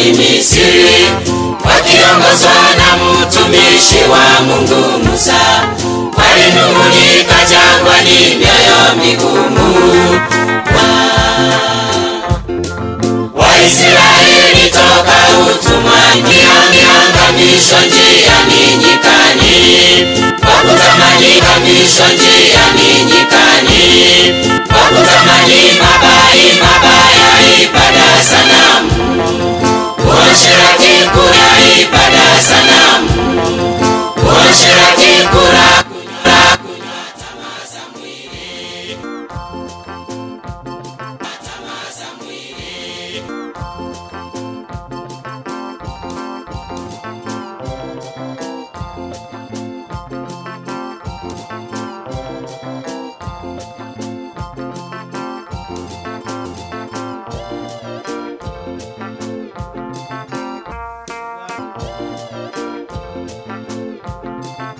Utumwani Misri, wakiongozwa na mtumishi wa Mungu Musa, walinung'unika jangwani, mioyo migumu. Waisraeli toka utumwani, angamishwa njiani nyikani, kwa kutamani angamishwa njiani nyikani, kwa kutamani mabai mabaya, ibada sanamu, uasherati kura, ibada sanamu, uasherati kura, kunywa kunywa tamaa za mwili, tamaa za mwili.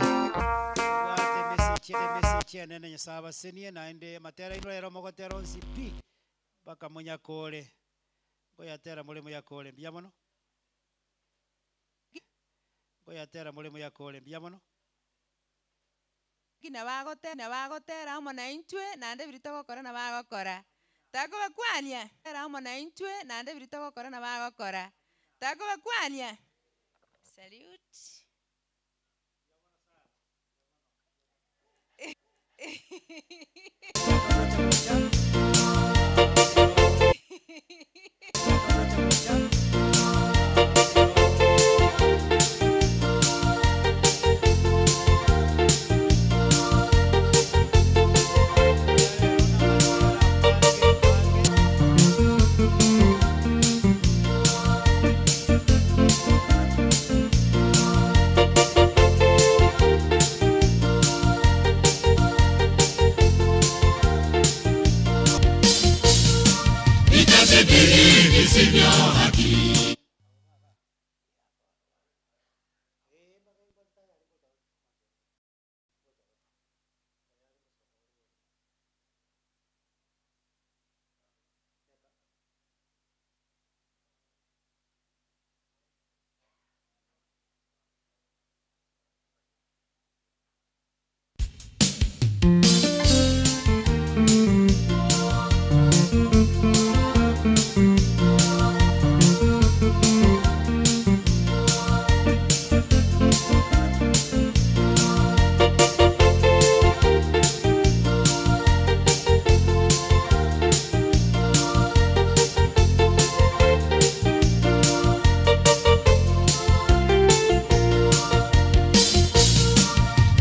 Bwate emessage emessage enene Nyasaye abasenie naende amatera aino rero mogotera onsi pi mpaka monyakore ngoyatera more moyakore mbuya mono ngoyatera more moyakore mbuya mono. Ki nabagote nabagotera amo naintwe, naende biria togokora nabagokora. Takobakwania tera amo naintwe, naende biria togokora nabagokora. Takobakwania. Salute. Vitazibiri visivyo haki.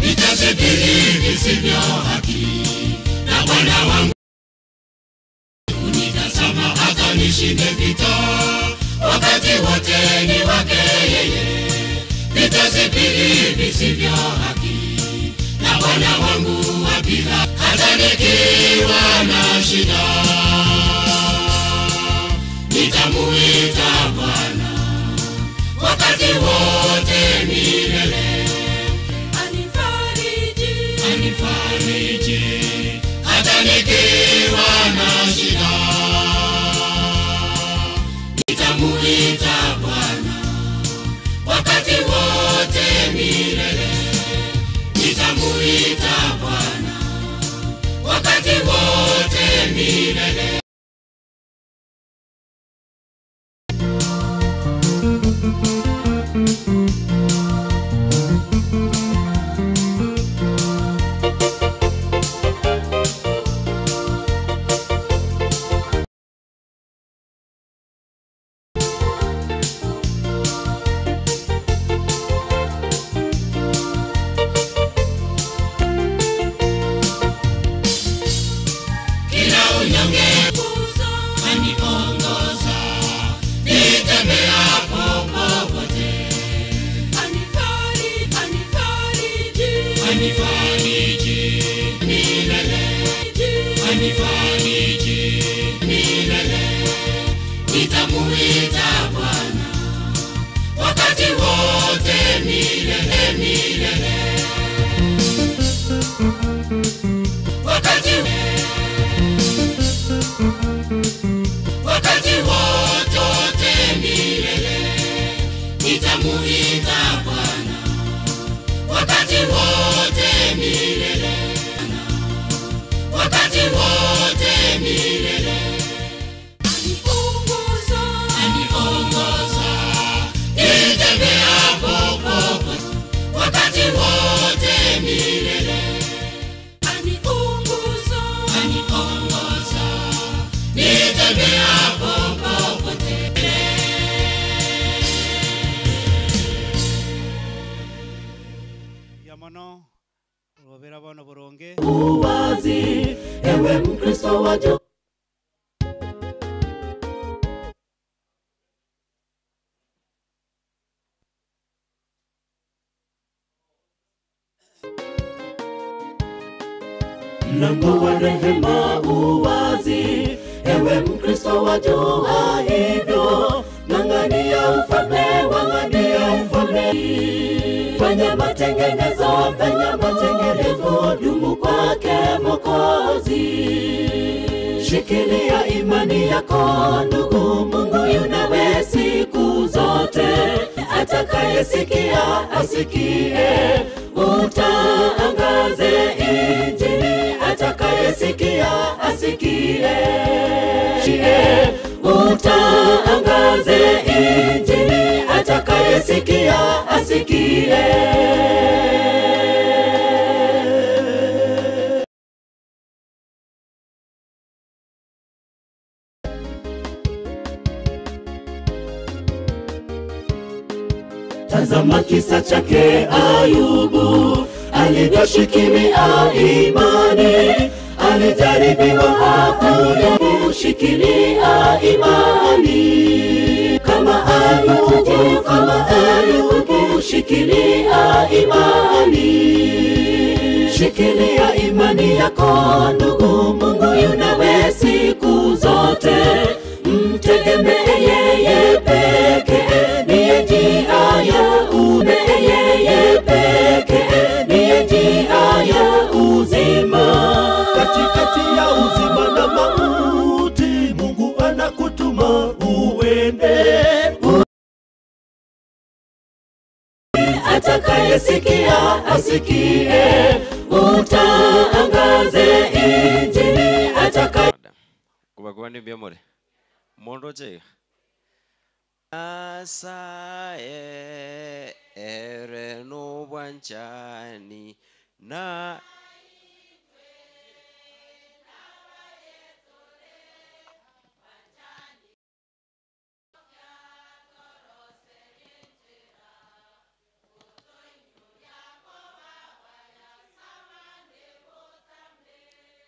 Vitazibiri visivyo haki. Na Bwana wangu unitazama hata nishinde vita, wakati wote ni wake yeye. Vitazibiri visivyo haki. Na Bwana wangu wapiga hata nikiwa na shida, nitamuita Bwana wakati wote milele. Anifariji. Anifariji hata nikiwa na shida, nitamuita Bwana wakati wote milele. Nitamuita Bwana wakati wote milele. Kila unyonge aniongoza, nitembeapo popote. Anifariji milele, anifariji milele. Nitamuita Bwana wakati wote milele, milele. Wakati wakati wote milele. Robera bono boronge. Uwazi, ewe Mkristo wajua mlango wa rehema uwazi, ewe Mkristo wajua hivyo, ng'ang'ania ufalme, wang'ania ufalme, fanya matengenezo, fanya matengenezo, dumu kwake Mwokozi. Shikilia imani yako ndugu, Mungu yu nawe siku zote. Atakayesikia asikie, utaangaze Injili. Atakayesikia asikie, Shie, utaangaze Injili. Atakayesikia asikie. Tazama kisa chake Ayubu, alivyoshikilia imani, alijaribiwa hakushikilia imani. Kama Ayubu, kama Ayubu, shikilia imani, shikilia imani yako ndugu, Mungu yu nawe siku zote, mtegemee yeye pekee, ndiye njia ya ume, yeye pekee ndiye njia ya uzima. Katikati ya uzima na mauti, Mungu anakutuma uende. Atakayesikia asikie, utaangaze Injili. Atakaye Kubakuba ni more mondo che Nyasaye ere nobwanchani na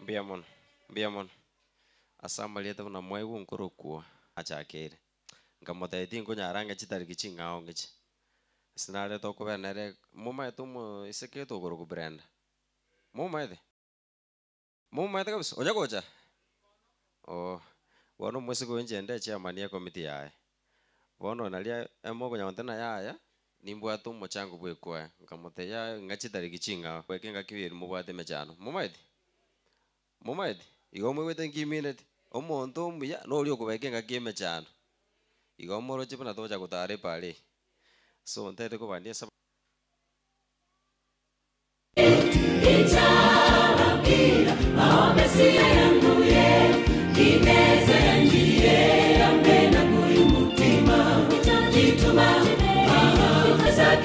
mbuya mono mbuya mono ase amariete buna mwaigu nkorokwo achakere nkamotebia tinkonyara chitariki ching'ao ng'iche ase narete okobera nere momaete omo iseke tokoroku Brenda momaete momaete kabisa onya gocha oh bono omosike oyo inche nde chairman ya committee yaye bono naria emokonya tena yaya nimbwate omochango bwa ekwaya nkamotebia ng'a chitariki ching'ao bweke ngaki beri mobwate emechando momaete momaete igo omwebwete nkimineti omonto omuya noria okobeka engaki emechando igo omoroche buna tocha gotara epara eye so ntete kobandia esa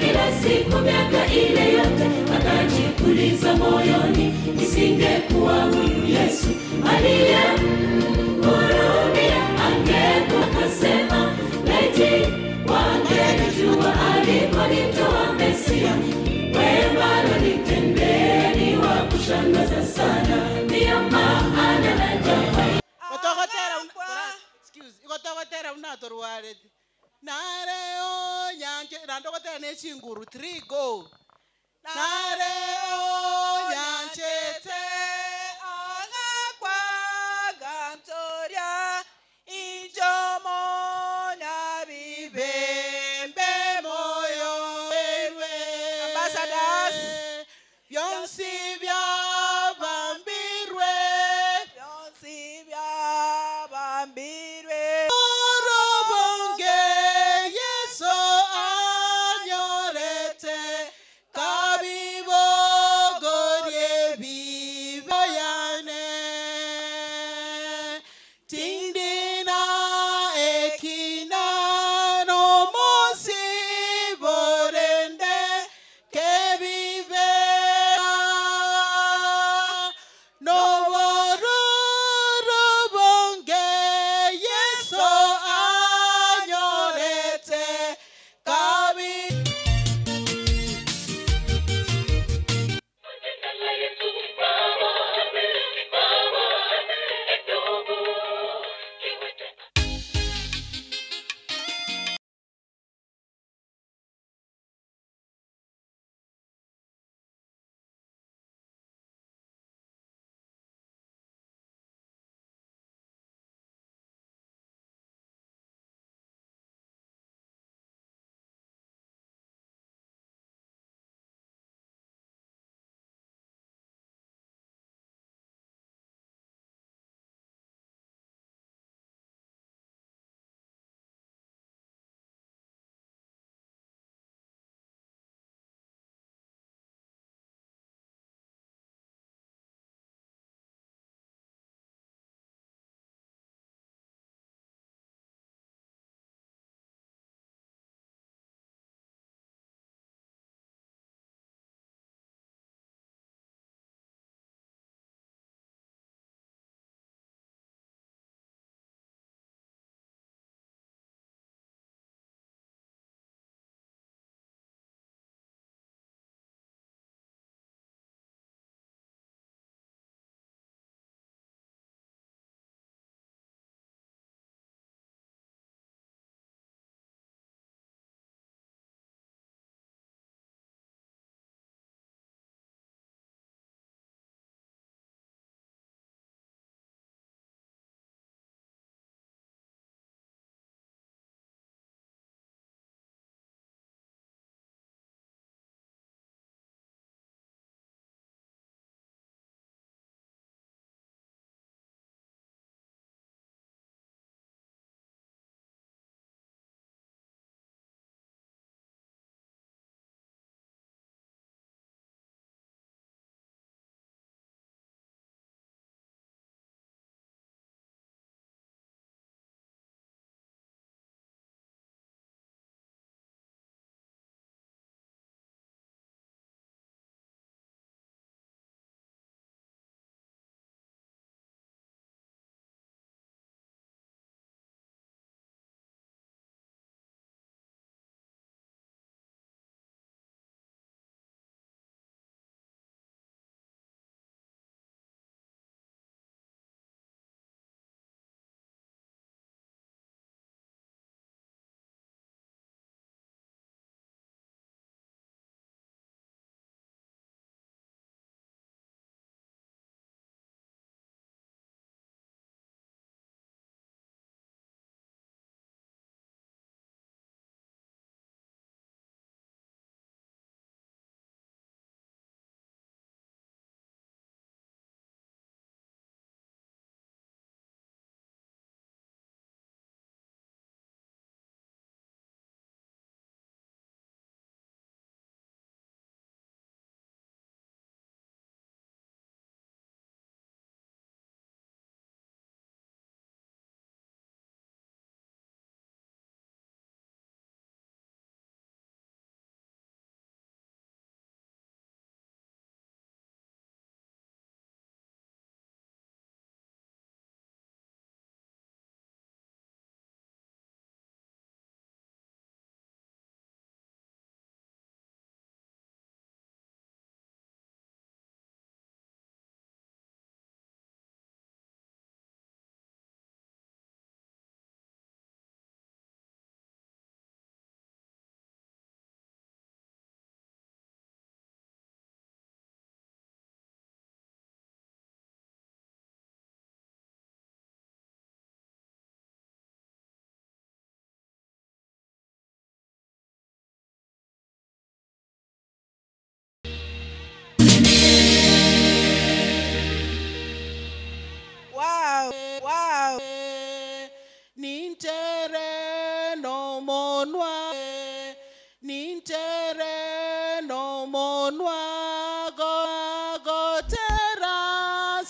Kila siku miaka ile yote akajipuliza moyoni, nisingekuwa huyu Yesu aliyemhurumia, angekuwa kasema, laiti wangelijua alikonitoa Mesia, wema alonitendea ni wa kushangaza sana, ndiyo maana naja Gotogotera excuse, gotogotera unatorwarete nareo nyanche nandogotera nechinguru 3 go nareo nyanchete Agakwagatoria injomo bibembe moyo erwe Ambassadors. byonsi byabambirwe byonsi byabambirwe Orobonge Yesu anyorete kabibogorie biboyane tindina ekina nomosi borende kebibe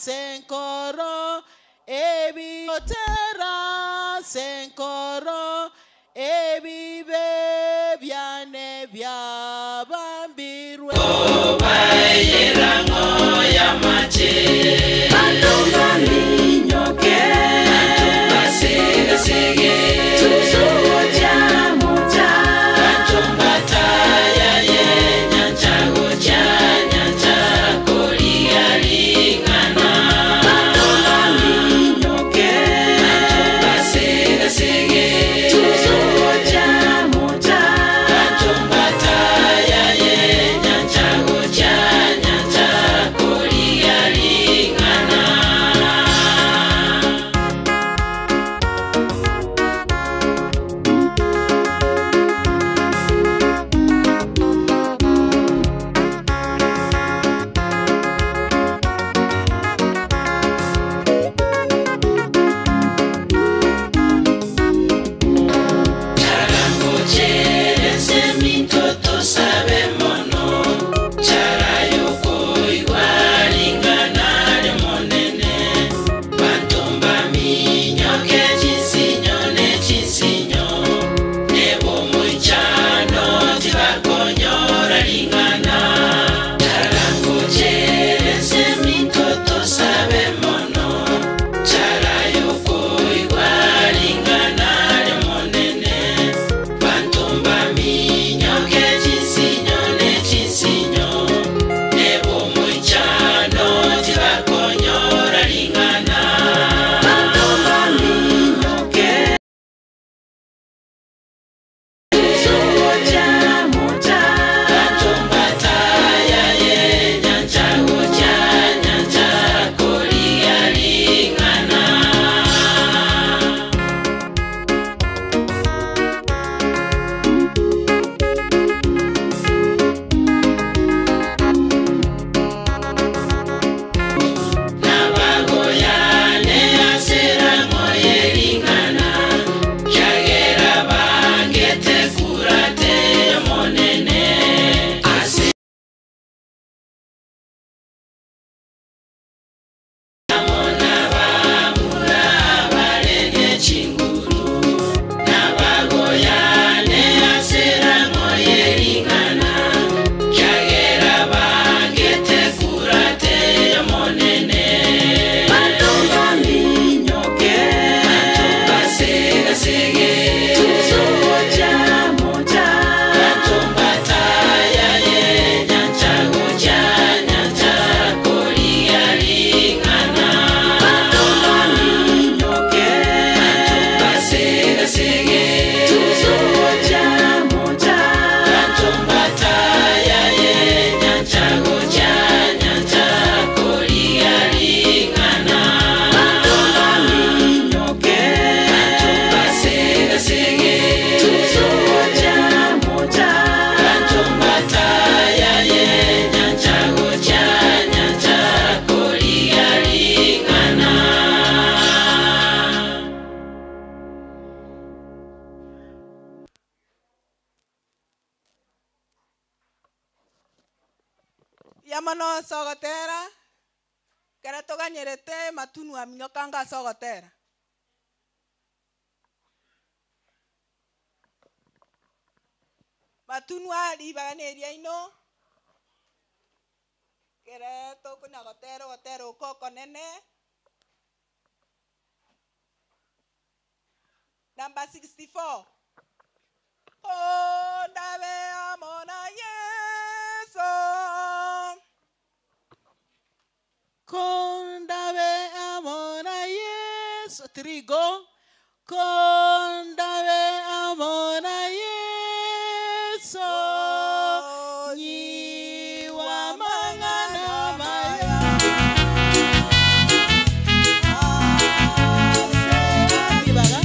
senkoro ebigotera senkoro ebibe byane byabambirwe Yamano sogotera kera toganyerete matunu aminyokanga sogotera matunu ari baganeria ino kera tokonya gotera gotera okoko nene number 64 Oh, ndabe amona Yesu Kondabe amona Yesu trigo Kondabe amona Yesu Nyiwa mangana maya Ase ibaga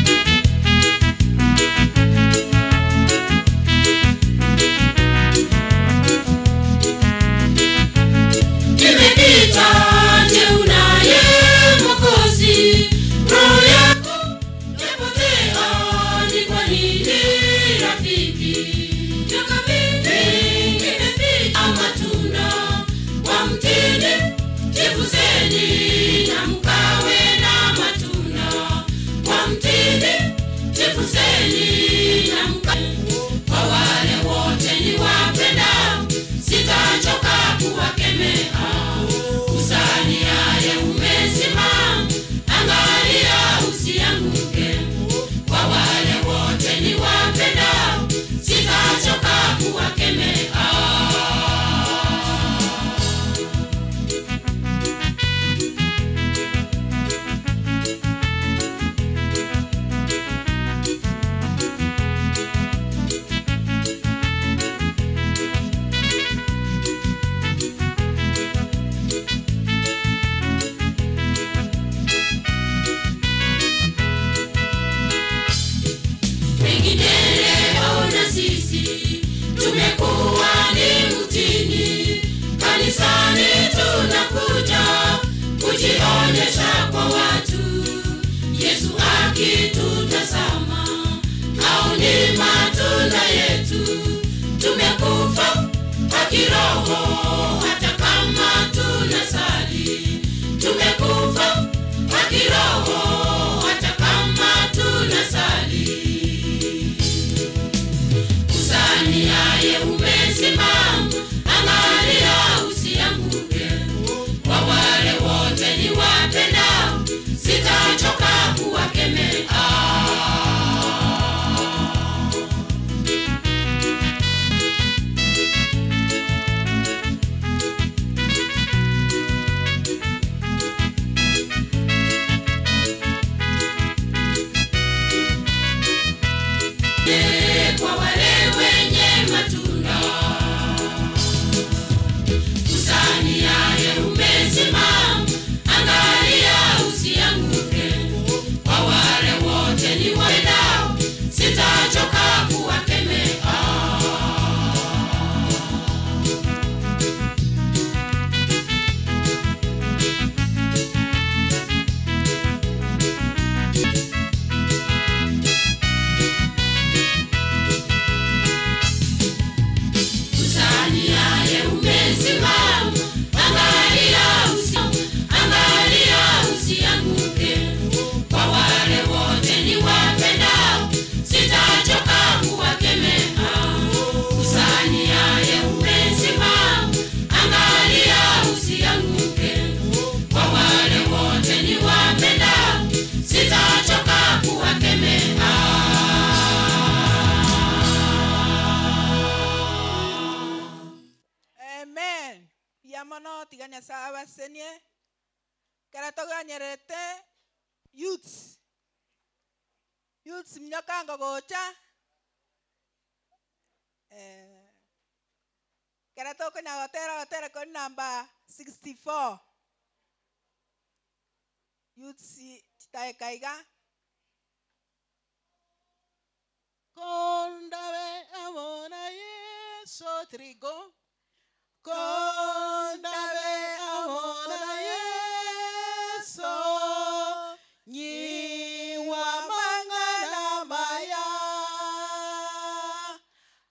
Thank Nyasaye abasenie kera toganyerete youths youths minyokango gocha eh, kera tokonya gotera gotera kori number 64 youths chitaeka iga Kondabe amona Yesu trigo. Kondabe amona Yesu. Nyiwa mangana maya.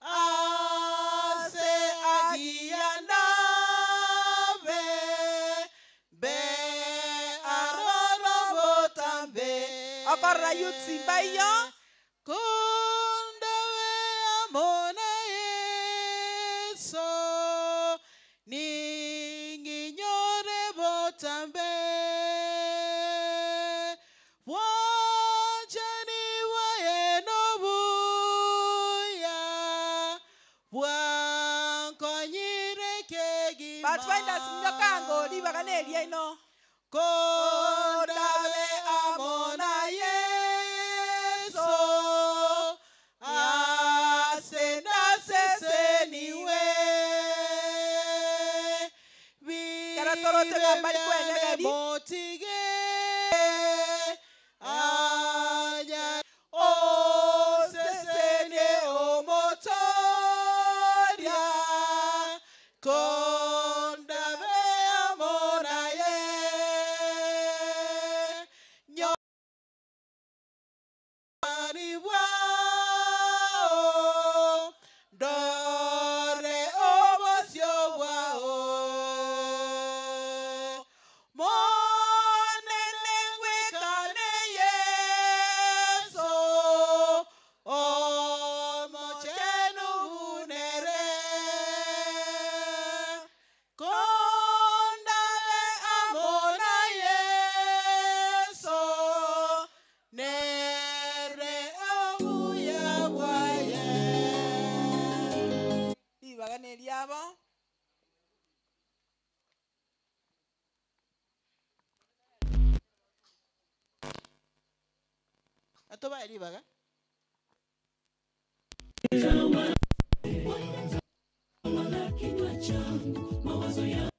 Ase agianabe. Be aroro botambe. Okorora youths mbaiyo Kondabe amona Yesu ninginyore botambe bwanjani bwaye nobuya bwankonyire kegima Pathfinders minyokango ribaga neria ino Kondabe amona Yesu asenda seseniwe Kera toroche gambari kwenegeri. motige anya osesene omotoria kondabe amona ye nyoni bwao ndore obosio bwao monene ngwikane Yesu omochenu bunere kondabe amona Yesu nere obuya bwaye ribaga neriabo atobae ribaga Kinywa changu mawazo ya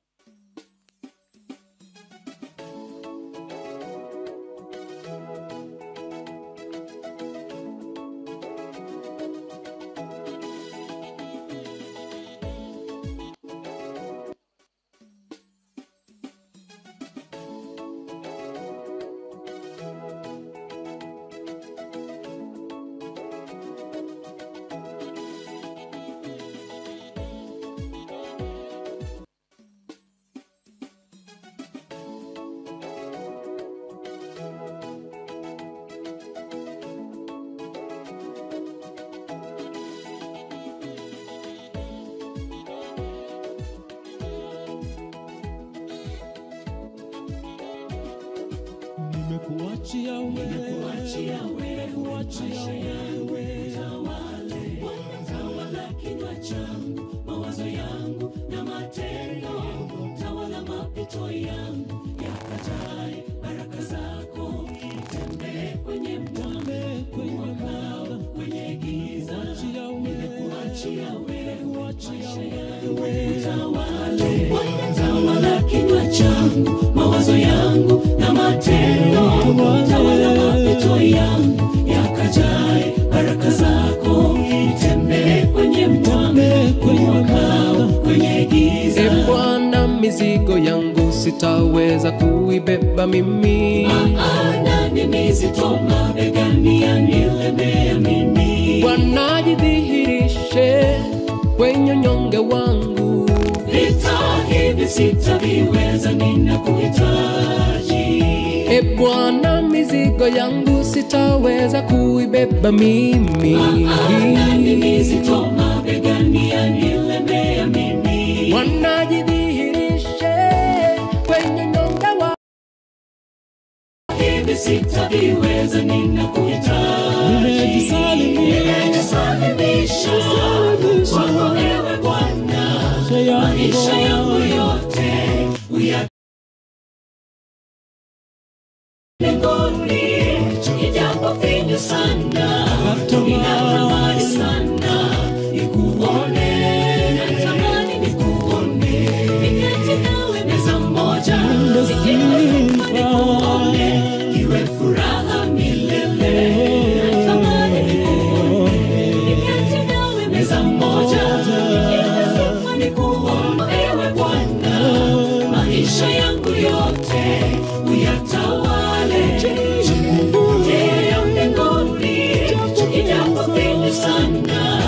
Nimekuachia wewe, Nimekuachia wewe, maisha yangu tawale, tawala kinywa changu, mawazo yangu na matendo, tawala mapito yangu yakatae baraka zako, nitembee kwenye mwanga mwangao, kwenye giza. Nimekuachia wewe, maisha yangu tawale, tawala kinywa changu, mawazo yangu na matendo, tawala mapito yangu yakajae baraka zako, nitembee kwenye mwanga mwangao, kwenye giza. E Bwana, mizigo yangu sitaweza kuibeba mimi. Maana ni mizito mabegani yanilemea mimi. Bwana, jidhihirishe kwenye unyonge wangu. Vita hivi sitaviweza, ninakuhitaji. E Bwana, mizigo yangu sitaweza kuibeba mimi. Maana ni mizito mabegani yanilemea mimi. Bwana, jidhihirishe kwenye unyonge wangu. Hivi sitaviweza, ninakuhitaji. Nimejisalimisha kwako ewe Bwana, maisha yangu yote uya Maisha yangu yote uyatawale. Njia ya mbinguni ijapo finyu sana.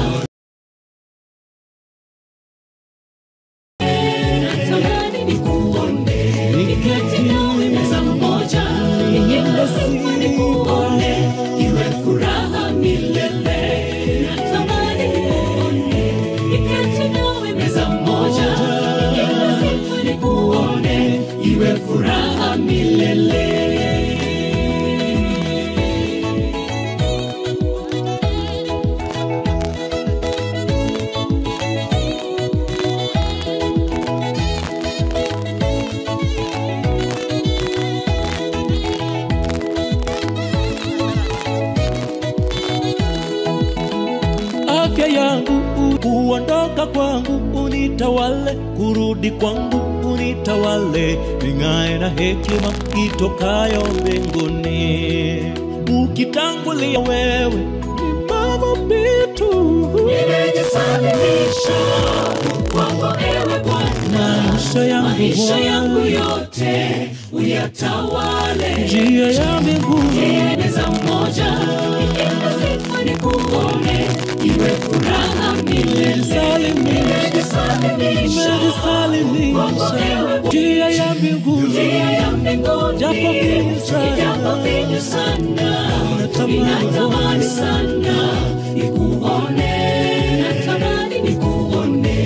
Natamani nikuone, niketi nawe meza moja, niimbe sifa nikuone, iwe furaha milele. Natamani nikuone, niketi nawe meza moja, niimbe sifa nikuone, iwe furaha milele. Afya yangu kuondoka kwangu unitawale, kurudi kwangu unitawale, ning'ae na hekima itokayo mbinguni. Ukitangulia wewe ni mavumbi tu. Nimejisalimisha kwako ewe Bwana, Maisha yangu maisha yangu Bwana, yote uyatawale. njia ya mbinguni Meza moja niimbe sifa nikuone, iwe furaha milele. Nimejisalimisha kwako ewe Bwana, njia ya mbinguni njia ya mbinguni Japo finyu sana. ijapo finyu sana, Natamani ninatamani sana nikuone, natamani nikuone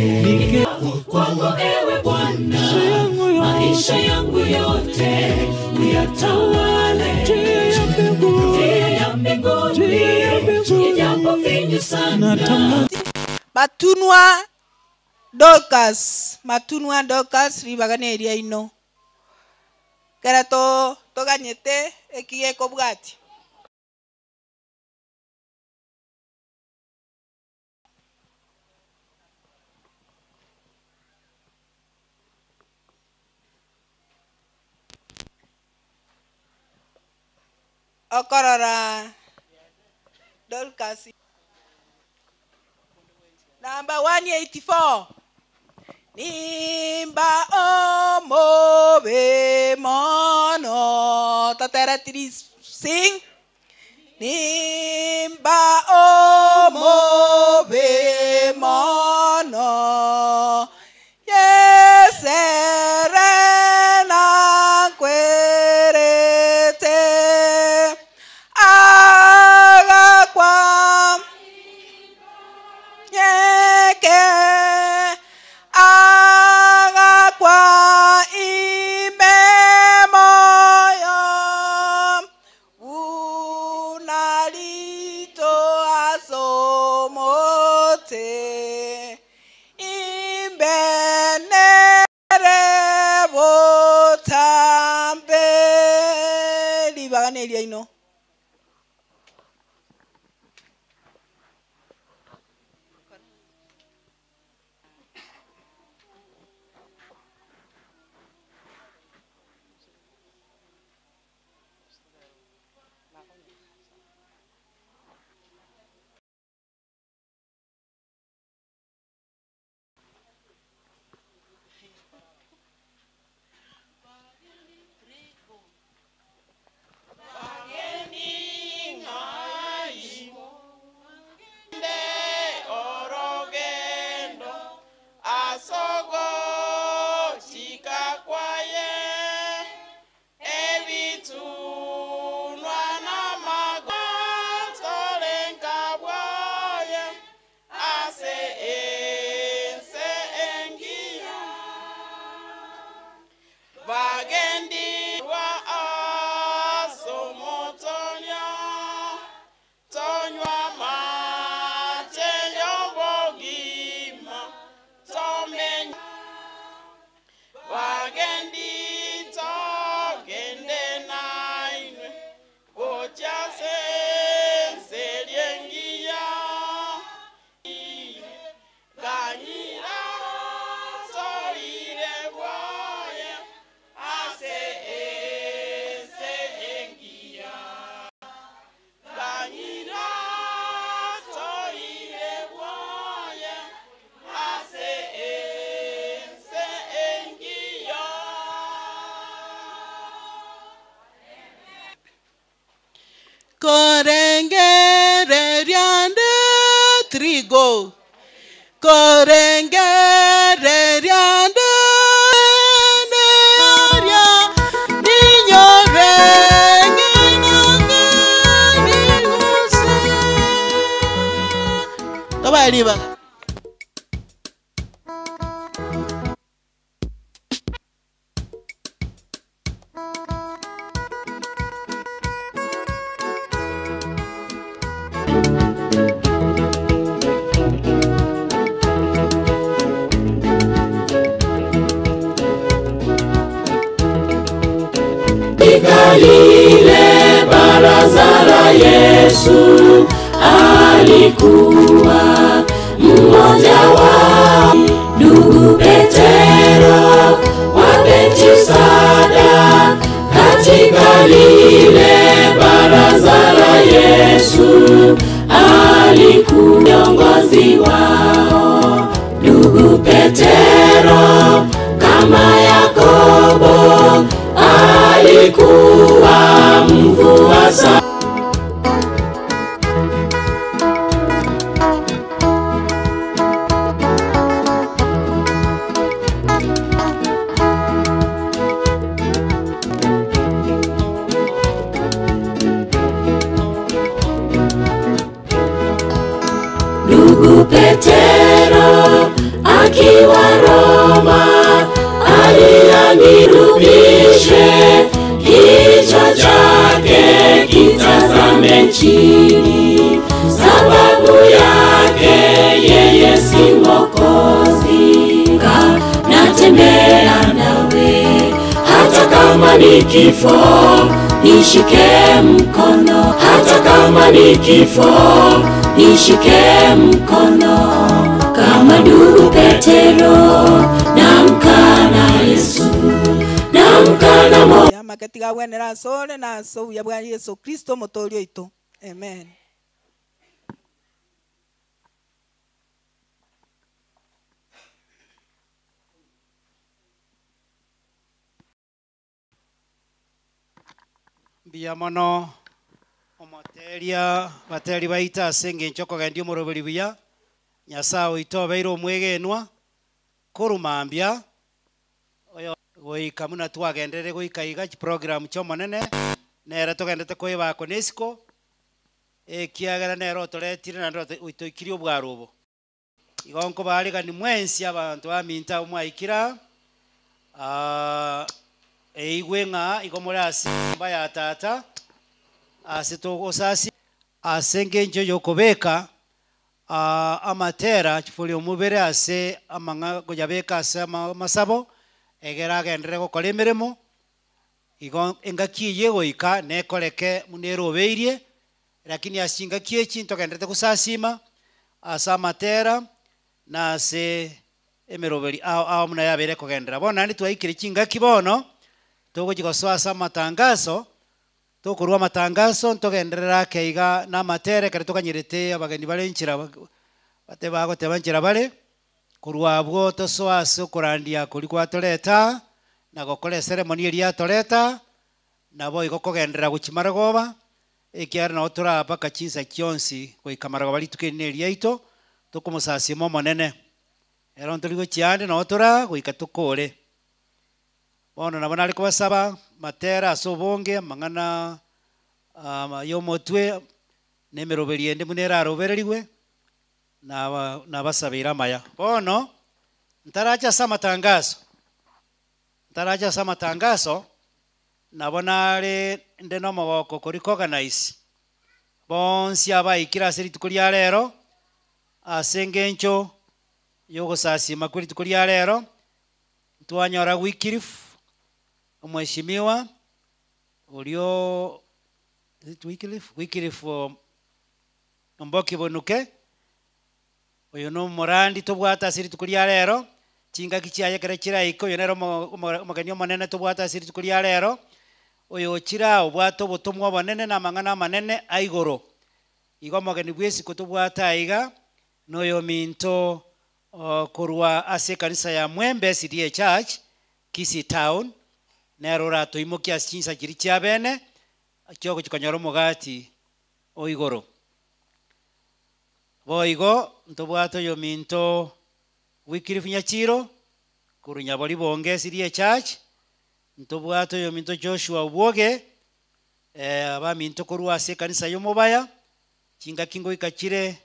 kwako ewe Bwana, maisha yangu yote uyatawale. Njia ya mbinguni Njia ya mbinguni Njia ya mbinguni. ijapo finyu sana natamani Matunwa Dorcas, Matunwa Dorcas ribaga eria ino. Kera to toganyete ekigeko bwati. Okorora Dorcas Number 184. Nimba omobe mono. Tatera tiri sing. Nimba omobe mono. Yeserena kwerete. Agakwa nyeke agakwa ime moyo unalito asomote imbenere botambe libaganelia ino. Bageni Korengereria nde trigo. Korengereria nde neria ninyore ng'inanga niguse. Tobariba. Lile baraza la Yesu alikuwa mmoja wa ndugu Petero wa Bethsaida. Katika lile baraza la Yesu alikuwa kiongozi wao. Ndugu Petero kama Yakobo alikuwa mvua sana. Ndugu Petero akiwa Roma aliangirudishe kichwa chake kitazame chini, sababu yake yeye si Mwokozi. Natembea nawe hata kama ni kifo, nishike mkono, hata kama ni kifo, nishike mkono. Kama ndugu Petero namkana Yesu, namkana mo Makatiga wenera sore na so ya Bwana Yesu Kristo motorio ito. Amen. Mbuya mono omoteria bateri baita ase eng'encho okogendia omoroberi buya Nyasaye oito obeire omwegenwa korumambia oyo goika muna twagenderere goika iga chiprogram chiomonene nere togendete koebako na esiko ekiagera nere otoretire naende oitoikirie obwaro obo igo nkobaregani mwensi abanto baminto abo mwaikira eigwe ng'a igo more ase nyomba ya tata ase togosasi ase eng'encho yokobeka amatera chifuri omobere ase amang'a goyabeka ase amasabo egera agendere gokora emeremo igo engaki eye goika nekoreke buna erobeirie lakini ase chingaki echi ntogenderete gosasima ase amatera na ase emeroberi ao ao buna yabeire kogendera. Bono naende twaikire chingaki bono togochi gosoa ase amatangazo tokorwa amatangazo ntogenderera ake iga na amatera ekero tokanyerete abageni bare nchera bate bagoteba nchera bare korwa abwo tosoa ase okorandia koria kwatoreta na gokora eceremony eria yatoreta nabo igo kogenderera gochia marogoba ekiagera nabo toraba mpaka chinsa chionsi goika marogoba rituko eri na eriaito tokomosasima omonene ero ntori gochia ande nabo toraa goika tokore. Bono nabo nare kobasaba matera ase obonge amang'ana ya omotwe na emeroberi ende buna erarobererigwe naba nabasabeire amaya. Bono ntaracha ase amatangazo ntaracha ase amatangazo nabo nare nde na omogoko kori koorganize bonsi abaikire ase rituko ria rero ase eng'encho ya ogosasima kwa rituko ria rero twanyora Wycliffe omweshimiwa orio is it Wycliffe? Wycliffe Omboki Bonuke oyo na omorandi tobwate ase rituko ria rero chingaki chiaye ekero chiraika oyo nere omogeni omonene tobwate ase rituko ria rero oyo ochira obwate obotomwa obonene na amang'ana amanene aigoro igo omogeni bwa esiko tobwate aiga na oyo minto korwa ase ekanisa ya Mwembe SDA Church Kisii Town nere oratoimokia ase chinsa chiria chia bene chiogochi konyora omogati O igoro. Boigo ntobwate oyominto Wycliffe Nyachiro korwa Nyabori Bonge Siria Church, ntobwate oyominto Joshua Obwoge, abaminto korwa ase ekanisa y'omobaya, chingaki ngoika chire,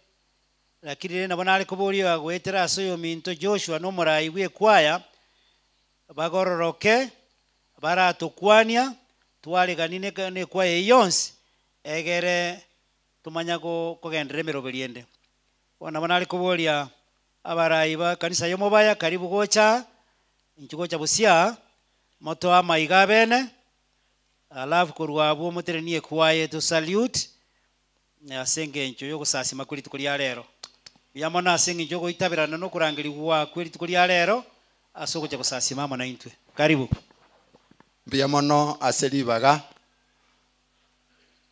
lakini rende nabo nare koboria goetera ase oyominto Joshua na omorai bw'ekwaya, bagororoke, baratokwania, twareganie na ekwaya eyio yonsi, egere tomanya kogenderera emeroberi ende. Bono nabo nare koboria abarai ba ekanisa y'omobaya karibu gocha aa, inchuo gocha bosio aa, motoe amaiga abene, alafu korwa abwo moterenie ekwaya to salute ase engencho y'ogosasima kwe rituko ria rero. Mbuya mono ase engencho y'ogoitaberana na okorangerigwa kwe rituko ria rero ase ogocha gosasima amo naintwe. Karibu. Mbuya mono ase ribaga,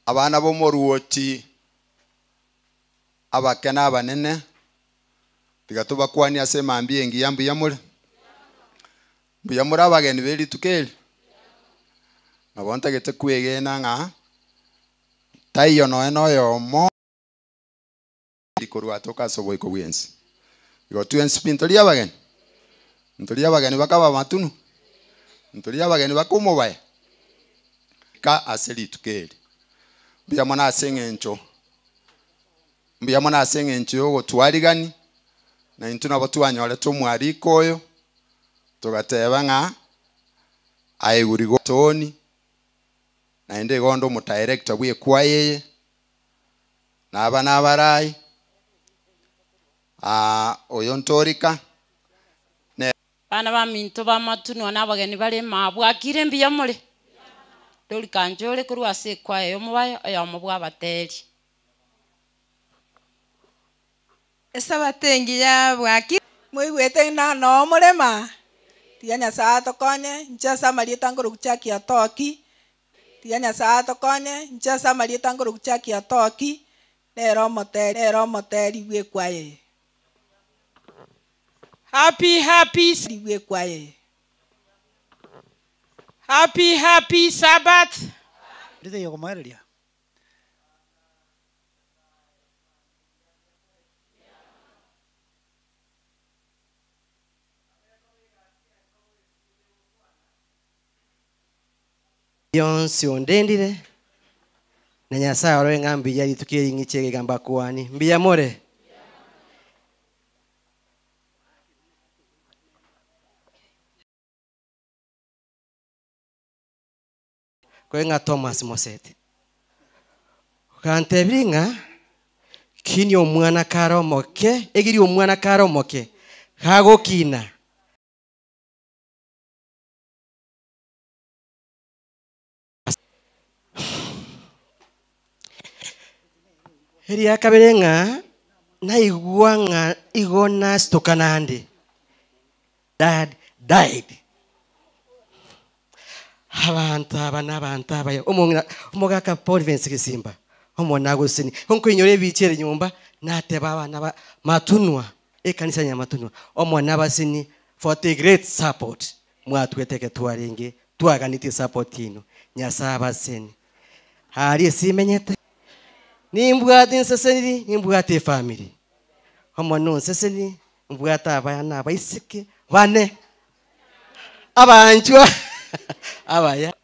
abana b'omoruoti, abake na abanene, tiga tobakwanie ase emambia engiya mbuya more? Mbuya more abageni be rituko eri? Nabo ntagete kwegena ng'a taiyo nonya na oyomo korwa atoka ase oboiko bw'ense. Igo twensi pi ntori abageni? Ntori abageni bakaba amatunu? Ntori abageni baka omobaya? Ka ase rituko eri. Mbuya mono ase eng'encho mbuya mono ase eng'encho y'ogotwarigani, na intwe nabo twanyorete omwariko oyo, togateba ng'a aigurigwe Tony, naende igo onde omodirector bw'ekwaya eye, na aba nabarai, ah, oyo ntorika, ne. Bana baminto b'amatunwa na abageni bare mabwakire mbuya more? Dorika nchore korwa ase ekwaya y'omobayo oyomo bw'abateri. Esabato engiya bwakire. Moigwete ng'a noo morema? Tiga Nyasae atokonye, inche ase amarieta nkorokwa Jackie Otoki. Tiga Nyasae atokonye, inche ase amarieta nkorokwa Jackie Otoki, nere omoteri nere omoteri bw'ekwaya eye. Happy happy bw'ekwaya eye. Happy happy Sabbath. Ndire yokomoereria. Bionsi ondendire, na Nyasae arore ng'a mbuya rituko eri ng'iche iga mbakuani. Mbuya more? Kore ng'a Thomas Moseti. Ogantebirie ng'a kinia omwana kare omoke, egiria omwana kare omoke, gagokina. Eria kabere ng'a naigwa ng'a igo nasitoka nande, dad died. Abanto aba nabanto abaya, omong'ina omogaka Providence Gesimba, omone agosesenie. Nkoinyora ebicha ere nyomba, nateba abana ba Matunwa, ekanisa ya Matunwa, omone abasenie for the great support mwatwete eke twarenge twaganetie support yaino. Nyasae abasesenie. Aria ase imenyete, nimbwate nseseniri, nimbwate efamiri. Omone onsesenie, mbwate abana abaiseke bane. Abanchwa abaya.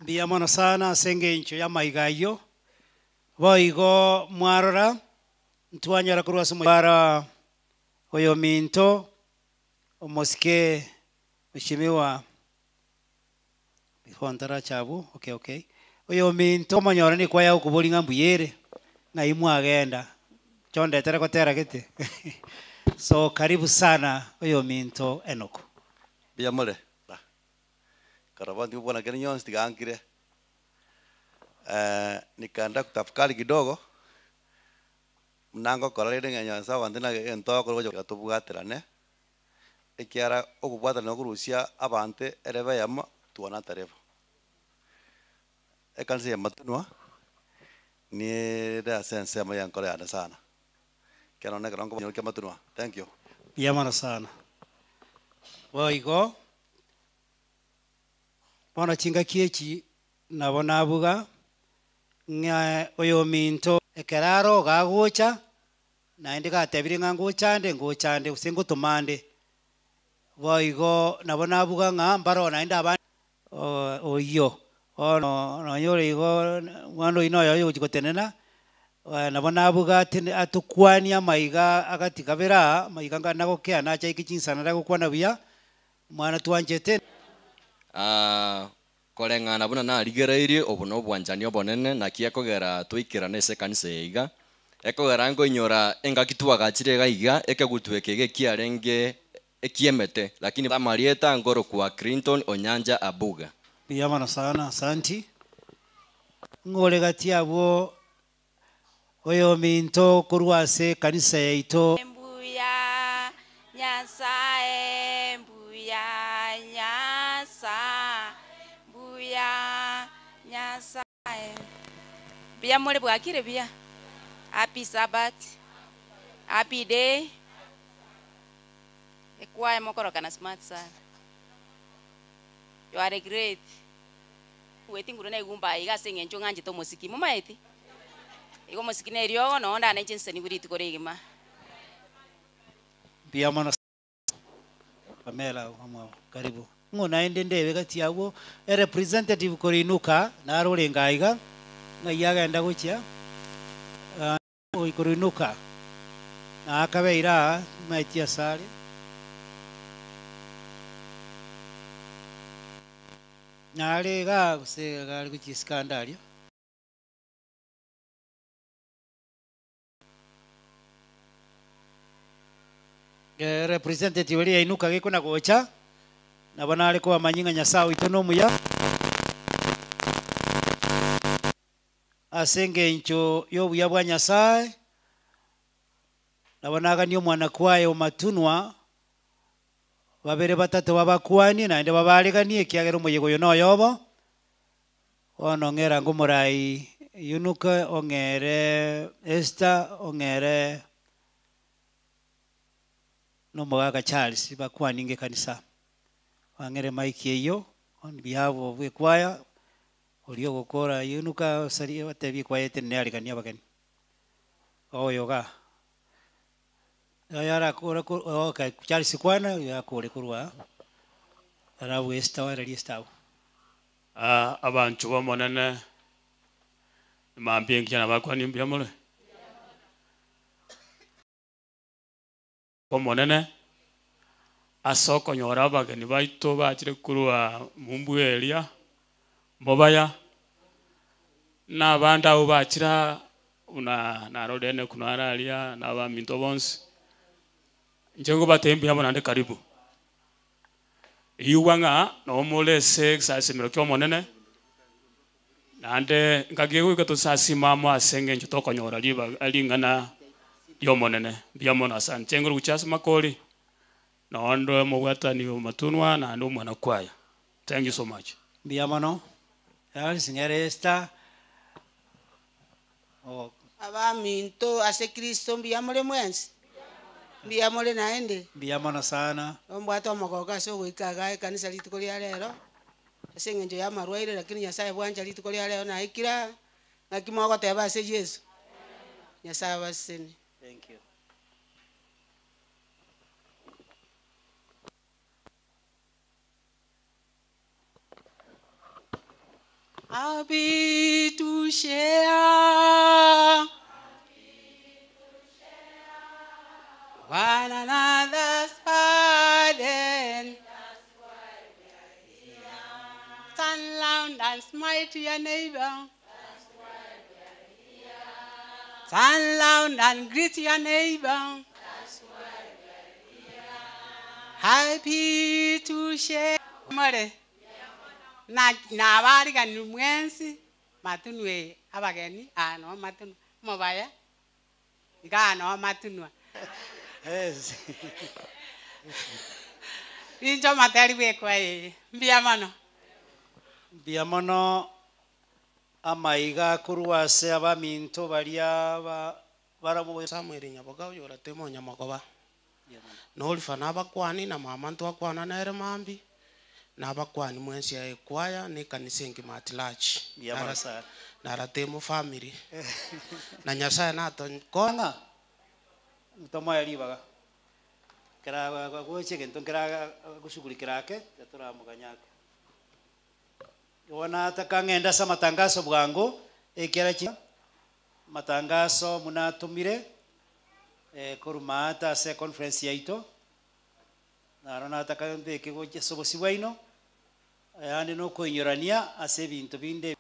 Mbuya mono sana ase engencho y'amaiga ayio. Boigo mwarora, ntwanyora korwa ase omoyio oyominto omosike Mheshimiwa Before ntaracha abwo, okay okay. Oyominto omonyore nigo kwaya gokoboria ng'a mbuya ere, ng'ai mwagenda, chondetere gotera gete. So karibu sana oyominto Enock. Mbuya more? Karaba ndigokwana kende gionsi tiga nkire. Nikaenda kutafakari kidogo, buna ngokora rende ng'a Nyasaye ogante na egento agokora gocha tiga tobwaterane, ekiara okobwaterana okorusia abanto erebe eyemo twana tarebo. Ekanisa ya Matunwa niere ase ensemo ya enkoro yane sana, ekero nonye ekero nkoba kia Matunwa. Thank you. Mbuya mono sana. Boigo, bono chingaki echi. Nabo nabuga, ng'a oyominto ekero aro gagocha, naende gatebire ng'a ngocha nde, ngocha nde, gose ngotoma nde. Boigo nabo nabuga ng'a mbaro naende abande oyio. Bono nonye igo mwana oyio noyo oyogochia gotenena, nabo nabuga atene atokwanie amaiga agati kabere aa, amaiga nga nagokea nachaike chinsana nare buya, mwana twanchete. Koreng'ana buna narigereirie obo na obwanchani obonene naki ekogera twaikerana ase ekanisa eye iga, ekogera nkoinyora engaki twagachire iga iga, ekegutu eke iga ekiarenge ekiemete, lakini amarieta nkorokwa Clinton Onyanja Abuga. Mbuya mono sana, asanti. Ng'ore gati abwo oyominto korwa ase ekanisa yaito. Mbuya Nyasaye, mbuya Nyasaye, mbuya Nyasaye. Mbuya more bwakire buya. Happy Sabbath. Happy day. Ekwaya mokorokana smart sana. You are great. Gweti nguru na igumba iga ase eng'encho ng'anchete omosiki. Momaeti? Igo omosiki na eriogo nonye ndanainche nseseniwe rituko rigima. Mbuya mono Pamela omwabo, karibu. Ng'o naende ndebe gati abwo, a representative korinuka, naro orenge aiga, ng'ai agenda gochia, korinuka, na akabeire aa, maeti ase are. Nare igaa gose iga are gochia isiko ande aria. Representative eria yainuka gekona gocha, nabo nare kobamanyia ng'a Nyasaye oito na omuya, ase eng'encho ya obuya bwa Nyasaye, nabo nagania omwana kwaye omatunwa, babere batato babakwanie naende babareganie ekiagera omoyega oyo na oyobo, bono ng'era ngomorai yunuke, ong'ere Esther, ong'ere na omogaka Charles bakwaninge ekanisa. Bang'ere mic eyio on behalf of ekwaya, oria ogokora yunuka osarie otebie ekwaya etenene areganie abageni. Oyo igaa. Oyo arakore ko okay Charles kwana, oyo akore korwa aa, alafu Esther oererie Esther abwo. Abanchwa b'Omonene, mambia engiya nabakwanie mbuya more? Omonene, ase okonyora abageni baito bachire korwa mumbu eria, mobaya, na abande abwo bachire aa, buna narorire ene kuno ara aria, na abaminto bonsi, inche nkobatebia mbuya mono naende karibu. Igwa ng'a nabo more ase egesasimero kia Omonene, naende ngaki goika tosasime amo ase eng'encho tokonyora ribaga ring'ana ri'Omonene. Mbuya mono asante. Inche nkore gochia ase makori, naende omobwatani o matunwa, naende omwana kwaya. Thank you so much. Mbuya mono, Charles ng'ere Esther, oh. Abaminto ase Kristo mbuya more mwensi? Mbuya more naende? Mbuya mono sana. Nombwate omogooko ase ogoika igaa ekanisa rituko ria rero, ase eng'encho ya amarwaire, lakini Nyasaye bwancha rituko ria rero naikire aa, ng'aki mogoteba ase Yeso? Nyasaye abasesenie. Thank you. Happy to share one another's burden. Turn round and smile to your neighbor. Turn round and greet your neighbor. Happy to share. More na nabarigani mwensi matunwa eye abageni aa noo matunwa mobaya igaa noo matunwa. Yes. Ninche omateri bwa ekwaya eye mbuya mono. Mbuya mono amaiga korwa ase abaminto baria ba barabwo. Samuel Nyaboga oyoratema Onyamagoba, na Oliver nabakwani, na mama ntwakwana nere mambia, Nabakwani mwensi ya ekwaya na ekanisa engima at large. Mbuya mono sana. Naratemu family. Na Nyasaye natonkonya. Tomoe ribaga kera gocha egento nkera goshughulikera ake toramoganya ake. Igo nataka ng'ende ase amatangaso bwango ekiara chi matangaso buna atomire korwa maate ase econference yaito naro nataka mbeke gochia ase obosio bwaino yaani na okoinyorania ase ebinto binde.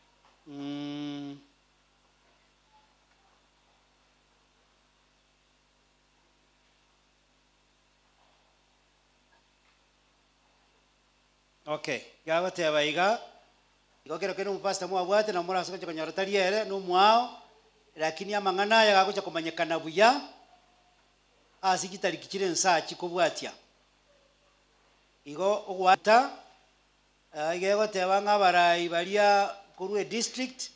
Okay, iga agoteba iga, igo kero kende omopastor mwabwate nabo morase gocha konyora tari ere, na omwao, lakini amang'ana aya gagocha komanyekana buya, ase chitariki chire nsa chikobwatia. Igo ogwata, iga egoteba ng'a abarai baria korwa edistrict,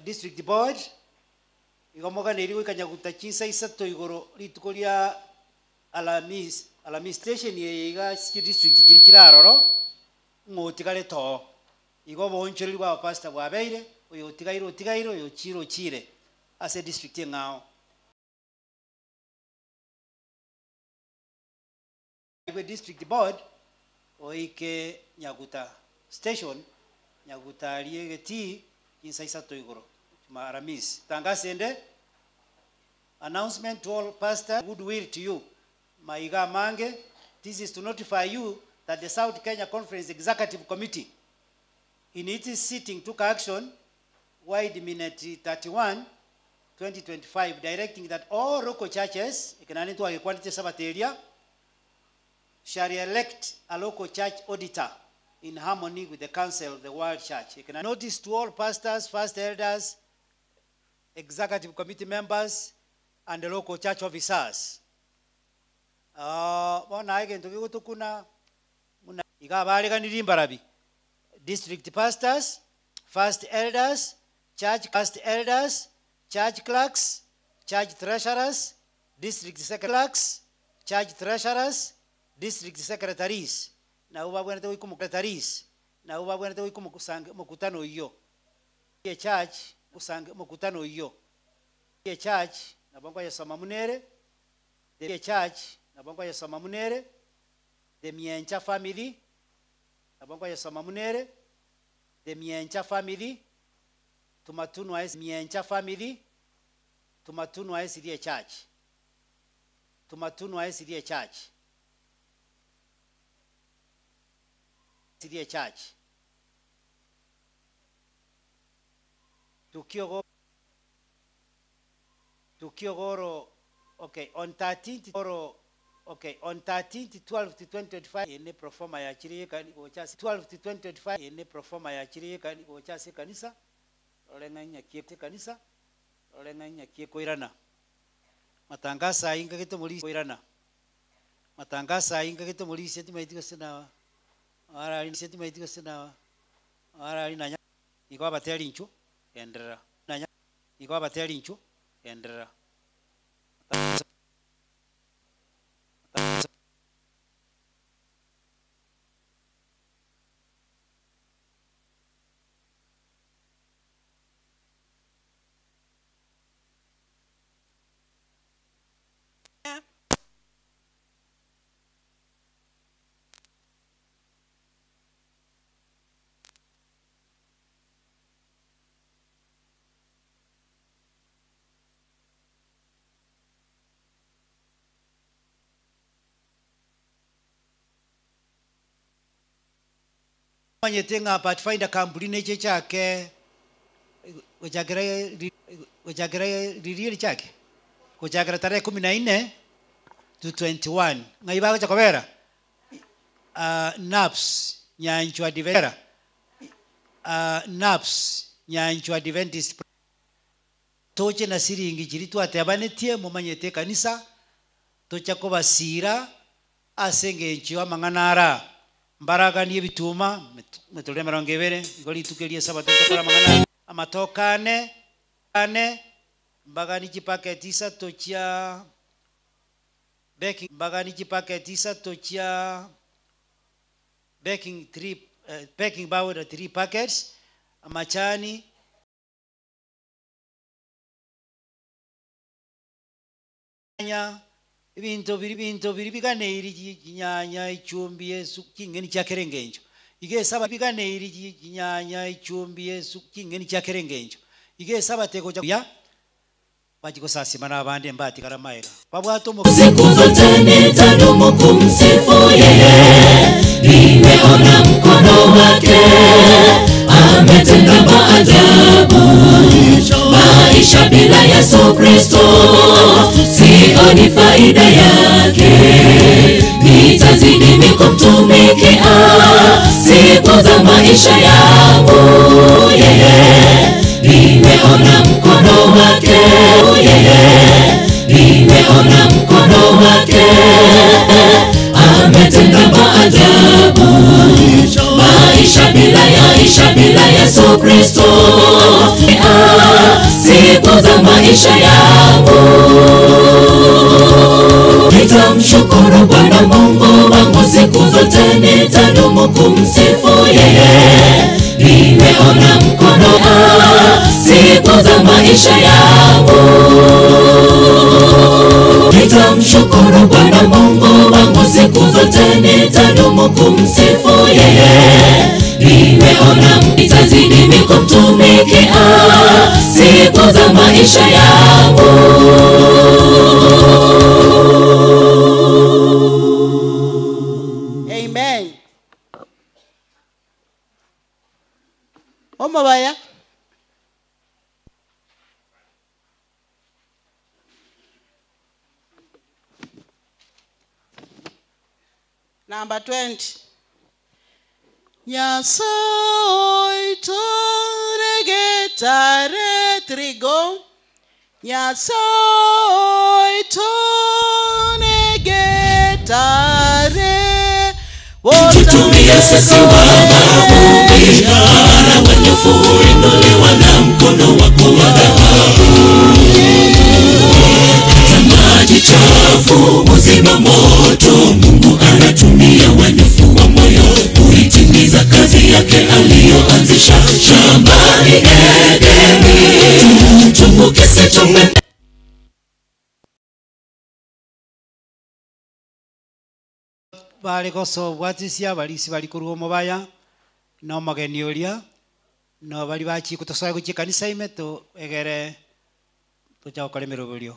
district board, igo moganeiri goika nyaguta chinsa isato igoro rituko ria Alhamisi, Alhamisi station eye iga ase chidistrict chiria chire aroro, ng'a otigarete oo. Igo oboonchoreri bwa abapastor bwabeire, oyo otigaire otigaire, oyo ochiire ochiire ase edistrict eng'ao. Bwe district board oike Nyaguta station, Nyaguta aria egetii chinsa isato igoro, Juma Aramisi. Tangazo ende, Announcement to all pastors, goodwill to you, maiga amange, this is to notify you that the South Kenya Conference Executive Committee in its sitting took action wide minute 31 2025 directing that all local churches, eke naende ntwagekwanete esabato eria, shall elect a local church auditor in harmony with the counsel of the world church. Eke Notice to all pastors, first elders, executive committee members and local church officers. Bono aye egento gegotokuna buna iga abareganirie mbarabi, district pastors, first elders, church first elders, church clerks, church treasurers, district clerks, church treasurers, district secretaries, nabwo babwenerete goika omo nabwo babwenerete goika omokusange omokutano oyio. Echurch gosange omokutano oyio. Echurch nabo nkoyesoma buna ere, the echurch nabo nkoyesoma buna ere, the Miencha family, nabo nkoyesoma buna ere, the Miencha family, Tumatunwa S Miencha family, Tumatunwa SDA Church, Tumatunwa SDA Church, SDA Church. Tukio go Tukio goro okay on 13th goro okay on 13th 12th 2025 ene proforma yachire yekani gocha ase 12th 2025 ene proforma yachire yekani gocha ase ekanisa rore ng'a ng'aki ekanisa rore ng'a ng'aki ekoirana. Matangaso ayio nkagete omorisia koirana. Matangaso ayio nkagete omorisia timaeti gose na arari timaeti gose na arari nanya Nigo abateri inchuo, genderera. Nanya Nigo abateri inchuo, genderera. Omanyete ng'a Pathfinder Kamburi neche echake gochakera gochakera riria richake gochakera tarehe kumi na nne to 21 ng'ai bagocha kobera Naps Nyanchwa Adventist Naps Nyanchwa Adventist Toche na siringi chiria twatebanetie momanyete ekanisa tocha kobasiira Ase engencho y'amang'ana ara, mbaraganie ebituma emetorero emerongo ebere, igo rituko eria Esabato ntokore amang'ana aya. Amatoke ane ane, mbaganie chipaketi isato chia baking, mbaganie chipaketi isato chia Baking three, baking powder 3 packets, amachani nyanya ebinto biri binto biri biganeiri chinyanya echumbi esu ching'eni chia kera eng'encho iga esaba biganeiri chinyanya echumbi esu ching'eni chia kera eng'encho iga esaba tegocha buya bachigosasima na abande mbatigara maega babwate omo Siku zote nitadumu kumsifu yeye, nimeona mkono wake, ametenda maajabu. Maisha bila Yesu Kristo sioni faida yake, nitazidi mimi kumtumikia siku za maisha yangu yeye, nimeona mkono wake yeye, nimeona mkono wake, ametenda maajabu. Maisha bila maisha bila Yesu Kristo, ah, siku za maisha yangu nitamshukuru Bwana Mungu wangu siku zote, nitadumu kumsifu yeye. Nimeona mkono ah, siku za maisha yangu nitamshukuru Bwana Mungu wangu siku zote, nitadumu kumsifu yeye. Nimeona nitazidi mimi kumtumikia siku za maisha yangu. Amen. Omobaya. Number 20. Nyasaye toregetare trigo. Nyasaye toregetare. Tutumie sisi wa mavumbi, maana wanyofu huinuliwa na mkono wako wa dhahabu. Hata maji chafu huzima moto, Mungu anatumia wanyofu wa moyo kuitimiza kazi yake aliyoanzisha shambani Edeni. Chungu kisichomwe bari gosobwatisia barisi bari korwa omobaya na omogeni oria no bari bachi tosoe gochia ekanisa ime to egere tocha gokora emeroberio.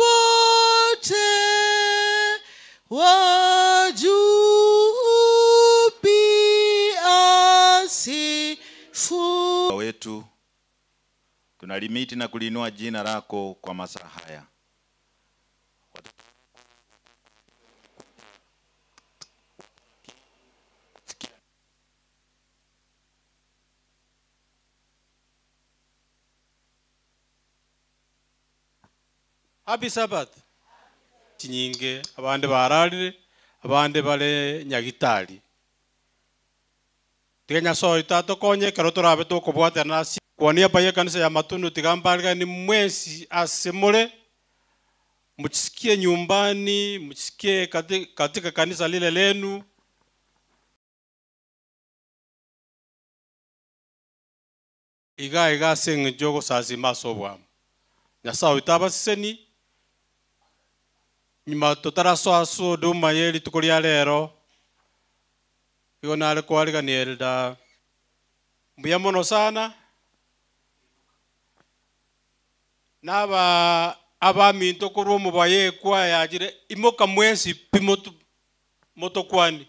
Popote wa juu pia sifu. Baba wetu, tunalimiti na kuliinua jina lako kwa masaa haya. Happy Sabbath. Chinyinge abande bararire abande bare nyagitari. Tiga nyasoe tatokonye ekero torabe tokobwatana ase kwania pai ekanisa ya Matundu tiga mbarigani mwensi ase more mchisikie nyumbani, mchisikie katika kanisa lile lenu. Iga iga ase eng'encho ogosasima ase obwamo. Nyasaye oito abaseseni nyuma totarasoa ase huduma ya rituko ria rero igo nare kwariganierera mbuya mono sana naba abaminto korwa omobaye ekwaya yachire imoka mwensi pi motokwani.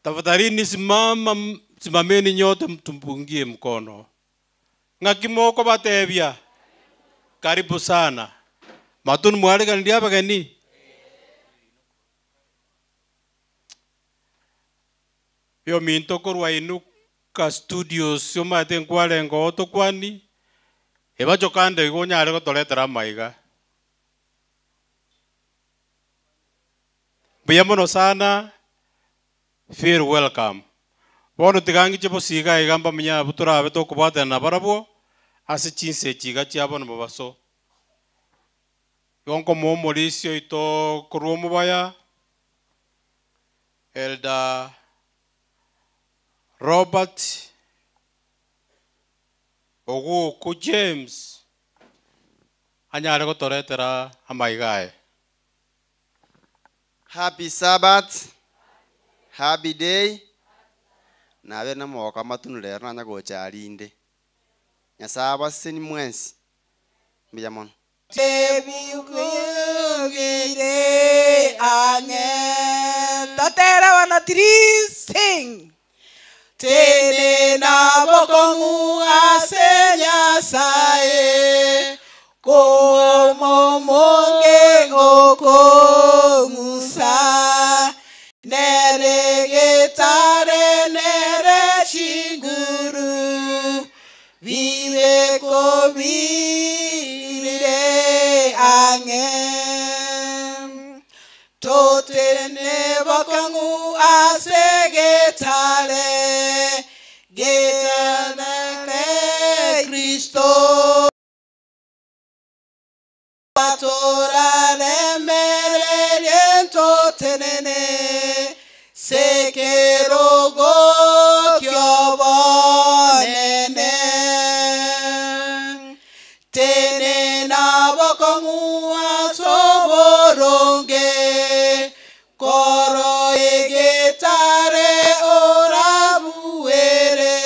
Tafadhalini simama, simameni nyote mtumpungie mkono. Ng'akimoko batebia. Karibu sana. Matunu mwariganirie abageni. Yo minto korwa Inuka Studios yomaete nkwarenga otokwani. Ebacho kande igo onyare gotoretera amaiga. Mbuya mono sana. Feel welcome. Bono tigangiche bosiga iga mbamenya abwo torabe tokobwatana na barabwo ase chinse chiga chiabo na mobaso. Igo nkomoa omorisia oito korwa omobaya Elder Robert Oguku James anyare gotoretera amaiga aye. Happy Sabbath. Happy day. Nabe na moka matunu rero nanya gocha arinde. Nyasaye abaseni mwensi. Mbuya mono. Tebikubire ang'e totera wana three sing tene na bokong'u ase Nyasaye komomonge okong'usa nere getare nere chinguru bibe kobire ang'e totene bokong'u ase getare getare Kristo toraremerere totenene sekerogo kyobonene tene na bokong'u asoboronge koro egetare orabuere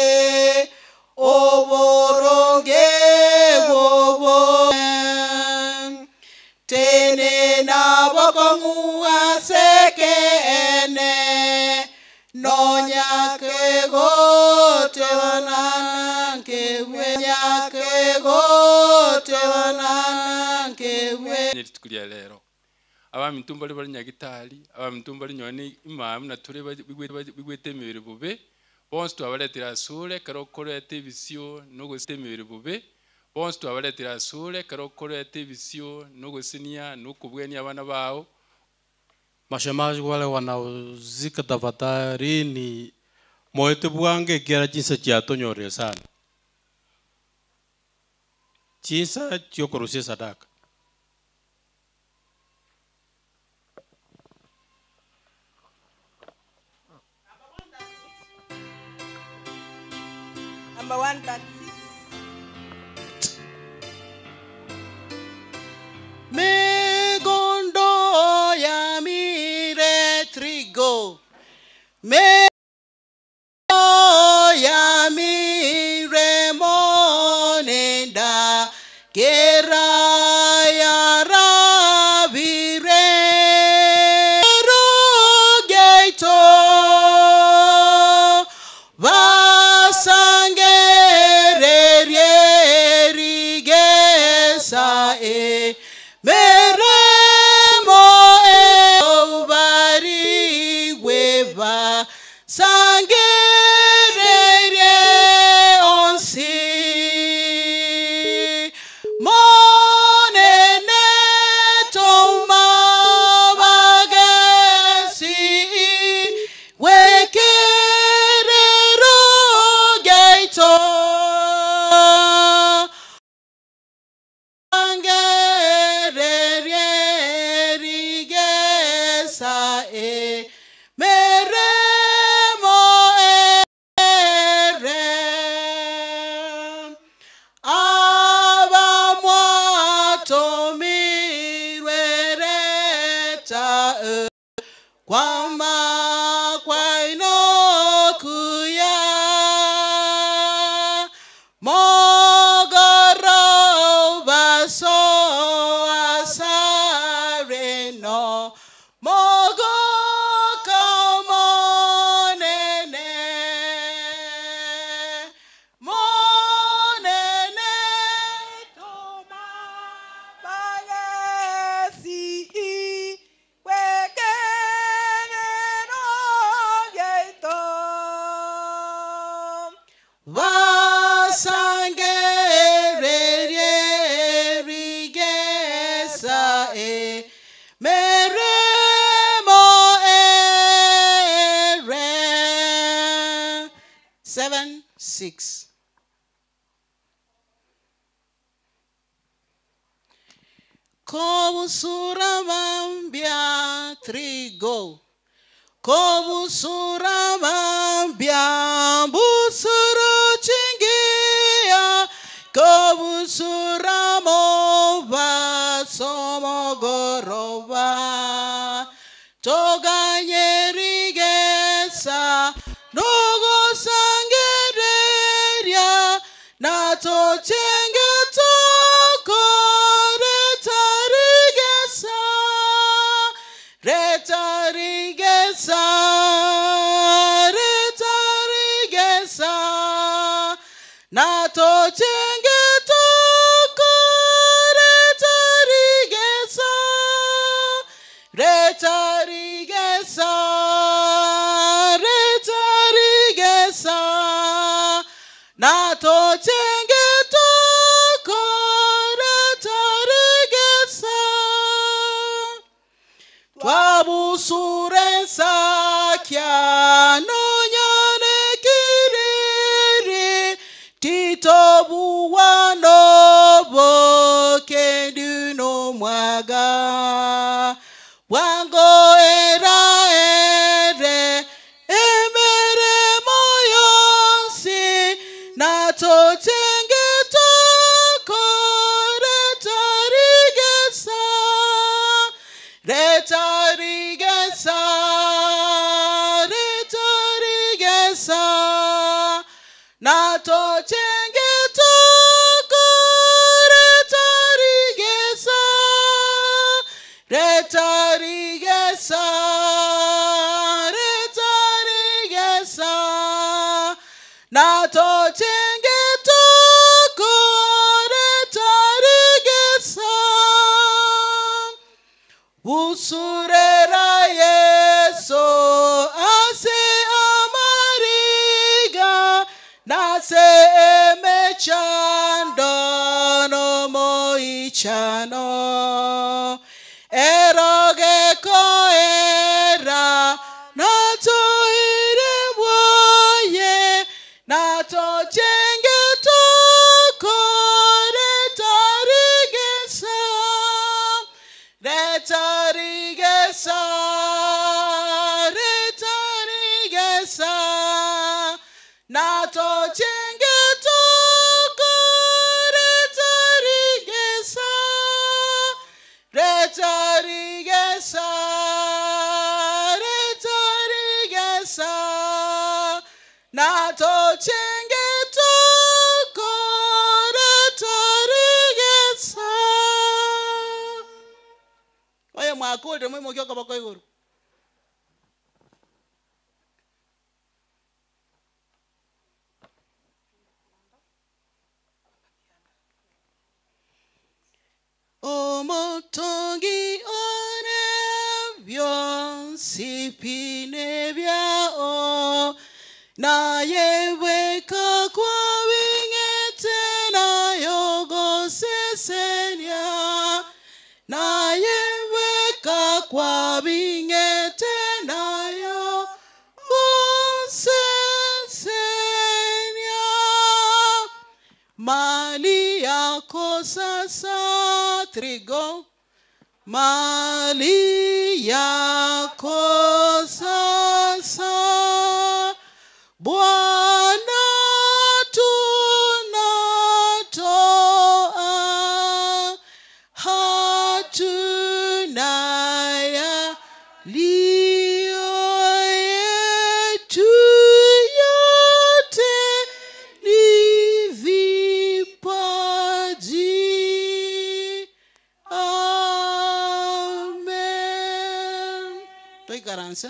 oboronge bobo tene na bokong'u asekeene nonyakegotebanankewe nyakegotebanankewe Rituko ria rero abaminto mbari bari nyagitari abaminto mbari nyone imamu nature bigwete emibere bobe bonsi twabaretera asure ekero okoreta ebisio nogosita emibere bobe bonsi twabaretera asure ekero okoreta ebisio nogosinia nokobwenia abana bao. Mashemaji wale wanaozika tafadhalini moete bwange kiara chinsa chiatonyore sana. Chinsa chiokorusia sadaka. Number 136. Megondo ya mire trigo. Me ya mire monenda. Kera ya rabire. Rogeito. Basangere rigesa e. Meremo e obariweva sangerere onsi monene toma bagesi wekerero geito Angererierigesa e meremo ere abamwatomirwereta e kwama kwainokuya mogoro baso asareno mogo kamonene Basangererie rigesa e meremo ere. 7 6. Kobusura bambia trigo. Kobusura bambia busuru chingia. Kobusura moba somogoroba. Toganyerigesa nogosangereria na tochenge tokoretarigesa retarigesa retarigesa na tochenge tokoretarigesa retarigesa retarigesa na tochenge tokoretarigesa twabusure nsakya nonyane kiriri titobuwa nobo kendi nomwaga bwango era ere emeremo yonsi na tochenge tokoretarigesa retarigesa retarigesa na tochenge tokoretarigesa retarigesa retarigesa na tochenge tokoretarigesa busurera yeso ase amariga nase emechando nomoichano erogekoera natoire bwoye natochenge tokoretarigesa retarigesa retarigesa natochenge tokoretarigesa retarigesa retarigesa natochenge tokoretarigesa oyo mwakulire mwimoki okoboko iguru. Omotongi one byonsi pine byao naye weka kwa wingete nayo gosesenia naye weka kwa wingete nayo gosesenia mali yako sasa trigo mali yako sasa Bwana tunatoa hatuna yaliyo yetu yote ni vipaji. Amen. Toikaransa.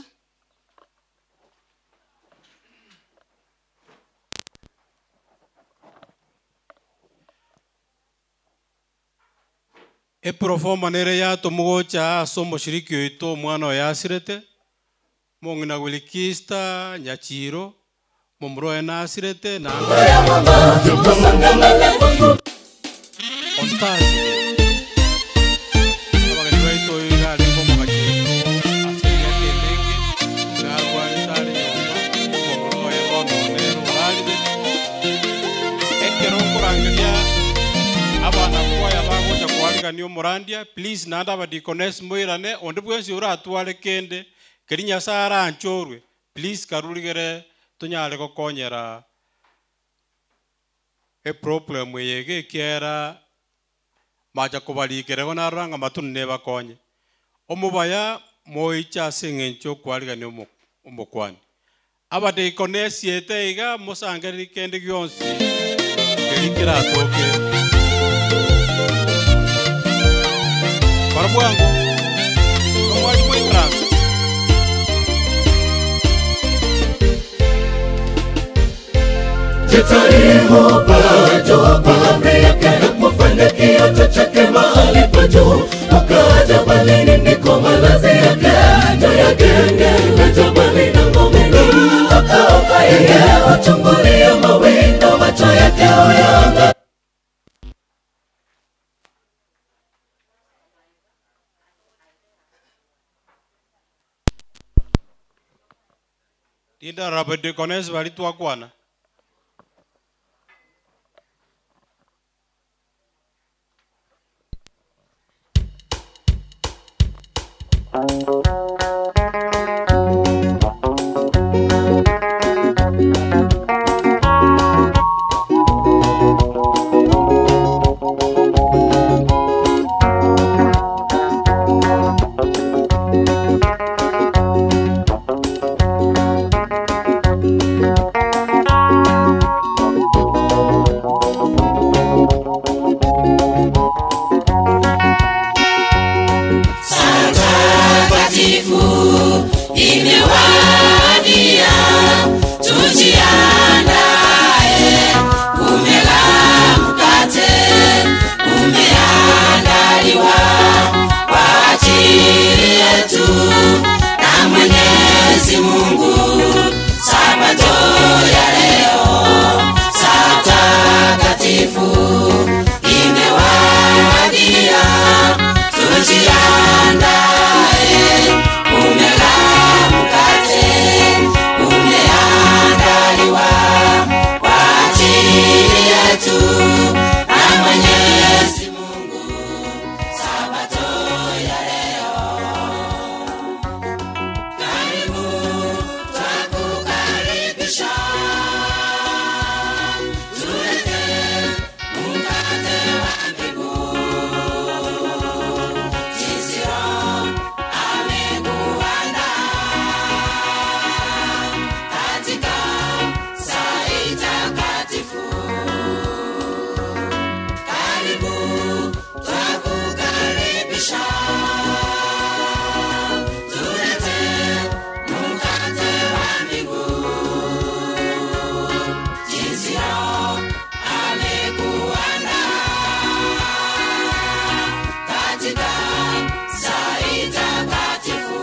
Eprofoma nere yatumugocha ase omoshiriki oito omwana oyo asirete mong'ina Wilkista Nyachiro Momuro enasirete na on Thursday. Abageni baito iga arenge omogachi oito ase emiaka emenge, narwarete are nyomba, omomura oye bono nere orarire. Ekero nkorangeria abana kwaya bagocha kwarigania omorandia, please naende abadiaconess moirane, onde bwensi oratware kende, keri Nyasaye aranchorwe, please karurigere tonyare gokonyera eproblem eye iga ekiara macha kobarikera igo narora ng'a matunu nebakonye. Omobaya moiche ase eng'encho okwarigania omo omokwani. Abadiaconess ete iga mosangereri kende gionsi keri keratoke. Kora bwango, igo mwari moikaranse. Jitaribu bado kwa amri yake na kufanya kioto chake mahali pa juu. Kukaa jabalini ndiko malazi yake, juu ya genge la jabali na ngomeni. Akauka yeye huchungulia mawindo, macho yake huyanga Tinda abadiaconess bari twakwana. Saa takatifu imewadia, tujiandae. Kumela mkate umeandaliwa kwa ajili yetu na Mwenyezi Mungu. Sabato ya leo, saa takatifu imewadia, tujiandae. Kumela mkate umeandaliwa kwa ajili yetu na Mwenyezi Mungu. Sabato ya leo, karibu twakukaribisha, tulete mkate wa mbingu, jinsi Roho amekuandaa katika saa hii takatifu. Karibu twakukaribisha, tulete mkate wa mbingu, jinsi Roho amekuandaa katika saa hii takatifu.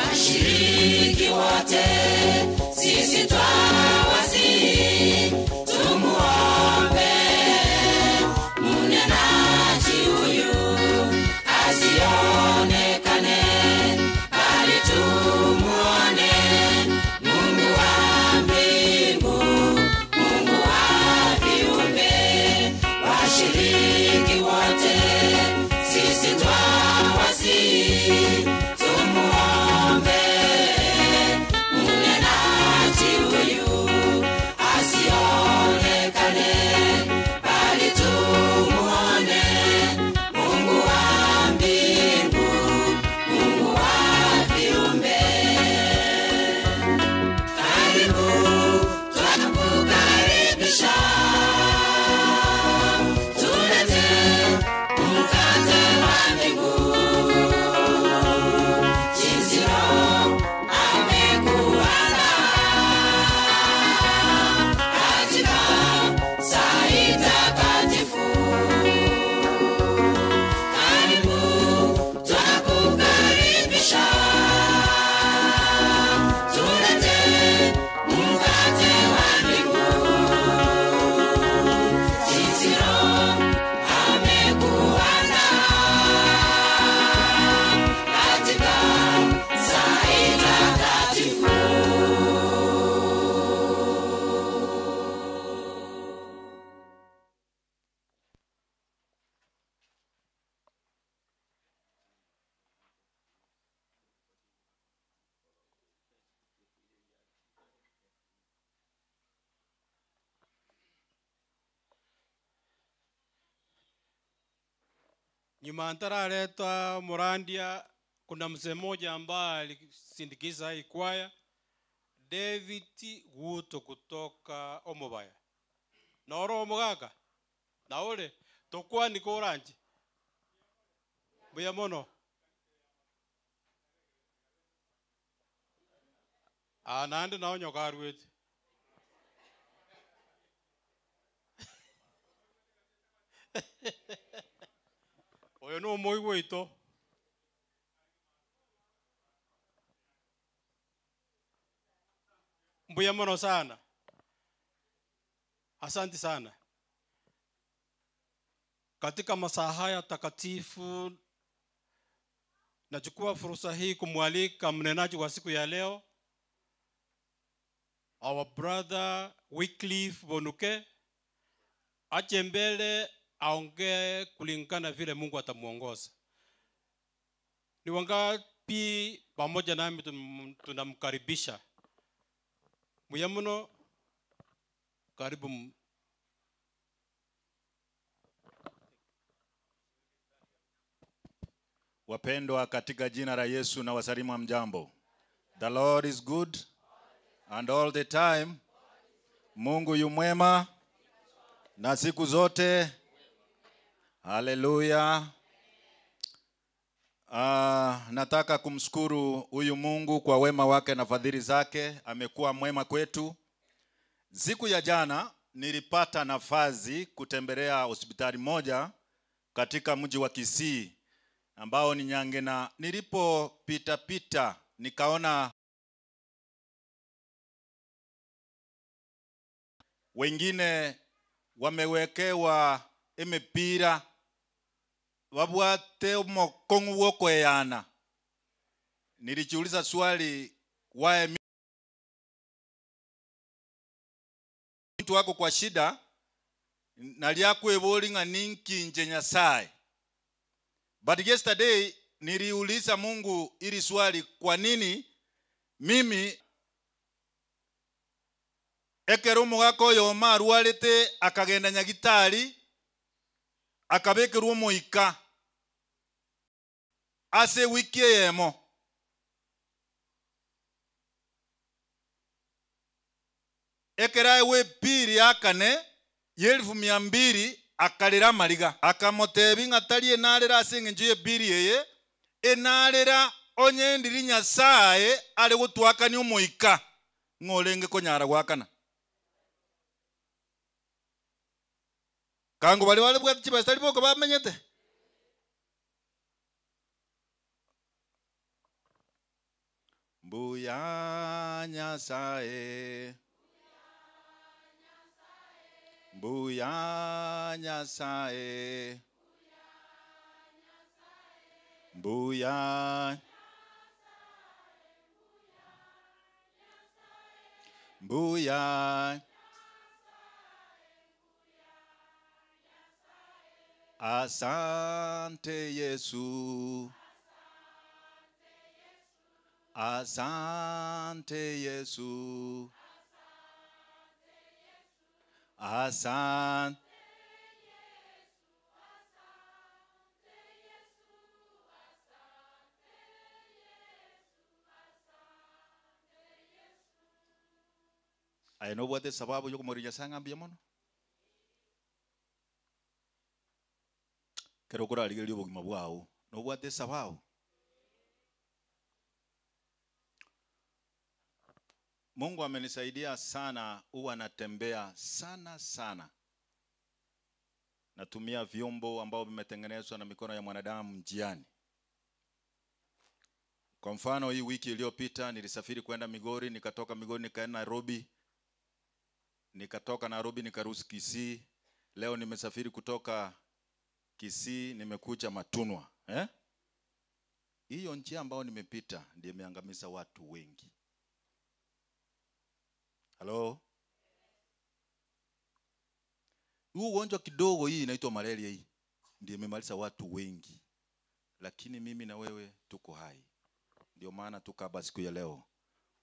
Washiriki wote sisi twawasihi, tumuombe mnenaji huyu asionekane, bali tumuone Mungu wa mbingu, Mungu wa viumbe. Washiriki wote sisi twawasihi, tumuombe mnenaji Nyuma ntarareta omorandia, kuna mzee mmoja ambaye alisindikiza hii kwaya, David Guto kutoka Omobaya. Noro omogaka naore tokwani koranche mbuya mono. Ah, naende nao nyoka arwete. Oyo no omoigwa oito. Mbuya mono sana. Asante sana. Katika masaa haya takatifu nachukua fursa hii kumwalika mnenaji wa siku ya leo, our brother Wycliffe Bonuke, ache mbele aongee kulingana vile Mungu atamuongoza. Ni wangapi pamoja nami tunamkaribisha? Muyamuno, karibu. Wapendwa katika jina la Yesu na wasalimu mjambo. The Lord is good and all the time. Mungu yu mwema na siku zote. Haleluya. Nataka kumshukuru huyu Mungu kwa wema wake na fadhili zake. Amekuwa mwema kwetu. Siku ya jana nilipata nafasi kutembelea hospitali moja katika mji wa Kisii ambao ni Nyangena. Nilipopita pita nikaona wengine wamewekewa emipira wabwate omokongu wokweyana. Nilijiuliza swali, wae mtu wako kwa shida naliakweboli ng'a ninkinje Nyasaye. But yesterday niliuliza Mungu ili swali, kwa nini mimi ekero omogaka oyo oma arwarete akagenda nyagitari akabekerwa omoika ase wiki eyemo. Ekero aewe epiri akane ya elfu mia mbili akarera amariga akamotebi ng'a tari enarera ase eng'encho ya epiri eye enarera onye ndiri Nyasaye are gotwakania omoika ng'orenge konyara gwakana. Kango bari bare bwate chibesa tari boko bamenyete. Mbuya Nyasaye, Mbuya Nyasaye, Mbuya, Mbuya. Asante Yesu, asante Yesu, asante. Aya nobwate sababu yokomorinya Nyasaye ng'a mbuya mono. Kero okorarigereria obogima bwao nobwate sababu. Mungu amenisaidia sana, huwa natembea sana sana. Natumia vyombo ambavyo vimetengenezwa na mikono ya mwanadamu njiani. Kwa mfano, hii wiki iliyopita nilisafiri kwenda Migori, nikatoka Migori nikaenda Nairobi, nikatoka Nairobi nikaruhusu Kisii. Leo nimesafiri kutoka Kisii nimekuja Matunwa. Hiyo njia ambayo nimepita ndiyo imeangamiza watu wengi. Hello? Huu ugonjwa kidogo hii inaitwa malaria hii ndiyo imemaliza watu wengi. Lakini mimi na wewe tuko hai. Ndio maana tuko hapa siku ya leo.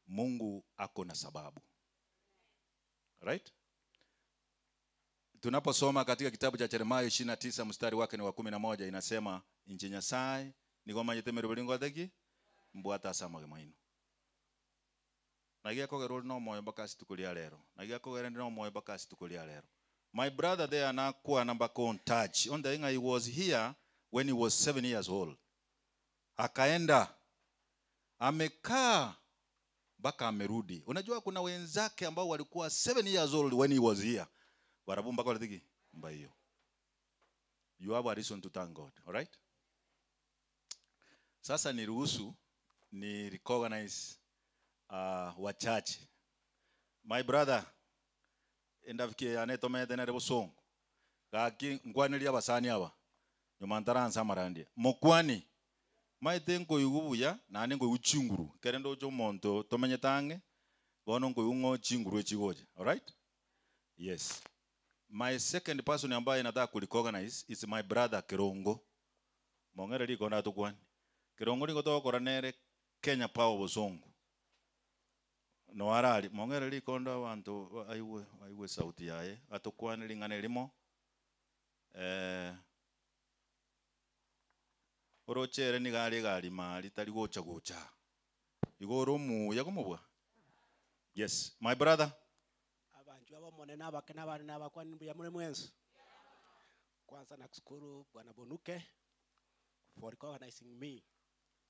Mungu ako na sababu. Right? Tunaposoma katika kitabu cha Jeremiah 29 mstari wake ni wa 11 inasema inche Nyasaye nigomanyete emeroberi ngoteki mbwate ase amagima aino. Naki akogera ore na omoyo mpaka ase rituko ria rero. Naki akogera ndi na omoyo mpaka ase rituko ria rero. My brother there nakwana mpaka ontouch ontebie ng'a he was here when he was 7 years old. Akaenda amekaa mpaka amerudi. Unajua kuna wenzake ambao walikuwa 7 years old when he was here. Barabwo mbakorete ki? Mbaiyo. You have a reason to thank God, all right? Sasa niruhusu ni recognize wachache. My brother endafikie yane tomete nere bosongo. Gaki nkwanirie abasani aba. Nyuma ntaransa amarandia. Mokwani maete nkoigwa buya naende nkoigwa chinguru. Ekere ndoche omonto tomenyete ang'e bono nkoigwa ng'o chinguru echi gocha. Alright? Yes. My second person ambaye nataka kurecognize is my brother Kerongo. Mong'ere riko ndatokwane. Kerongo nigo togokora nere Kenya Power Bosongo. No arari mong'ere rikondo abanto aigwe aigwe sauti yaye atokwane ring'ana erimo eh, oroche ere nigo are egari mari tari gocha gocha igo ore omuya komobua. Yes, my brother. Abanchwa ab'Omonene abake na abande nabakwani mbuya more mwensi. Kwanza nakushukuru Bwana Bonuke for recognizing me.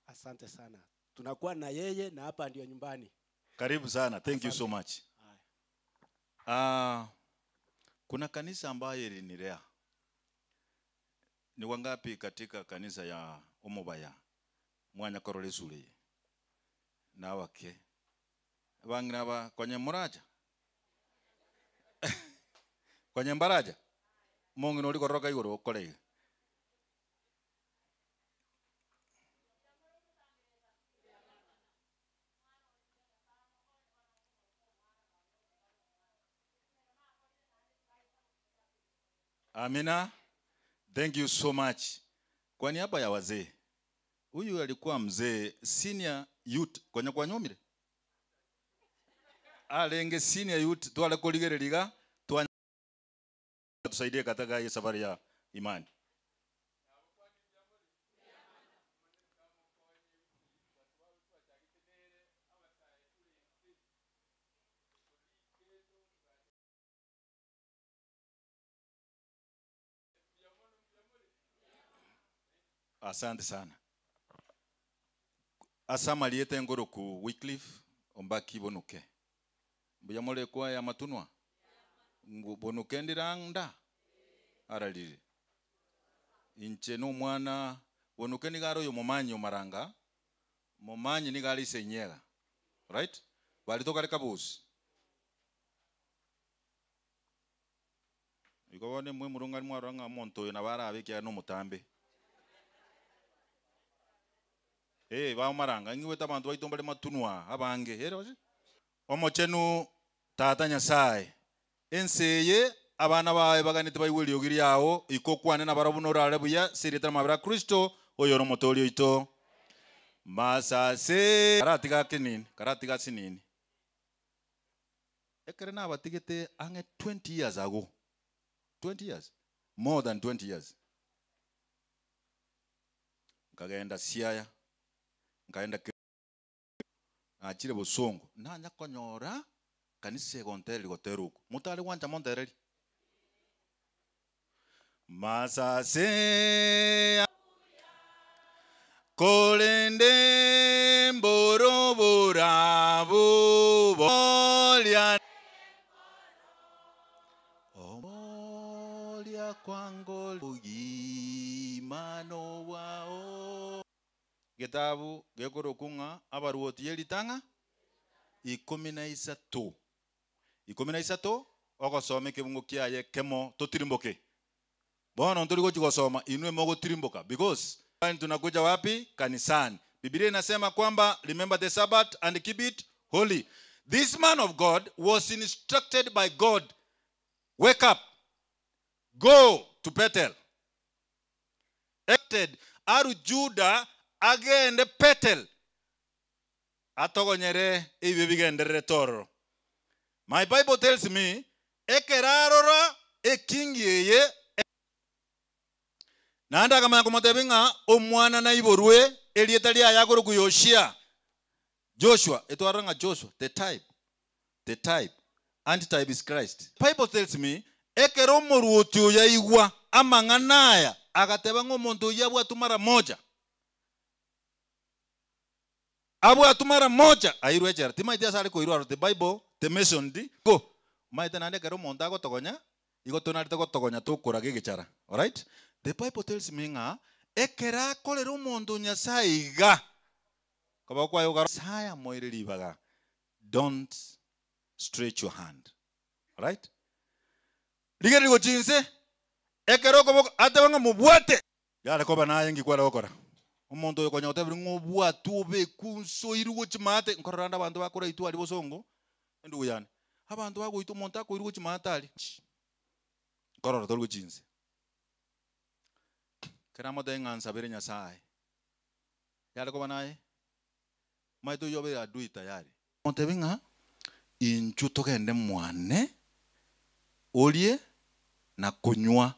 Asante sana. Tunakuwa na yeye na hapa ndio nyumbani. Karibu sana. Thank you so much. Kuna kanisa ambayo ilinilea. Ni wangapi katika kanisa ya Omobaya? Mwanya korore sule. Na wake. Bangina ba kwenye muraja. Kwenye mbaraja. Mungu nori kororoka igoro okore. Amina. Thank you so much. Kwa niaba ya wazee, huyu alikuwa mzee senior youth kwenye kwa nyomire. Alenge senior youth twale kuligereriga twa tusaidie katika hii safari ya imani. Asante sana. Asamaliete ngoroku Wycliffe ombaki bonuke. Mbuya more kwa ya matunwa. Ngu bonuke ndiranda. Aralire. Inche no mwana bonuke nigaro yo momanyi omaranga. Momanyi nigari senyega. Right? Bali toka rekabusi. Iko bone mwe murunga mwaranga monto yo nabara abekia no mutambe. Eh, ba maranga ngiwe tabantu baito mbale matunwa abange here baje omochenu tata Nyasaye enseye abana bawe baganete baigwe riogi riao ikokwane na barabwo norare buya sirita mabra Kristo oyo no motorio ito masase karatiga kinini karatiga sinini ekere nabatigete ange 20 years ago 20 years more than 20 years nkagenda Siaya nkaenda achire Bosongo nanya konyora kanisa egontereri goteruko mutari gwancha montereri masase kolende mborobora bolia omolia kwango ugimano wao getabu gekorokunga abaruoti yeritanga 13 13 ogosome kebungo kiaye kemo totirimboke bono nturi gochi gosoma inwe mogotirimboka because tunakuja wapi? Kanisani. Biblia inasema kwamba remember the Sabbath and keep it holy. This man of God was instructed by God, wake up, go to Bethel. Acted aru Juda agende Bethel atogonyere ebyo bigenderere tororo. My Bible tells me ekerarora ekingi eye naende akamanya komotebia ng'a omwana naiborwe erieta riaye akorokwa Yoshia. Joshua, etwarora ng'a Joshua, the type, the type, antitype is Christ. Bible tells me, ekero omorwoti oyo aigwa amang'ana aya, agateba ng'a omonto oyio abwatwe mara moja. Abwatwe mara moja, airwe echela. Timaeti ase are koirwa aro, the Bible tementioned go. Omanyete naende ekero omonto agotogonya, igo tonarete gotogonya tokoraga egechara. Alright? The Bible tells me ng'a ekero akorera omonto o Nyasaye iga, koboko kwaye gokara Nyasaye amoire ribaga, don't stretch your hand. Alright? Rigereria gochia inse, ekero okoboko ateba ng'a mobwate. Yare koba naye nki kware gokora? Omonto oyo konya otebire ng'a obwatwe obekwe inse oirwe gochia maate, nkorora ande abanto bakoraitwa aria bosongo, endugu yane, abanto bagoitwa omonto akoirwa gochia maate aria, nkorora tori gochia inse. Ekero amotebie ng'a nsabere Nyasaye, yare koba naye? Omanyete oyio obeire adui tayari. Motebie ng'a inchuo togende mwane, orie na konywa,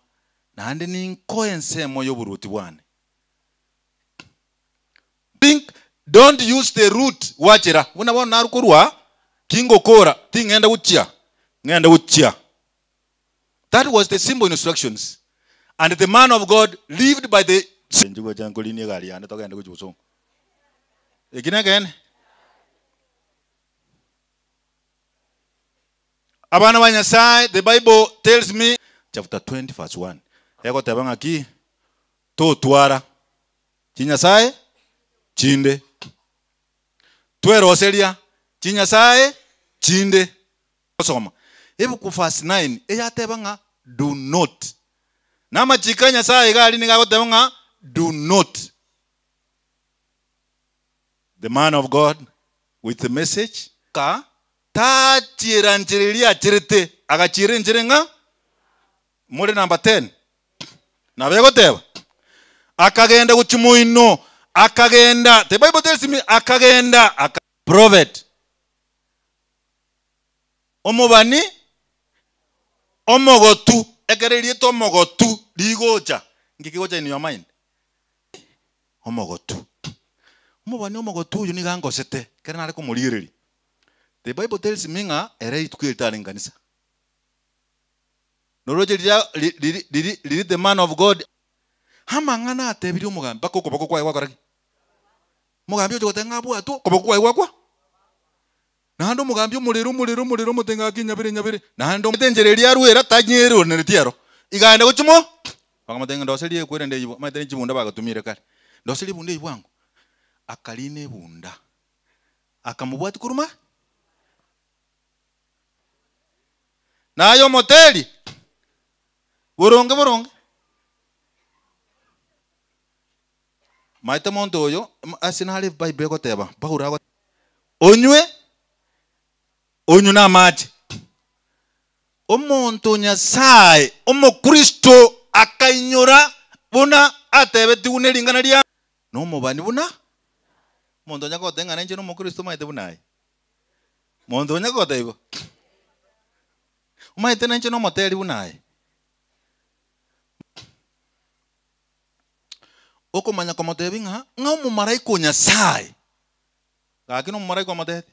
naende ninkoe ensemo y'oboruoti bwane. Think, don't use the route gwachera, buna bono narwa korwa kingokora, ting'enda gochia, ng'ende gochia. That was the simple instructions and the man of God lived by the Inche gocha nkorinia egari yane togende gochia bosongo. Eki nekeene. Abana ba Nyasaye, the Bible tells me chapter 20 verse 1 egoteba ng'aki totwara chinyasaye chinde tweroseria chinyasaye chinde Gosoma ebuku verse 9 eyateba ng'a do not. Na amachiko a Nyasaye iga aria nigo agoteba ng'a do not. The man of God with the message. Ka tachiera nchera eria acherete, agachiera enchera ng'a more number 10. Nabo egoteba akagenda gochia moino, akagenda, the Bible tells me akagenda aka prophet. Omobani omogotu, ekero erieta omogotu rigocha, nki kegocha in your mind? Omogotu. Omobani omogotu oyo nigo angosete ekero nare komorigereria. The Bible tells me ng'a ere rituko eri tarenge kanisa. Noroche riria riri riri riri the man of God amang'ana atebirie omogambi mpaka okoboko kwaye gwakora ki? Omogambi ocha goteba ng'a abwatwe, okoboko kwaye gwakwa. Naende omogambi omorere, omorere, omorere, omote ng'a gaki nyabere, nyabere. Naende omanyete enchera eria arwera tanyeronereti ero. Iga aende gochia mo, bakamotebia ng'a ndoserie ekwe rende eywo, omanyete ne chibunda bagatumire kare. Ndoserie ebunda eywo bwango. Akarina ebunda, akamobwatia korwa ma. Naye omoteri, boronge boronge. Maete monto oyo, ase nare Bible egoteba, Paulo ago onywe, onywe na amache. Omonto o Nyasae, omokristo akainyora buna atebetigwe ne ring'ana ria nomobani buna omonto onya goteba ng'a ninche nomokristo omanyete buna aye. Monto onya goteba igo. Omanyete ninche nomoteri buna aye. Okomanya komotebia ng'a ng'a omomaraika o Nyasae. Gaki nomomaraika omotebeti?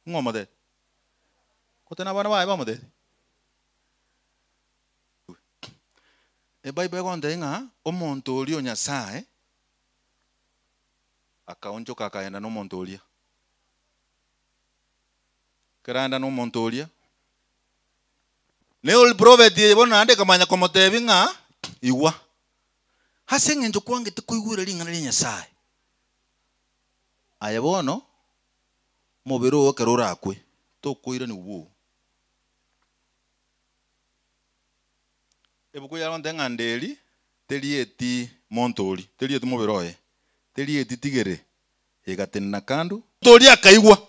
Ng'o omotebeti? Gose nabana baye bamotebeti? Ebible egontebia ng'a omonto oria o Nyasae akaonchoka akagenda nomonto oria. Ekero aenda nomonto oria, Ne ori prophet eye bono naende ekamanya komotebia ng'a, Igwa, ase engencho kwangete koigwera ring'ana ria Nyasae, aye bono omobere oo ekero orakwe, tokoiranigwa bwogo. Ebuku yare gontebia ng'a nderi terieti monto oria, terieti mobere oye, terieti tigere egatenena kando. Omonto oria akaigwa,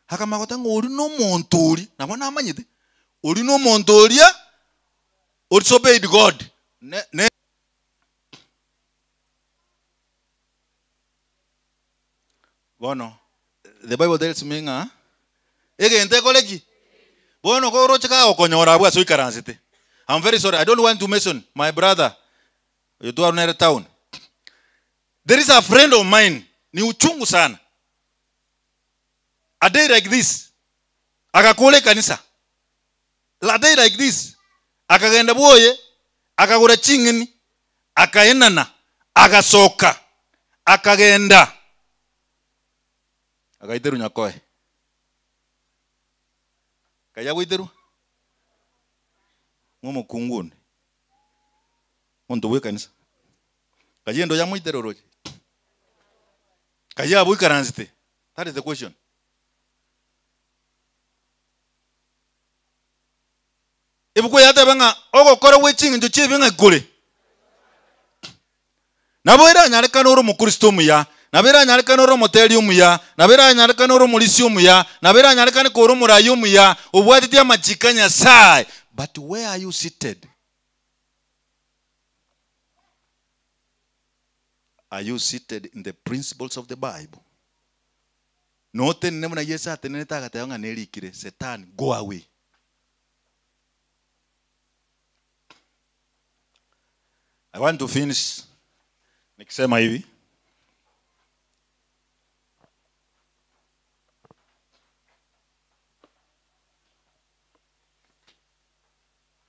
akamanya goteba ng'a oria nomonto oria, nabo namanyete, oria nomonto oria odisobeyed God. Ne, ne. Bono, the Bible tells me ng'a egento ekore ki? Bono koroche kagokonyora abwo ase oikaransete. I'm very sorry, I don't want to mention my brother oyo twarwa nere town. There is a friend of mine, ni uchungu sana. A day like this, agakora ekanisa. A day like this, akagenda bwoye, akagora ching'eni, akaenana, agasoka, akagenda. Agaiterwa nyakoe. Kaya goiterwa? Ng'omokungu onde. Monto bwa ekanisa. Kaya endo yamoitera oroche. Kaya abwo ikaransete. That is the question. Ebuku yateba ng'a ogokora gwe ching'encho chi'ebibe ng'a kore. Nabo eranyarekane ore omokristo omuya, nabo eranyarekane ore omoteri omuya, nabo eranyarekane ore omorisia omuya, nabo eranyarekane kore omorai omuya, obwatete amachiko a Nyasaye. But where are you seated? Are you seated in the principles of the Bible? Notenene buna Yeso atenenete agateba ng'a nerikire, Satan, go away. I want to finish nikisema hivi.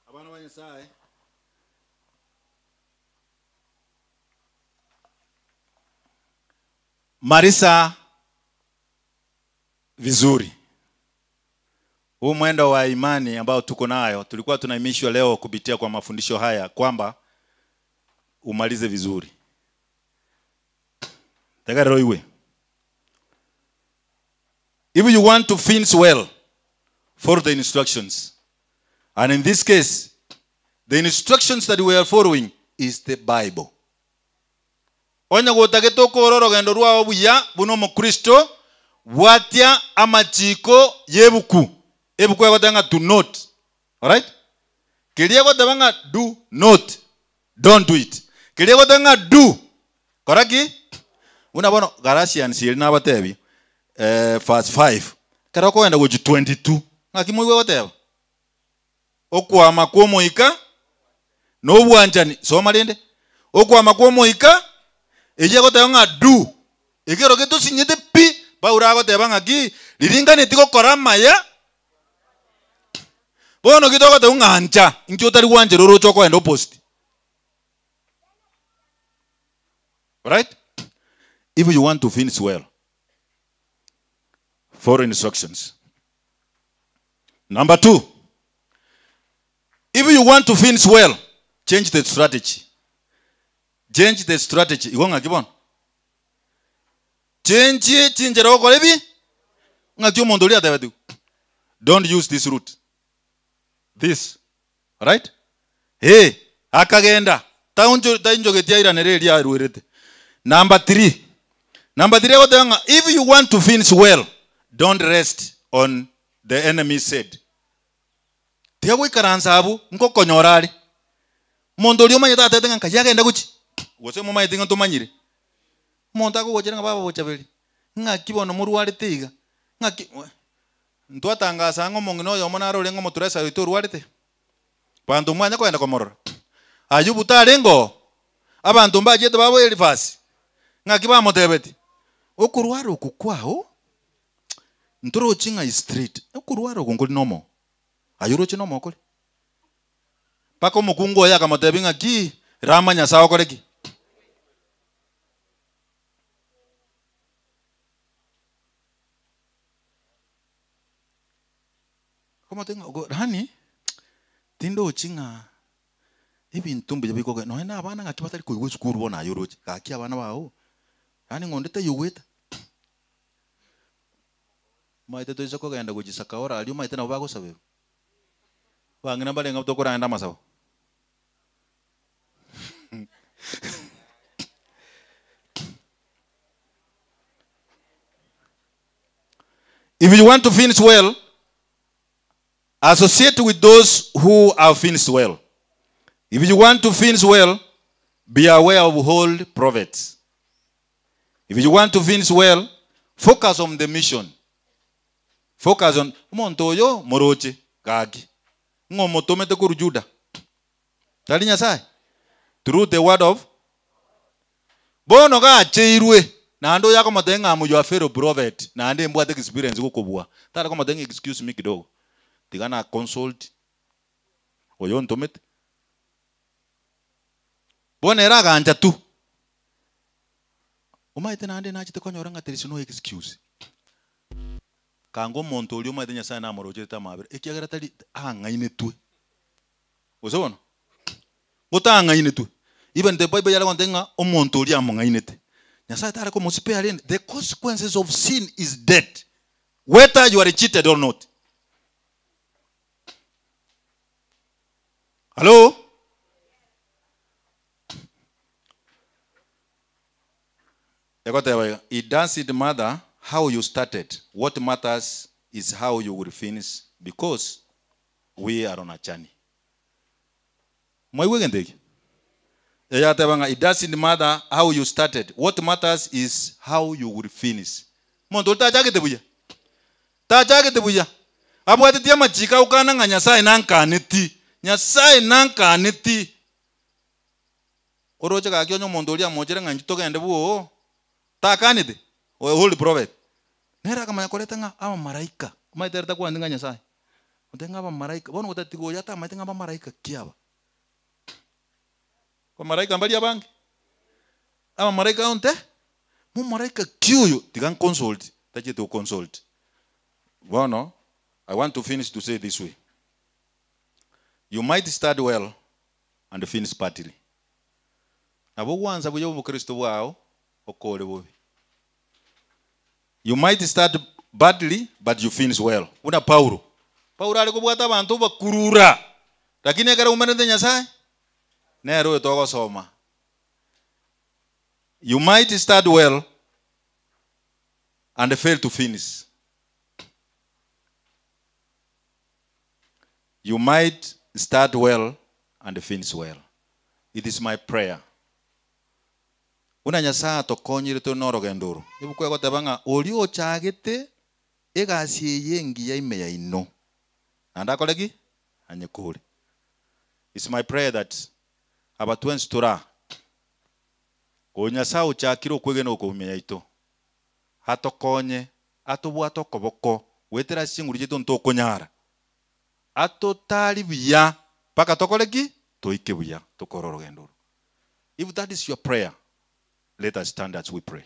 Abana ba Nyasaye Marisa vizuri. Huu mwendo wa imani ambao tuko nayo, tulikuwa tunaimishwa leo kupitia kwa mafundisho haya kwamba umalize vizuri. Tegerero iwe. If you want to finish well, follow the instructions. And in this case, the instructions that we are following is the Bible. Onye gotagete okora orogendo rwao buya buna omokristo, bwatia amachiko y'ebuku. Ebuku egoteba ng'a do not. Alright? Keria egoteba ng'a do not. Don't do it. Keria egoteba ng'a do. Kora ki? Buna bono Galatians eri nabatebi, verse 5. Ekero okogenda gochia 22, ng'aki moigwe egoteba? Okwama kw'omoika na obwanchani. Soma rende. Okwama kw'omoika, eyio egoteba ng'a do. Ekero getosinyete pi, Paulo agoteba ng'a ki, riringaneti gokora amaya, bono ki togoteba ng'a ancha, inki otari gwanchera oroche okoenda opposite. Alright? If you want to finish well, follow instructions. Number 2, if you want to finish well, change the strategy. Change the strategy. Igo ng'aki bono? Change chinchera gokora ebi? Ng'aki omonto oria atebetigwe? Don't use this route. This. Right? Hey, akagenda. Tauncho tainjogeti airanere eria arwerete. Number 3. Number 3 egoteba ng'a if you want to finish well, don't rest on the enemy said. Tiga goikaransa abwo, nkokonyora are. Omonto oria omanyete atebete ng'a nkai agende gochia. Gose momanyete ng'a tomanyire. Omonto akogochera ng'a baba bochaberi, ng'aki bono morwarete iga? Ng'aki ntwatangasa ng'a omong'ina oyomo nare orenge omoturesa oito orwarete. Banto mwanya kogenda komorora. Ayubu tarenge oo, abanto mbachiete babo Elifasi, ng'aki bamotebeti, okorwara oko kwao, ntorochi ng'a is straight, okorwara oko nkori nomo. Aye oroche nomo okore. Mpaka omokungu oye akamotebia ng'a ki, rama Nyasae okore ki? Akamotebia ng'a ogo yaani, tindochi ng'a ebinto mbuya bikogenda, nonya na abana ng'aki batari koigwa esukuru bono aye oroche, gaki abana bao, yaani ng'a onde taiyo ogweta. Omanyete toise kogenda gochia Sakaora aria omanyete nabo bagosaberwa. Abang'ina mbarenge tokoragenda amasabo. If you want to finish well, associate with those who have finished well. If you want to finish well, be aware of old prophets. If you want to finish well, focus on the mission. Focus on omonto oyo moroche. Gaki. Ng'o motomete korwa Juda? Tari Nyasaye? Through the word of bono gacheirwe naende oyo akomotebia ng'a am your fellow prophet naende mbwate experience gokobua tari komotebia ng'a excuse me kidogo tiga na consult oyo ontomete. Bono ere agancha tu. Omanyete naende nachete konyora ng'a there is no excuse. Kanga omonto oria omanyete Nyasaye namorocherete amabera ekiagera tari ang'ainetwe. Gose bono? Gotang'ainetwe. Even the bible yare gontebia ng'a omonto oria among'ainete. Nyasaye tare komospare rende the consequences of sin is death whether you are cheated or not. Hallo? Egoteba iga, it doesn't matter how you started, what matters is how you will finish because we are on a journey. Mwaigwa egento ekio? Eyateba ng'a it doesn't matter how you started, what matters is how you will finish. Omonto oria tachagete buya, tachagete buya, abwatetie amachiko agokana ng'a Nyasaye nankaneti, Nyasaye nankaneti. Oroche gaki onye omonto oria amochere ng'a inchuo togende bwoo, takanete, oyo holy prophet. Nere akamanya koreta ng'a abamaraika, omanyete ere takwaneti ng'a Nyasaye, oteba ng'a abamaraika, bono gotatiga oyo atamanyete ng'a abamaraika ki aba. Abamaraika mbaria abange, abamaraika onte, momaraika ki oyo, tiga nconsult, tachieti goconsult. Bono, I want to finish to say this way, you might start well and finish badly. Nabo ogwansa buya obokristo bwao okore bobe. You might start badly but you finish well. Buna Paulo. Paulo are kobwata abanto obakurura lakini ekero aumerete Nyasaye nere oyo togosoma. You might start well and fail to finish. You might start well and finish well. It is my prayer. Buna Nyasaye atokonyire tore norogendo oro, ebuku egoteba ng'a oria ochagete egasi eye engiya ime yaino, naende akore ki? Anyekore. It's my prayer that aba twensi tore aa, oyo Nyasaye ochakire okwegena oko ime yaito, atokonye, atobwate okoboko, goetera ase chinguru chiaito ntokonyara, atotari buya, mpaka tokore ki? Toike buya, tokore orogendo oro. If that is your prayer, let us stand as we pray.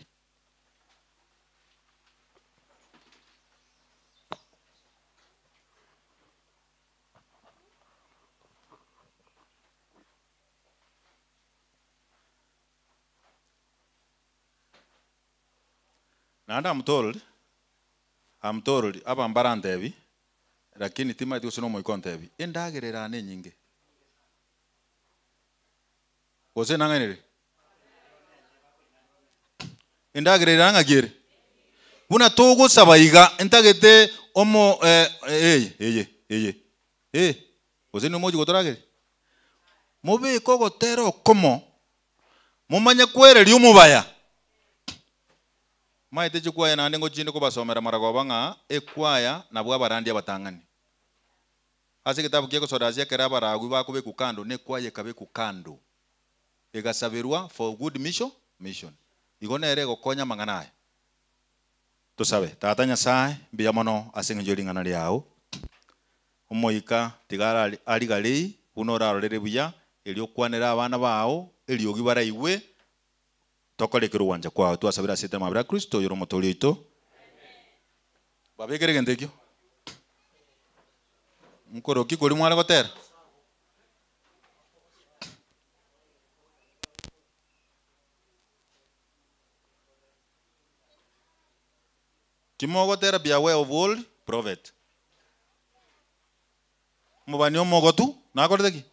Naende I'm told, I'm told, aba mbarantebi, lakini timaeti gose nomoika ontebi, endagera ere aa nenyinge. Gose nang'ainire? Endagera ere aa ng'aki ere? Buna togosaba iga, ntagete omo eh, eye, eye, eye, eh, gose nigo mochi gotorageria? Mobeke ogotera okomo, momanye kwereria omobaya. Maete chikwaya naende ngochinde kobasomera maragoba ng'a ekwaya nabwo abarandi abatang'ani. Ase egetabu ki'Egosoda ase ekero abaragwi bakobekwa kando, na ekwaya ekabekwa kando, egasaberwa for good mission, mission. Igo nere egokonya amang'ana aya. Tosabe. Tata Nyasae, mbuya mono ase engencho ye ring'ana riao. Omoika tiga arari arigarei buna orarorere buya, erio okwanere abana bao eriogi baraigwe, tokore ekero ogwancha kwao. Twasabire ase eteremo ya Kristo oyore omotoori oito. Babekere egento ekio. Nkoroki koria mware gotera? Kimogotera beware of old prophet. Omobani omogotu nakorete ki?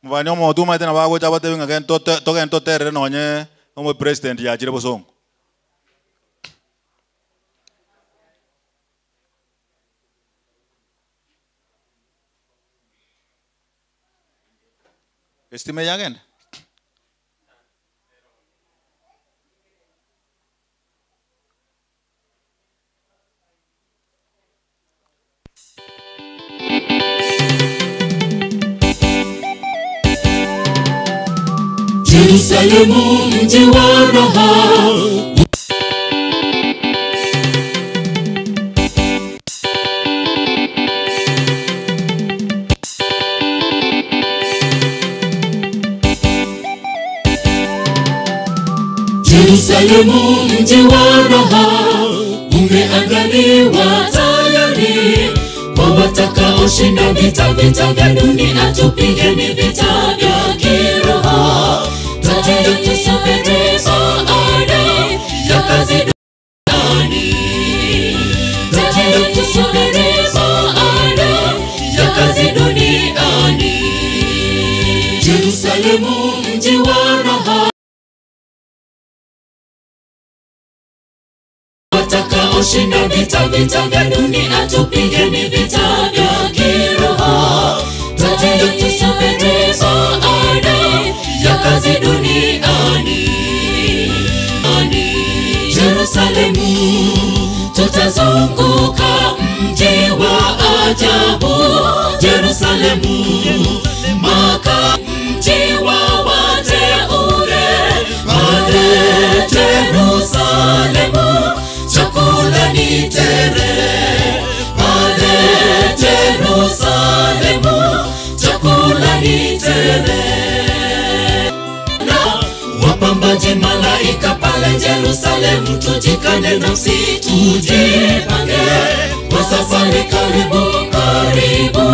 Omobani omogotu omanyete nabo agocha abatebi ng'a genda tote togende toterere nonye omopresident yachire bosongo. Estima eye yagenda? Yerusalemu mji wa raha. Yerusalemu mji wa raha umeandaliwa tayari kwa watakaoshinda vita, vita vya dunia. Tupigeni vita vya kiroho, tayari tusubiri baada ya kazi duniani. Tayari tusubiri baada ya kazi duniani. Yerusalemu mji wa raha watakaoshinda vita, vita vya dunia, tupigeni vita vya kiroho, tayari tusubiri baada ya kazi duniani. Ani. Yerusalemu tutazunguka mji wa ajabu, Yerusalemu maka mji wa wateule, pale Yerusalemu chakula ni tele, pale Yerusalemu chakula ni tele. Na wapambaji malaika pale Yerusalemu, tujikane nafsi, tujipange kwa safari, karibu karibu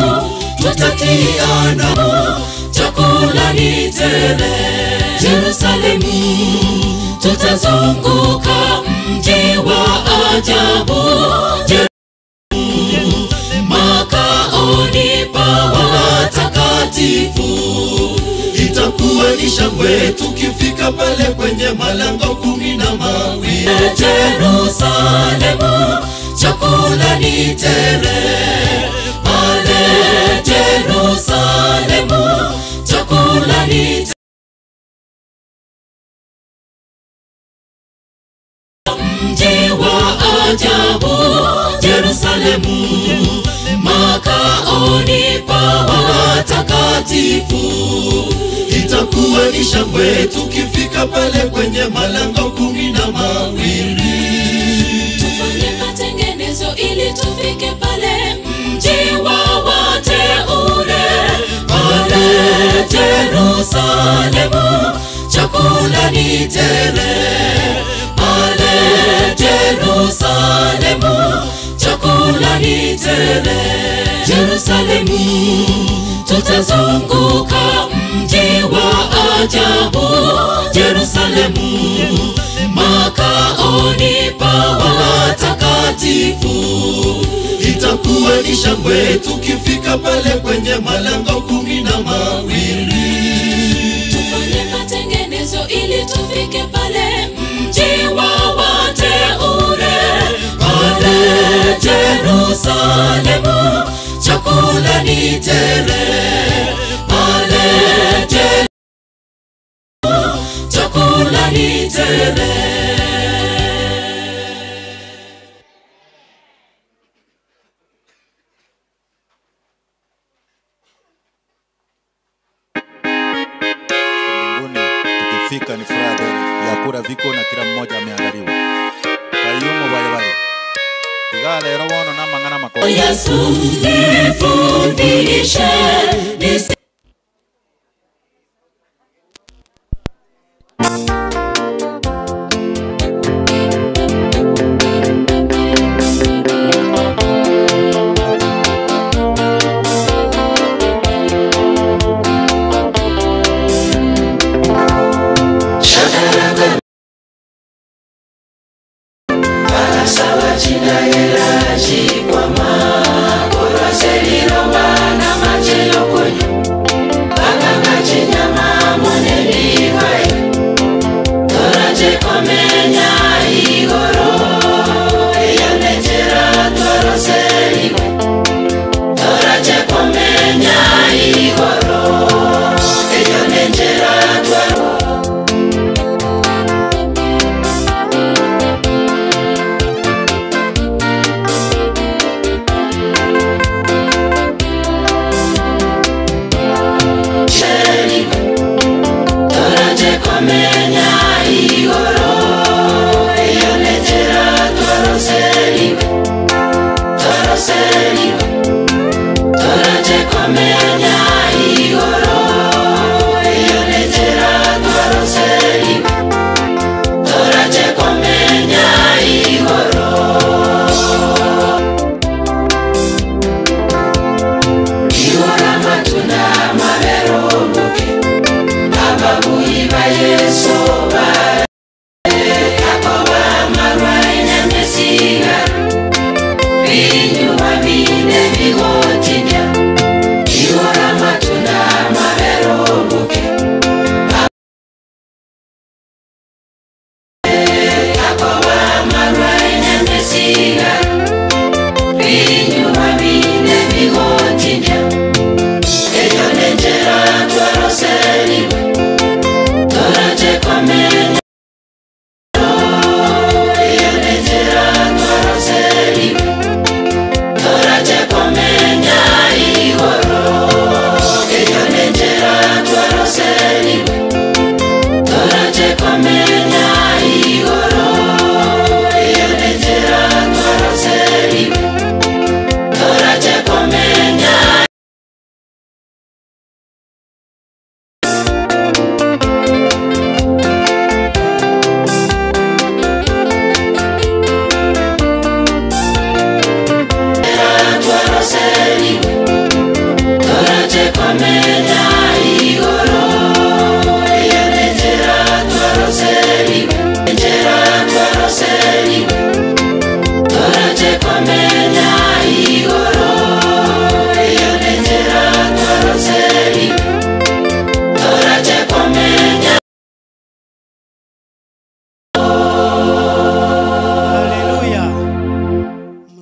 tutatiana, chakula ni tele. Yerusalemu tutazunguka mji wa ajabu, Yerusalemu makaoni pa watakatifu. Itakuwa ni shangwe tukifika pale kwenye malango 12. Yerusalemu chakula ni tele, pale Yerusalemu chakula ni tele. Mji wa ajabu Yerusalemu, makaoni pa watakatifu. Itakuwa ni shangwe tukifika pale kwenye malango 12. Tufanye matengenezo ili tufike pale mji wa wateule, pale Yerusalemu chakula ni tele, pale Yerusalemu chakula ni tele. Yerusalemu tutazunguka mji wa ajabu, Yerusalemu makaoni pa watakatifu. Itakuwa ni shangwe tukifika pale kwenye malango 12. Tufanye matengenezo ili tufike pale mji wa wateule, pale Yerusalemu chakula ni tele, pale Yerusalemu chakula ni tele. Mbinguni tukifika ni furaha tele ya kura viko na kila mmoja ameandaliwa kayumo bale bale iga lero wono na mang'ana mako Yesu nifundishe nisi Toraje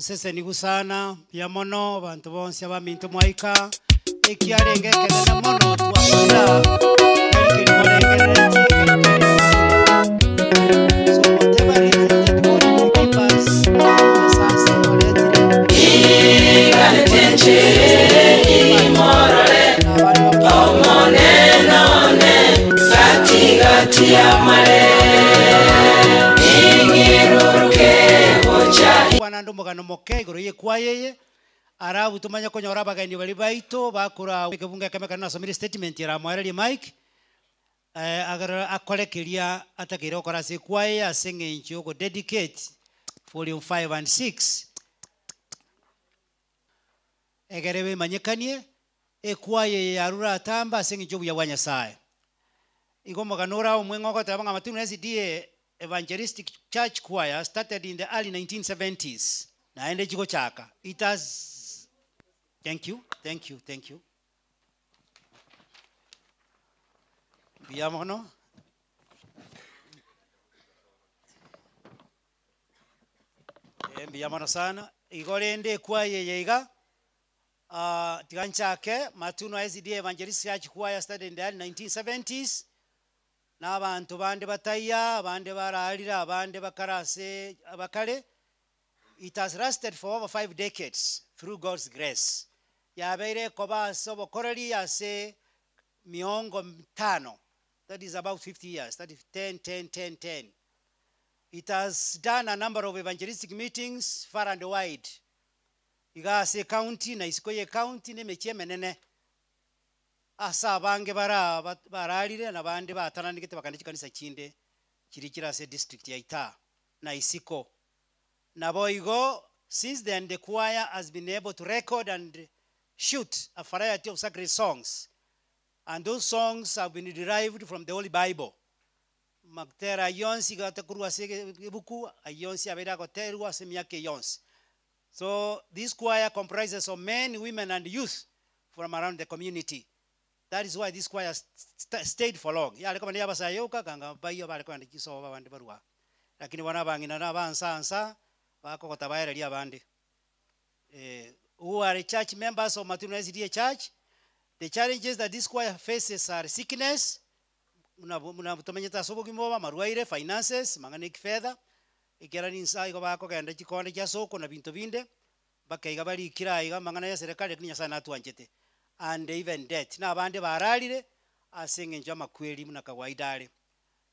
Musesenigu sana mbuya mono abanto bonsi abaminto mwaika, ekiarenge ekenene mono twakora tari keri morengereretie ekero kende mwakire. So whatever reason that God will give us, Nyasaye ase oretire. Kwana ande omogano moke igoro ya ekwaya eye, arabu tomanye konyora abageni baria baito bakora ekebungo ekemo ekero nasomire statement eramoererie Mike, eh, agere akore keria atakeire gokora ase ekwaya eye ase eng'encho ya ogodedicate volume 5 and 6, egere bemanyekanie ekwaya eye yarure atambe ase eng'encho ya obuya bwa Nyasaye. Igo omogano ore omweng'e ogoteba ng'a Matunu SDA Evangelistic Church Choir started in the early 1970s. Naende chigochaka. It has Thank you, thank you, thank you. Mbuya mono. Eh, mbuya mono sana. Igo rende ekwaya eye iga, ah, tiga nchake, Matuno SDA Evangelistic Church Choir started in the early 1970s. Na abanto bande bataiya, abande bararire, abande bakare ase abakare. It has lasted for over five decades through God's grace. Yabeire ekoba ase obokoreri ase miongo mitano, that is about 50 years, that is 10, 10, 10, 10. It has done a number of evangelistic meetings far and wide. Iga ase ecounty na isiko ye ecounty na emechie emenene. Ase abange bara bararire na bande batananigete bakagenda chikanisa chinde chiria chire ase edistrict ya Itaa na isiko. Naboigo since then the choir has been able to record and shoot a variety of sacred songs and those songs have been derived from the Holy Bible. Magtera ayio onsi iga korwa ase ebuku ayio onsi abeire agoterwa ase emiaka eye yonsi. So this choir comprises of men, women and youth from around the community. That is why this choir stayed for long. Yare koba ne abasae yoka kanga baiyo bare kogenda chisobo abande barwa. Lakini bono abang'ina na abansa nsa bakogota baereria abande. Eh, who are church members of Matunu SDA Church, the challenges that this choir faces are sickness, muna muna tomenyete ase obogima obo, amarwaire, finances, mang'ana ekifedha, ekiagera ninsa igo bakogenda chikonde chia soko na binto binde, mpaka iga barikire aiga amang'ana ya serikali lakini Nyasaye natwanchete. And even death. Na abande bararire ase eng'encho y'amakweri buna kawaida are.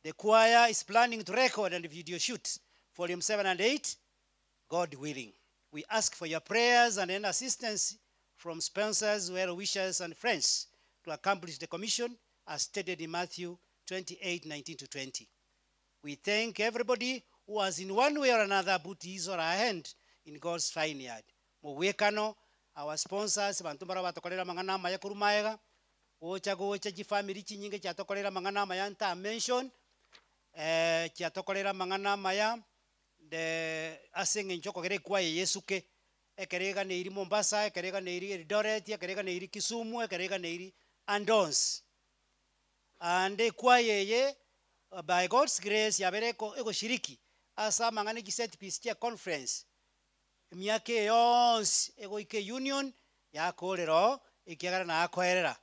The choir is planning to record and video shoot volume 7 and 8, God willing. We ask for your prayers and any assistance from sponsors, well wishers, and friends to accomplish the commission as stated in Matthew 28 19 to 20. We thank everybody who has in one way or another put his or her hand in God's vineyard. Mowekano, our sponsors, bantu mbaro batokorera amang'ana amaya korwa maega, gocha gocha chifamily chinyinge chiatokorera amang'ana amaya nta mention, eh, chiatokorera amang'ana amaya, the ase eng'encho okogera ekwaya eye esuke, ekero eganeiri Mombasa, ekero eganeiri Eldoret, ekero eganeiri Kisumu, ekero eganeiri and onsi. Ande ekwaya eye, by God's grace yabere eko egoshiriki ase amang'ana echi set piece chia conference, emiaka eye yonsi egoika eunion yakorera oo ekiagera nakoerera.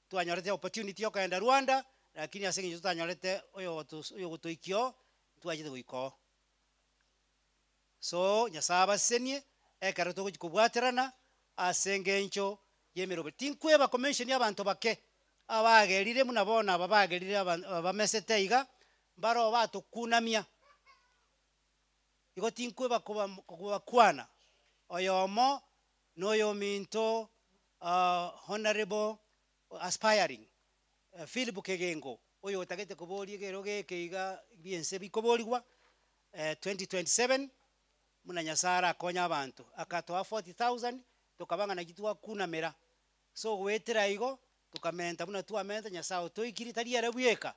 Twanyorete opportunity ya okogenda Rwanda, lakini ase eng'encho totanyorete oyogotos oyogotoikia oo, ntwachete goika oo. So, Nyasaye abasesenie, ekero togochi kobwaterana ase eng'encho ya emeroberi. Tinkweba komention abanto bake, abagerire buna bono aba bagerire aba bamesete iga, mbaro batokunamia. Igo tinkweba koba kobakwana, oyomo na oyominto honourable aspiring Philip Kegengo, oyo otagete koboria ekero geke iga biense bikoborigwa 2027, buna Nyasaye arakonye abanto. Akatoa 40,000, tokaba ng'a naki twakunamera. So goetera igo, tokamenta buna twamenta, Nyasaye otoikire tari ere bweka,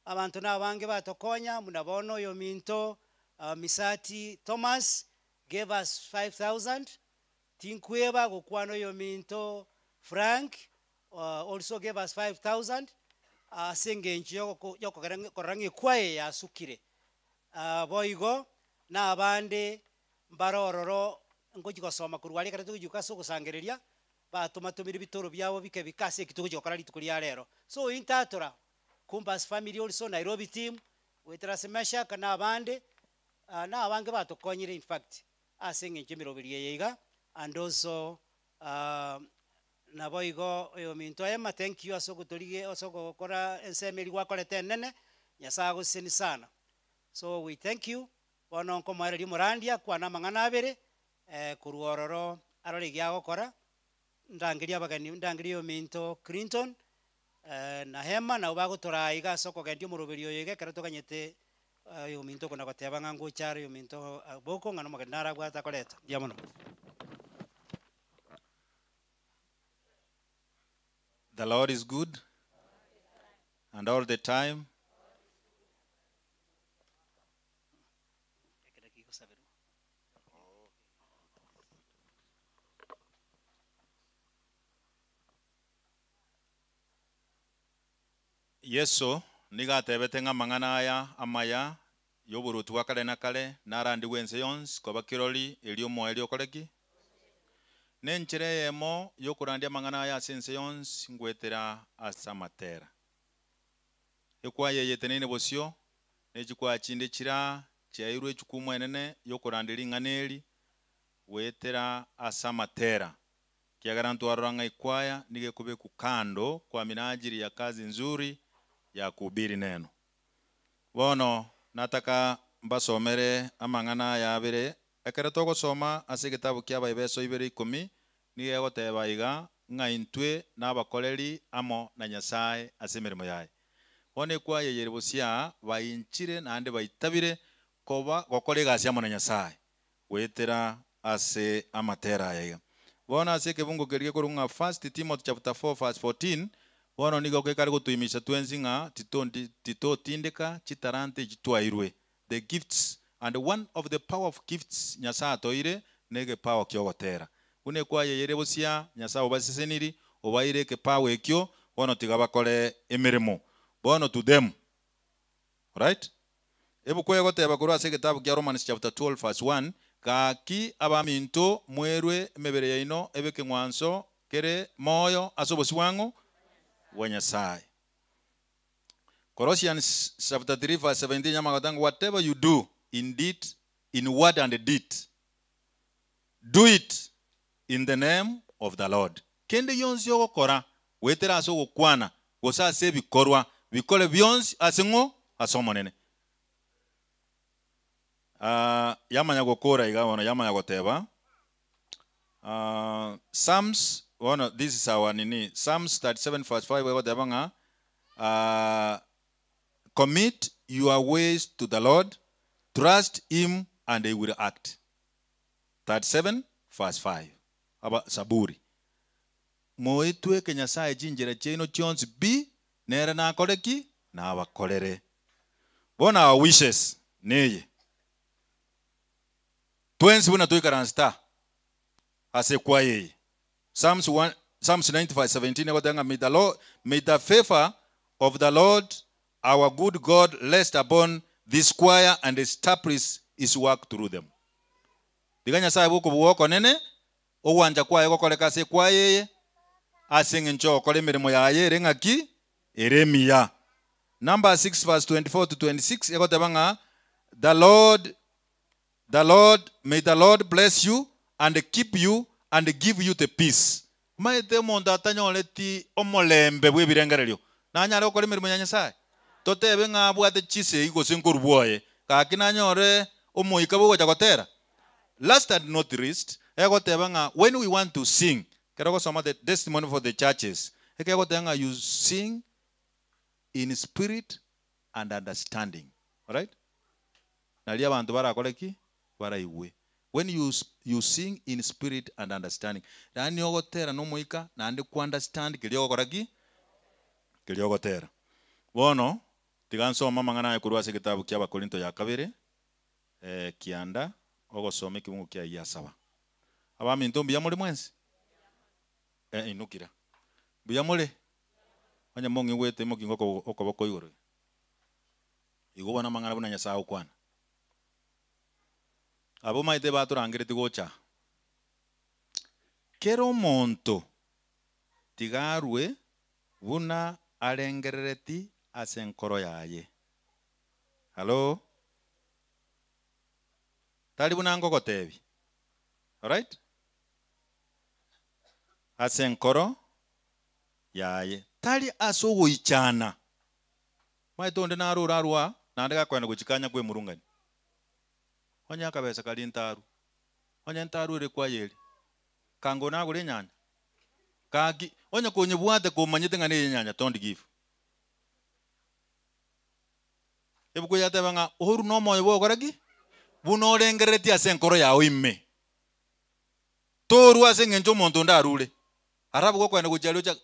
abanto na abange batokonya, buna bono oyominto Misati Thomas gave us 5000, tinkweba gokwana oyominto Frank also gave us 5000, ase eng'encho yogoko yokogera ng'a korora ng'a ekwaya eye yasukire. Boigo, na abande mbare ororo Ngochi gosoma korwa aria ekero togochika ase ogosangereria, batomatomire bitoro biabo bike bike ase eki togochi gokora rituko ria rero. So intatora, Kumbas family also, Nairobi team, goetera ase Meshak na abande, na abange batokonyire infact ase eng'encho emeroberi eye iga, and also naboigo oyominto Emma thank you ase ogotorigia ase ogokora ensemo eria gwakorete enene, Nyasaye agoseseni sana. So we thank you, Bono nkomoereria omorandia akwane amang'ana abere, korwa ororo arore egia agokora, ndangerie abageni ndangerie oyominto Clinton, na Hema nabo bagotoraa iga ase okogendia omoroberi oyo iga ekero toganyete oyominto okona goteba ng'a ngocha are oyominto boko ng'a nomogeni nare abwate akoreta. Mbuya mono. The Lord is good and all the time. Yeso nigo atebete ng'a amang'ana aya amaya y'oboruoti bwa kare na kare narandigwe ense yonsi koba kirori erio omoerio okore ki? Nenchera eyemo y'okorandia amang'ana aya ase ense yonsi ngoetera ase amatera. Ekwaya eye eteneine bosio, ne chikwaya chinde chiraa chiaeirwe echukumu enene y'okorandia ring'ana eri goetera ase amatera, ekiagera ntwarora ng'a ekwaya nigo ekobekwa kando kwa minajili ya kazi nzuri ya kuhubiri neno. Bono nataka mbasomere amang'ana aya abere, ekero togosoma ase egetabu kia Abaebeso ibere ikomi, nigo egoteba iga, ng'a intwe nabakoreri amo na Nyasae ase emeremo yaye. Bono ekwaya eye ere bosio aa, bainchire naende baitabire koba gokora egasi amo na Nyasae goetera ase amatera aya iga. Bono ase ekebungo keria gekorokwa ng'a First Timothy chapter 4 verse 14, bono nigo gekare gotoimisha twensi ng'a titondi titotindeka chitalanta echi twairwe, the gifts, and one of the power of gifts Nyasae atoeire negepawa kiogotera. Buna ekwaya eye ere bosio aa, Nyasae obaseseniri, obaeire ekepawa ekio, bono tiga bakore emeremo. Bono to them. Alright? Ebuku egoteba korwa ase egetabu kia Romans chapter 12 verse 1, Gaki abaminto mwerwe emebere yaino ebe ekeng'wanso kere moyo ase obosio bwang'o? Bwa Nyasae. Colossians chapter 3 verse 17 yamagota ng'a whatever you do in deed, in word and deed, do it in the name of the Lord. Kende gionsi ogokora, goetera ase ogokwana, gose ase ebikorwa, bikore bionsi ase ng'o? Ase Omonene. Ah, yamanya gokora iga bono, yamanya goteba, ah, Psalms, bono this is our nini, Psalms 37 verse 5 egoteba ng'a, ah, commit your ways to the Lord, trust him and he will act. 37 verse 5. Aba Saburi. Moetweke Nyasae chinchera chiaino chionsi pi, nere nakore ki? Nabakorere. Bono our wishes neye, twensi buna toikaransete aa ase ekwaya eye, Psalms one, Psalms 90 verse 17 egoteba ng'a may the Lord, may the favor of the Lord our good God rest upon this choir and establish his work through them. Tiga Nyasae bw'okobua okonene Ogwancha kwaye gokoreka ase ekwaya eye, ase engencho y'ogokora emeremo yaye ere ng'aki? Ere emiya. Numbers 6 verse 24 to 26 egoteba ng'a The Lord, the Lord, may the Lord bless you and keep you and give you the peace. Omanyete omonto atanyoreti omorembe bw'ebirengererio nanyare gokora emeremo ya Nyasae? Totebe ng'a abwate chisegi gose nkoru bwoye, gaki nanyore omoika bw'ogocha gotera? Last and not least, egoteba ng'a when we want to sing, ekero ogosoma the testimony for the churches, ekegoteba ng'a you sing in spirit and understanding. Alright? Nario abanto barakore ki? Baraigwe. When you you sing in spirit and understanding, yaani ogotera na omoika naende kwa understand keria ogokora ki? Keria ogotera. Bono, tiga nsome amang'ana aya korwa ase egetabu kia Abakorinto ya kabere, kianda, ogosoma ekebungo kiaye giasaba. Abaminto mbuya more mwensi? Inukira. Mbuya more? Onye mong'igwete imoki okoboko igoro iga. Igo bono amang'ana buna Nyasae agokwana. Abwo omanyete batorangeretie gocha aa. Kera omonto tiga arwe buna arengerereti ase enkoro yaye. Hallo? Tari buna ngogotebia. Alright? Ase enkoro yaye. Tari ase ogoichana. Omanyete onde naro orarwe aa, naende gakoenda gochia kanya kwemurungania. Onye akabesa karia ntarwa, onye ntarwere kwaya eria, kango nagore enyanya, gaki, onye konyebwate komanyete ng'a neye enyanya, don't give. Ebuku yateba ng'a oru nomoyo bwogokora ki? Buna orengereretie ase enkoro yao ime. Torwa ase eng'encho omonto onde arure, arabe gokoenda gochia aria ocha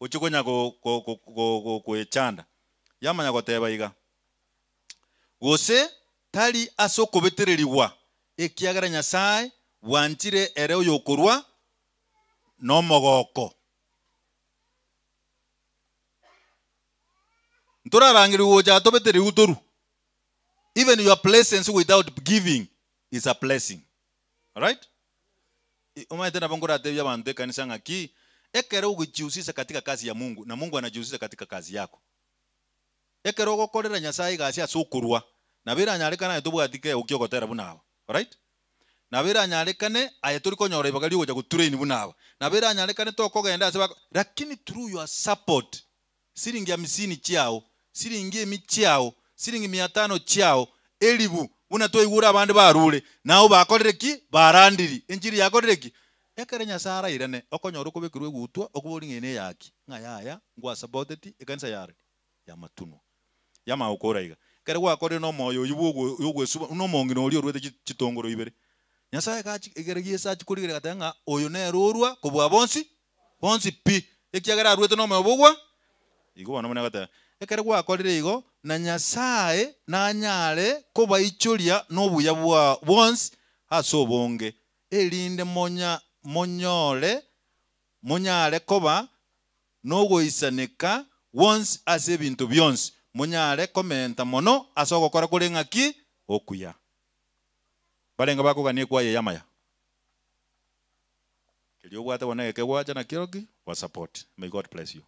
ochie konya go- go- go- go- go- goechanda. Yamanya goteba iga, Gose tari ase okobetererigwa, ekiagera Nyasae bwanchire ere oyokorwa nomogoko. Ntorarangerigwe gocha tobetererigwe torwe. Even your presence without giving is a blessing. Alright? Omanyete nabo nkoratebie abanto ekanisa ng'aki, ekero ogochihusisha katika kazi ya Mungu, na Mungu anajihusisha katika kazi yako. Ekero ogokorera Nyasae egasi ase okorua, nabo eranyarekane aye tobwati kegokio ogotera buna aba. Alright? Nabo eranyarekane aye tori konyora ibaga riogocha gotrain buna aba. Nabo eranyarekane tokogenda ase bako lakini through your support, siringi hamsini chiao, siringi emi chiao, siringi mia tano chiao, elibu, buna twaigure abande barure, nao bakorire ki? Barandiri. Enchiri yakorire ki? Ekero Nyasae arairane, okonyora okobekerwa egutwa, okobori ng'a eye neyaki, ng'a yaya, ngwasapoteti ekanisa yare y'amatunwa. Yamanya gokora iga. Ekero gwakorire nomoyo oyio bwa ogwesuba, buna omong'ina oria oruete chitongoro ibere. Nyasae gachi ekero Yeso achia korigereria agateba ng'a oyo nere orua kobua bonsi, bonsi pi, ekiagera aruete nomoyo bogwa. Igo bono buna agoteba, ekero gwakorire igo, na Nyasae nanyare kobaichoria nobuya bwa bwonsi ase obonge, erinde monya monyore monyare koba nogoisaneka gwonsi ase ebinto bionsi, monyare komenta mono ase ogokora kore ng'aki okuya. Barenge bakogania ekwaya eye amaya. Keria obwate bono egeke gwacha nakio ki? Gwa support. May God bless you.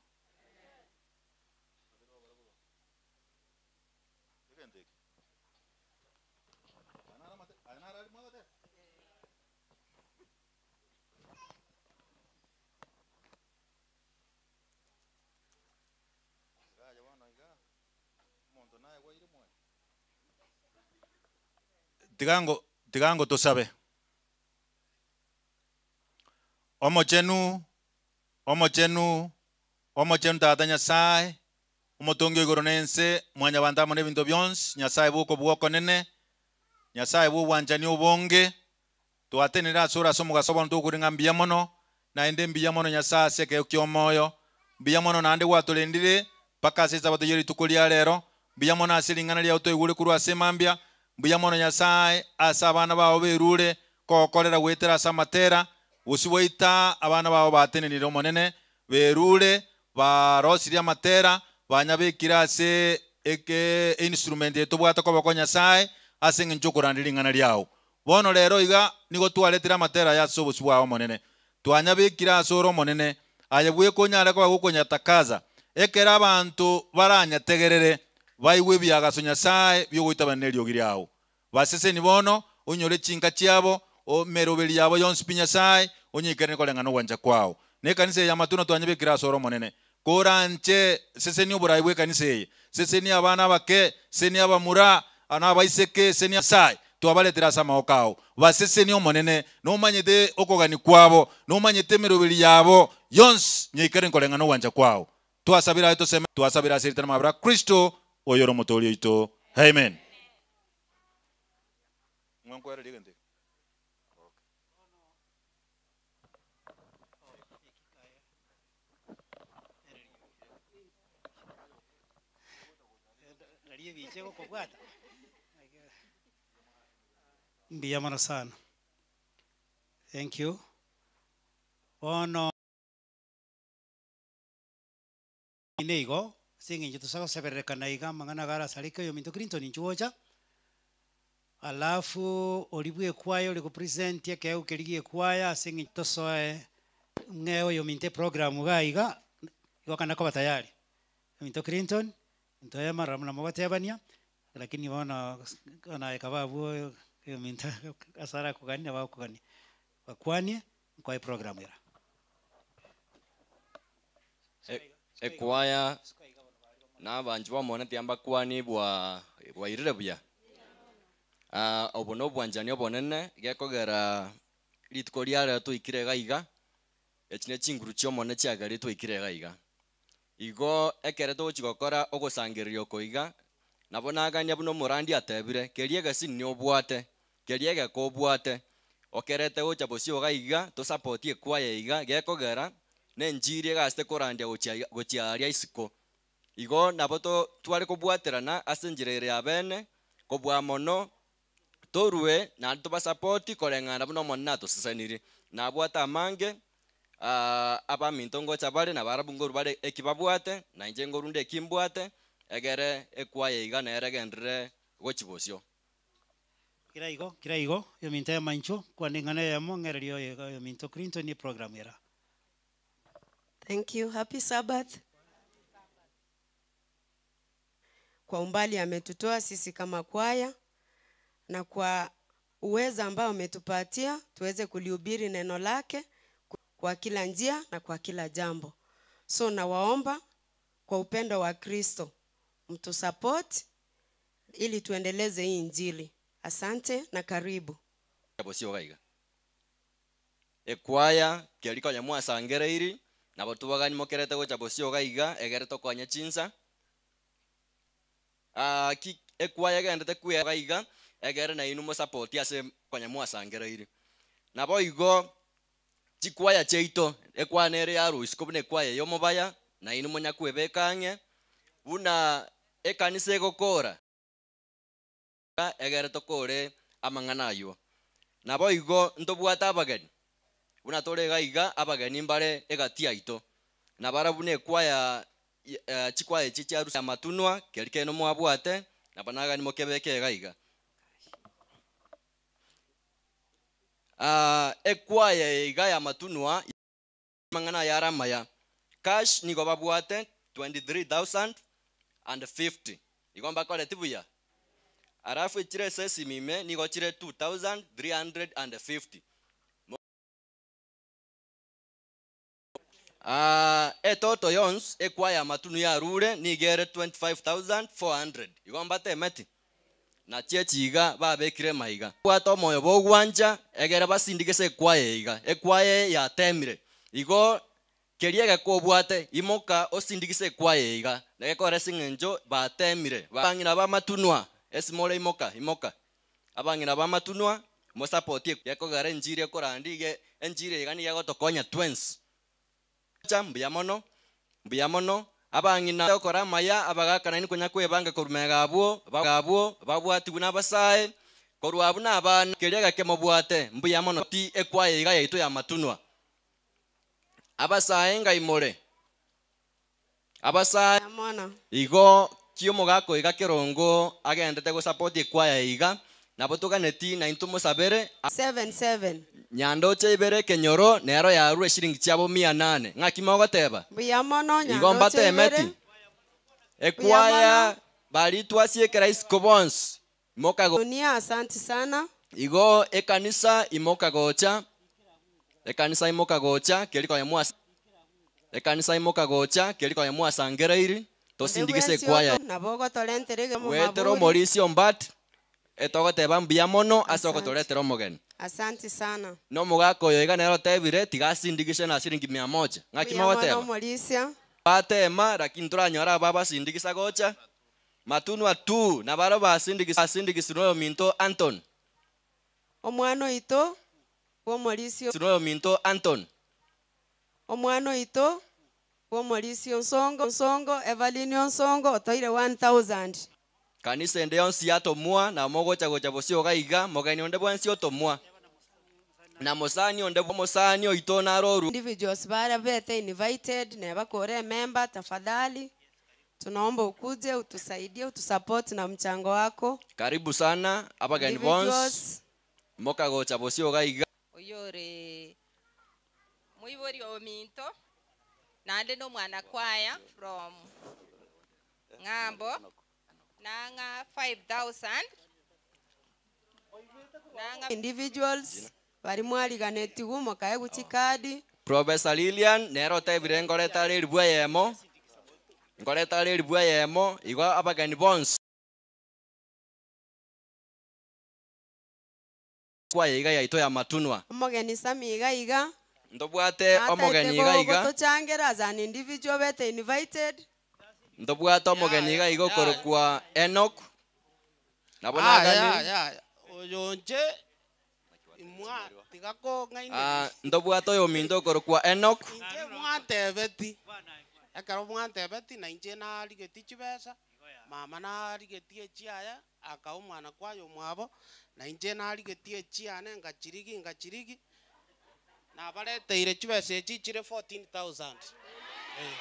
Tiga tiga tosabe. Omochenu, omochenu, omochenu Tata Nyasae, omotongi o igoro na ense, mwanyabanto amo na ebinto bionsi, Nyasae bwa okobua okonene, Nyasae bwa obwanchani obonge, Twatenenire asore ase omogaso bono togokora ng'a mbuya mono, naende mbuya mono Nyasae ase ekeegwa ki'omoyo, mbuya mono naende gwatorendire mpaka ase esabato ye rituko ria rero, mbuya mono ase ring'ana riao toigure korwa ase mambia, mbuya mono Nyasae ase abana bao berure kogokorera goetera ase amatera, bosio bwaita abana bao batenenire Omonene, berure barosirie amatera, banyabekire ase eke einstrument eye tobwate koboko Nyasae, ase eng'encho okorandia ring'ana riao. Bono rero iga nigo twaretire amatera aya ase obosio bwao Omonene, twanyabekire ase ore Omonene, aye bweka onyare koba gokonyatakaza, ekero abanto baranyategerere, baigwe ebiagaso Nyasae bi'ogoitabana neriogi riao. Baseseni bono, onyore chinka chiabo, emeroberi yabo yonsi pi Nyasae, onyeikeranie koreng'ana nogwancha kwao. Na ekanisa eye y'amatunda twanyebekire ase ore Omonene. Koranche, sesenia oborai bw'ekanisa eye, sesenia abana abake, sesenia abamura, na abaiseke, sesenia Nyasae, twabaretire ase amaboko ao. Basesenie Omonene, nomanyete okogania kwabo, nomanyete emeroberi yabo yonsi, nyeikere nkoreng'ana nogwancha kwao. Twasabire aye toseme, twasabire ase erieta ri'amabera a Kristo, oyore Omotoori oito. Amen. Ng'o nkwereria egento eke? Mbuya mono sana. Thank you. Bono ine igo, ase eng'encho tosa gosebererekana iga amang'ana iga arasareke oyominto Clinton inchuo gocha, alafu oria bwa ekwaya ore gopresent ekeegwa keria gia ekwaya ase eng'encho tosoe. Ng'e oyo minte program iga iga, igo kana koba tayari. Ominto Clinton, into Emma muna mogotebania, lakini bono bono aye kaba abwo oyo minto ase arakogania nabo agokogania. Bakwanie, nkoe program era. Ekwaya na abanchi bomone tiga mbakwani bwa bwairire buya. Ah, obo na obwanchani obonene gekogera rituko ria rero twaikire iga iga, echi ne chinguru chia omonene chiagerire twaikire iga iga. Igo ekere togochi gokora ogosangereria oko iga, nabo nagania buna omorandi atebire, keria egesini obwate, keria egeka obwate, okerete gocha bosio iga iga, tosapotie ekwaya iga, gekogera, na enchiri egasete korandia gochia iga gochia aria isiko. Igo nabo to tware kobwaterana ase enchera ere ya bene, kobua mono, torue naende tobasapoti koreng'ana buna omonene atoseseniri. Nabwate amange, abaminto ngocha bare, na barabwo nkorwa bare eki babwate, na inche nkorunde eki mbwate, egere ekwaya iga nere egenderere gochia bosio. Kera igo, kera igo, oyominto ema inchuo, kwana eng'ana eyemo, ng'ererie oyo iga oyominto Clinton eprogram era. Thank you. Happy Sabbath. Kwa umbali ametutoa sisi kama kwaya na kwa uweza ambao ametupatia tuweze kulihubiri neno lake kwa kila njia na kwa kila jambo. So nawaomba kwa upendo wa Kristo mtusupport ili tuendeleze hii injili. Asante na karibu. Bosio iga iga. Ekwaya keri konya mwasangereiri, nabo tobagani mokerete gocha bosio iga iga, egere tokonye chinsa. Ah, ki ekwaya egenderete kwe iga iga, egere nainwe mosapoti ase konya mwasangereiri. Nabo igo, chikwaya chiaito, ekwaya nere ya rosiko buna ekwaya ya omobaya, nainwe monyakwebeka ang'e, buna ekanisa egokora, egere tokore amang'ana aywo. Nabo igo ntobwate abageni, buna tore iga iga, abageni mbare egati yaito. Nabarabwo buna ekwaya chikwaya echi chia arusi amatunwa, keri kende mwabwate, nabo nagani mokebeke iga iga. Ekwaya eye iga ya amatunwa, amang'ana aya are amaya. Cash nigo babwate 23,050. Igo mbakoreti buya. Alafu echire ase esimi ime nigo chire 2,350. Etoto yonsi ekwaya amatunu yarure nigo ere 25,400. Igo mbatemeti? Na chiechi iga babekire maiga. Bwate omoyo bogwancha egere basindigese ekwaya eye iga. Ekwaya eye yatemire. Igo keria egekobwate imoka osindigise ekwaya eye iga. Negekore ase eng'encho batemire. Abang'ina b'amatunwa esimore imoka imoka. Abang'ina b'amatunwa mosapotie gekogera enchiri ekorandi iga enchiri iga nigo egotokonya twensi. Cha mbuya mono, mbuya mono, abang'ina gokora amaya, abagaka nainwe konya kwebanga korwa magega abwo, abwo babwatigwe nabasae, korwa abwo na abana, keria egeke mobwate, mbuya mono ti ekwaya iga yaito y'amatunwa. Abasae ngai more? Abasae Mono. igo ki omogaka oiga kerongo agendete gosapoti ekwaya iga, nabo toganeti naintwe mosabere. Seven seven. Nyandoche ibere ekenyoro nero yarure shilingi chiabo mia nane. Ng'aki mogoteba? Mbuya mono Igo nyandoche mbatemeti. ibere. Mbuya Ekwaya mono. baria twasiekera isiko bonsi imoka Dunia, asante sana. Igo ekanisa imoka gocha, ekanisa imoka gocha, keri konya mwasa ekanisa imoka gocha, keri konya mwasangereiri, tosindigise Onde bwensi ekwaya. oto nabo ogotorentere egemo Goetera maburi. omorisia ombati, etogoteba mbuya mono ase Asante. ogotoretera omogeni. Asante sana. Na omogaka oyo iga nere otebire, tiga asindigishe na shilingi mia moja. Ng'aki Mbuya mono mogoteba? omorisia. Batema, lakini toranyore aba abasindigisa gocha. Matunwa tu, nabaro basindigisa asindigisirwe oyominto Anton. Omwana oito bw'omorisia. Sirwe oyominto Anton. Omwana oito bw'omorisia Onsongo, Onsongo, Evelyn Onsongo, otoire 1000. Kanisa ende yonsi yatomwa, na mogocha gocha bosio iga iga, mogeni onde bwensi otomwa. Na mosani onde omosani oito naro oru. Individuals bare bete invited neba kore member tafadhali tunaomba ukuje utusaidie utusupport na mchango wako. Karibu sana abageni bonsi Individuals. mokagocha bosio iga iga. Oyore Muibori ominto naende na omwana kwaya from ng'ambo nang'a 5000 nang'a Individuals bari mwariganetigwe mokaegwa chikadi. Professor Lilian nere otebire nkoreta are eribu eyemo nkoreta are eribu eyemo igo abageni bonsi kwaya iga yaito ya Matunwa. Omogeni Sammy iga iga. Ntobwate omogeni Nataete iga iga. gotochangera as an individual obete invited. Ntobwate omogeni iga iga okorokwa Enock. Nabo Aya, nagani. aya, aya. Oyo nche imwa tiga kong'aina Ah, ntobwate oyominto okorokwa Enock. Inche mwantebeti, ekero mwantebeti na inche narigeti chibesa, mama narigeti echiaye, akaa omwana kwaye omwabo, na inche narigeti echiane ngachirigi ngachirigi, nabareteire chibesa echi chire 14,000. Eh.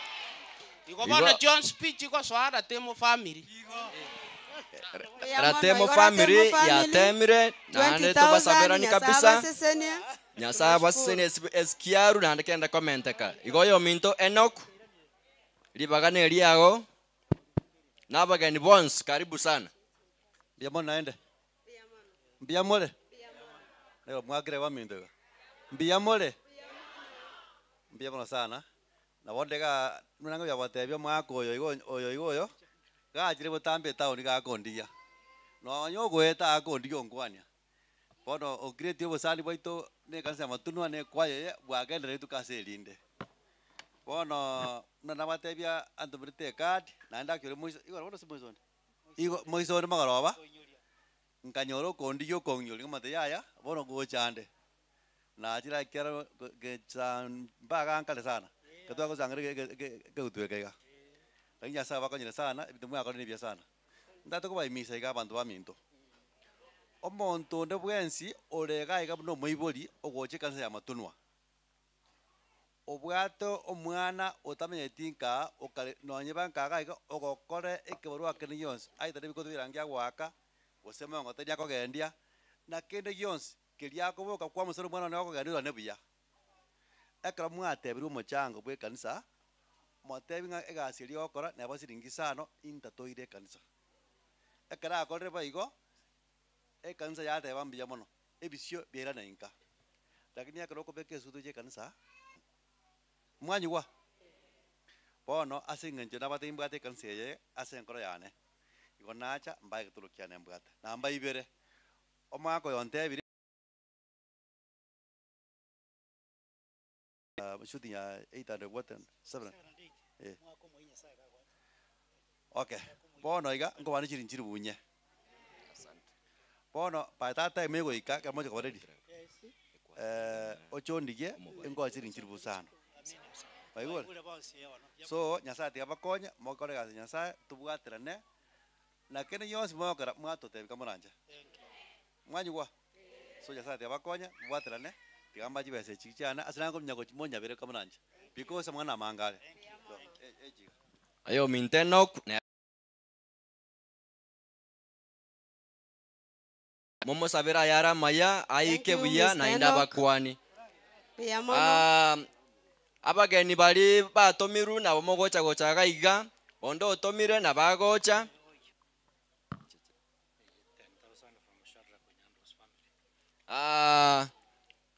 Igo bono Igo- chionsi pi chigosoa Ratemo family. Ratemo family yatemire naende tobasaberani kabisa. Nyasaye abasesenie esikiaru naende kende komenteka. Igo oyominto Enock, ribaga na eriago, na abageni bonsi karibu sana. Mbuya mono naende. Mbuya more? Nigo mwakire baminto iga. Mbuya more? Mbuya mono sana. Nabo ndega buna ngoyabatebia omwaka oyo igo oyo igo oyo, gachire botambe etown gakondigia. Nonya ogoeta akondigia onkwania. Bono ocreate obosani bwaito na ekanisa ya Matunwa na ekwaya eye bwagendereretwe ase erinde. Bono buna nabatebia antomerete ecard, naende akire moiso igoro bono ase moiso onde. Igo moiso onde mogoroba, nkanyora okondigia okong'iyoria ng'amate yaya, bono gocha ande. Nachire ekero gecha mpaka nkare sana, ekero twagosangera egeutwa eke iga. Lakini Nyasaye abakonyire sana, ebinto mwakorire nebiya sana. Ntagete kobaimisa iga abanto baminto, omonto onde bwensi ore iga iga buna omoibori ogocha ekanisa ya Matunwa, obwate omwana otamenyeti nkaa okare nonye ba nkaa iga iga ogokora ekebarua kende gionsi, aye tari bikoto erangi agoaka, gose omongoteni akogendia, na kende gionsi keria akoboka kwamosera omwana one okogendia orane buya. Ekero mwatebirie omochango bwa ekanisa, motebi ng'a egasi eria ogokora neba siringi isano, intatoire ekanisa. Ekero akorire bo igo, ekanisa yateba mbuya mono, ebisio biairana inka. Lakini ekero okobeka esuti oche ekanisa, mwanyigwa? Bono ase eng'encho nabatebi mbwate ekanisa eye ase enkoro yane, igo nacha mbae egetoro kiane mbwate. Namba ibere, omwaka oyo ontebire. Shooting ya 800 what 7 eh. Okay, bono iga nkobana chiringi chiribu inye. Bono by that time egoika ekero moche koba ready, oche ondigie nkoe chiringi chiribu isano. Mwaigure? So Nyasaye tiga abakonye mokore egasi ya Nyasaye tobwaterane, na kende gionsi mogokora mwatotebia kamoranche. Mwanyigwa? So Nyasaye tiga abakonye mobwaterane, tiga mbae chibesa echi chiane ase nakomanya gochi monyabere kamoranche because amang'ana amange are. Echi iga. Oyominto Enock nere momosabere ayare amaya, aike Thank you, buya Mr. naende Enock. abakwani. Mbuya mono. Ah, abageni baria batomirwe nabo mogocha gocha iga iga, onde otomire nabo agocha. Ah,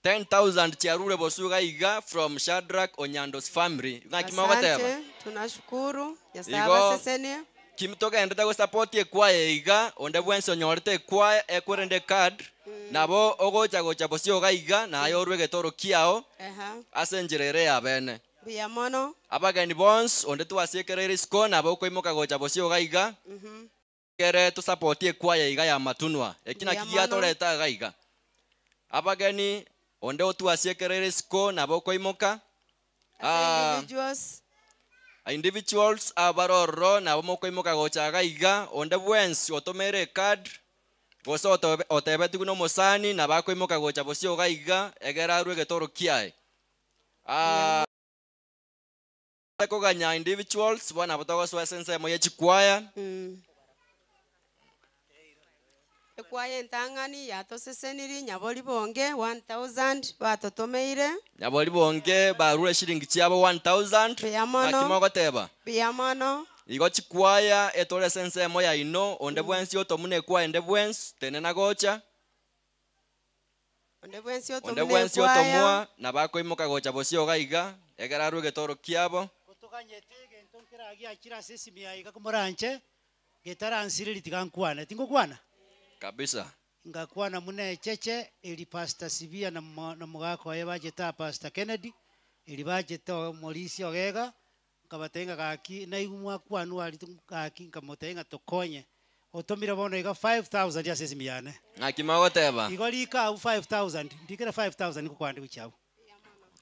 10,000 chiarure bosu iga iga from Shadrack Onyando's family. Ng'aki mogoteba? Asante, tunashukuru. Nyasaye Igo abasesenie. kim togenderete gosupport ekwaya iga, onde bwensi onyorete ekwaya ekwerende ecard, nabo ogocha gocha bosio iga iga, naye orwe egetoro kiao, Eha. ase enchera ere ya bene. Mbuya mono. Abageni bonsi, onde twasiekereire isiko, nabo okoimoka gocha bosio iga iga, Ekere tosapotie ekwaya iga ya Matunwa, eki Mbuya naki mono. giatoreta iga iga. Abageni, onde otwasiekereire isiko nabo okoimoka. Ase Ah, individuals. individuals abare ororo nabo mokoimoka gocha iga iga, onde bwensi otomeire ecard, gose otebetigwe na omosani nabo akoimoka gocha bosio iga iga, egere arwe egetoro kiaye. Ah, koganya individuals, bono nabo togosoa ase ensemo ye chikwaya. Ekwaya entang'ani yatoseseniri nyabori bonge 1000 batotomeire. Nyabori bonge barure shilingi chiabo 1000. Mbuya mono. Naki mogoteba? Mbuya mono. Igo chikwaya etore ase ensemo yaino, onde bwensi otomuna ekwaya ende bwensi, tenena gocha. Onde bwensi Onde otomuna bwensi ekwaya. otomwa, nabo akoimoka gocha bosio iga iga, ekero arue egetoro kiabo. Toganyete egento nkeragiachire ase esimi yaye iga komoranche, getaransireri tiga nkwane. Tingokwana? Kabisa. Ngakwana buna echeche, eri Pastor Sibia na mo- na omogaka oye bachete aa Pastor Kennedy, eri bachete omorisia ogega, nkabatebia ng'a gaki naigwe mwakwanwa aria gaki nkamotebia ng'a tokonye. Otomire bono iga 5000 ase esimi yane. Naki mogoteba? Igo rika abwo 5000, ndikere 5000 ngokwande gochia abwo.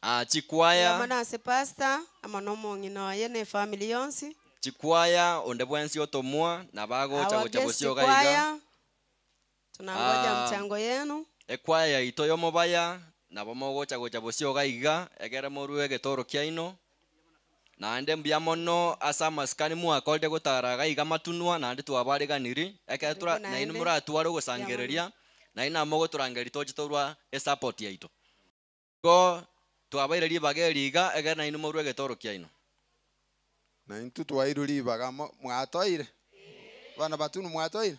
Ah, chikwaya. Mbuya mono ase pastor, amo na omong'ina oye na efamily yonsi. Chikwaya, onde bwensi otomwa, nabo agocha Our gocha guest bosio iga iga. choir, tunangoja Ah, mchango yenu. Ekwaya yaito y'omobaya, nabo mogocha gocha bosio iga iga, ekere morue egetoro kiaino. Naende mbuya mono ase amasikani mwakorire gotara iga iga matunwa, naende twabareganiri, ekero tora Karibu nainwe naende. moratware Mbuya mono. ogosangereria, nainwe nabo mogotorangeria toche torwa esupport yaito. Igo twabaire ribaga eri iga, ekero nainwe morue egetoro kiaino. Na intwe twairwe ribaga mo mwatoire? Abana batunu mwatoire?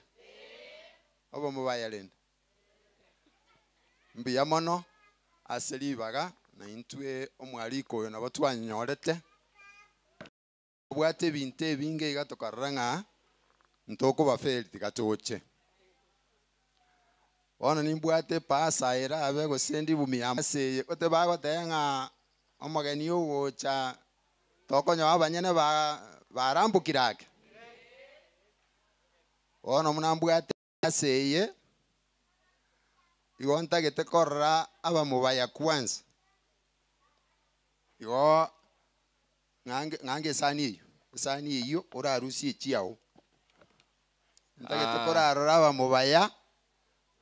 Obo mobaya rende. Mbuya mono ase ribaga, na intwe omwariko oyo nabo twanyorete. Tobwate ebinto ebinge iga tokarora ng'a ntokobaferi tiga toche. Bono nimbwate epasa erabe gose ndibumi ase eye, gote bagoteba ng'a omogeni ogocha tokonyoa abanyene ba barambokire ake. Bono buna mbwate ase eye, igo ntagete korora abamobaya kwanza. Igo ng'ange ng'ange esani eywo, esani eywo orarusie echiago. Ntagete Ah. korarora abamobaya,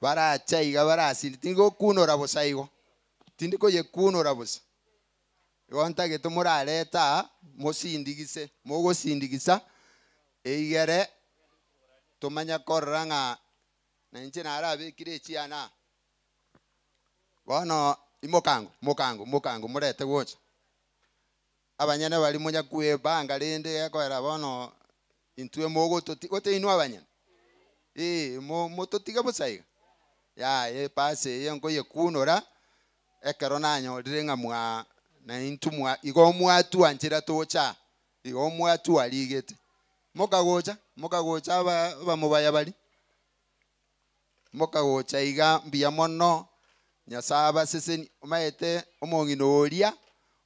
baracha iga barasindi, tingokunora bosa igo, tindi koyekunora bosa. Igo ntagete morarete aa, mosindigise, mogosindigisa, eigere tomanye korora ng'a na inche narabekire echiana aa. Bono imoka ango, moka ango, moka ango morete gocha. Abanyene baria monya kwebanga rende gekoera bono intwe mogototi gote inwe abanyene eh mo mototige bosa iga, yaya epasi eye nkoyekunora, ekero nanyorire ng'a mwa na intwe mwa igo mwatwanchera tocha aa, igo mwatwarigete. Mokagocha, mokagocha aba abamobaya baria, mokagocha iga mbuya mono, Nyasaye abaseseni, omanyete omong'ina oria,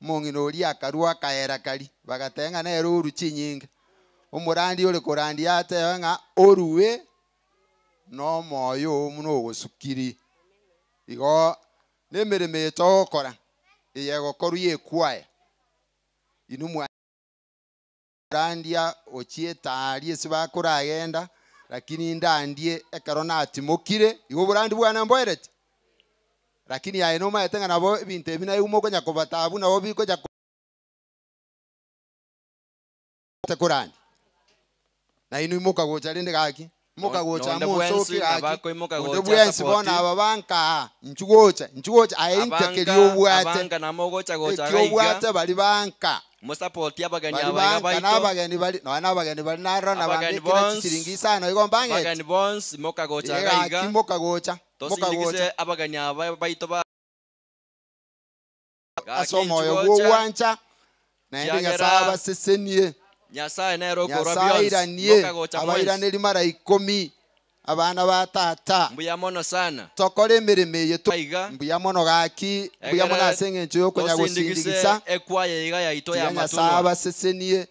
omong'ina oria akarwa akaera karia, bagateba ng'a nere orwe chinyinge. Omorandi ore korandia atebe ng'a orue na omoyo oo buna ogosukiri. Igo na emeremo eye togokora, eye egokorwa ya ekwaya, inwe mwa Randia gochia etaari ase bakoragenda, lakini ndandie ekero natimokire, igo oborandi bwane mboereti. Lakini aye nomaete ng'a nabo ebinto ebi naye mokonya kobataa nabo bikonya korandia. Na inwe mokagocha rende gaki, mokagocha Nonde monsoke bwensi gaki, nabakoimoka onde gocha bwensi bono support. aba banka, inchu gocha, inchu gocha, aye inche Abanka, keria obwate. abanka namogocha gocha Eki iga iga. obwate bari banka. Mosapoti abageni Bari aba iga banka baito. na abageni bari, nonya na abageni bari narora na Abageni bambekere bonsi. chisiringi isano igo mbang'ete. Abageni bonsi mokagocha iga Iga iga. gaki mokagocha, Tosindigise mokagocha. abageni aba baito ba Ase Gaki omoyo inchu bwa gocha. ogwancha, naende Kiagera Nyasaye abasesenie. Nyasaye nere okorwa Nyasaye bionsi. airanie, Mokagocha mwensi. abairaneri mara ikomi, abana ba tata. Mbuya mono sana. Tokore emeremo eye to Iga. mbuya mono gaki, mbuya mono Egere ase eng'encho yokonya tosindigise gosindigisa. ekwaya iga yaito Tiga ya Nyasaye matunwa. abasesenie,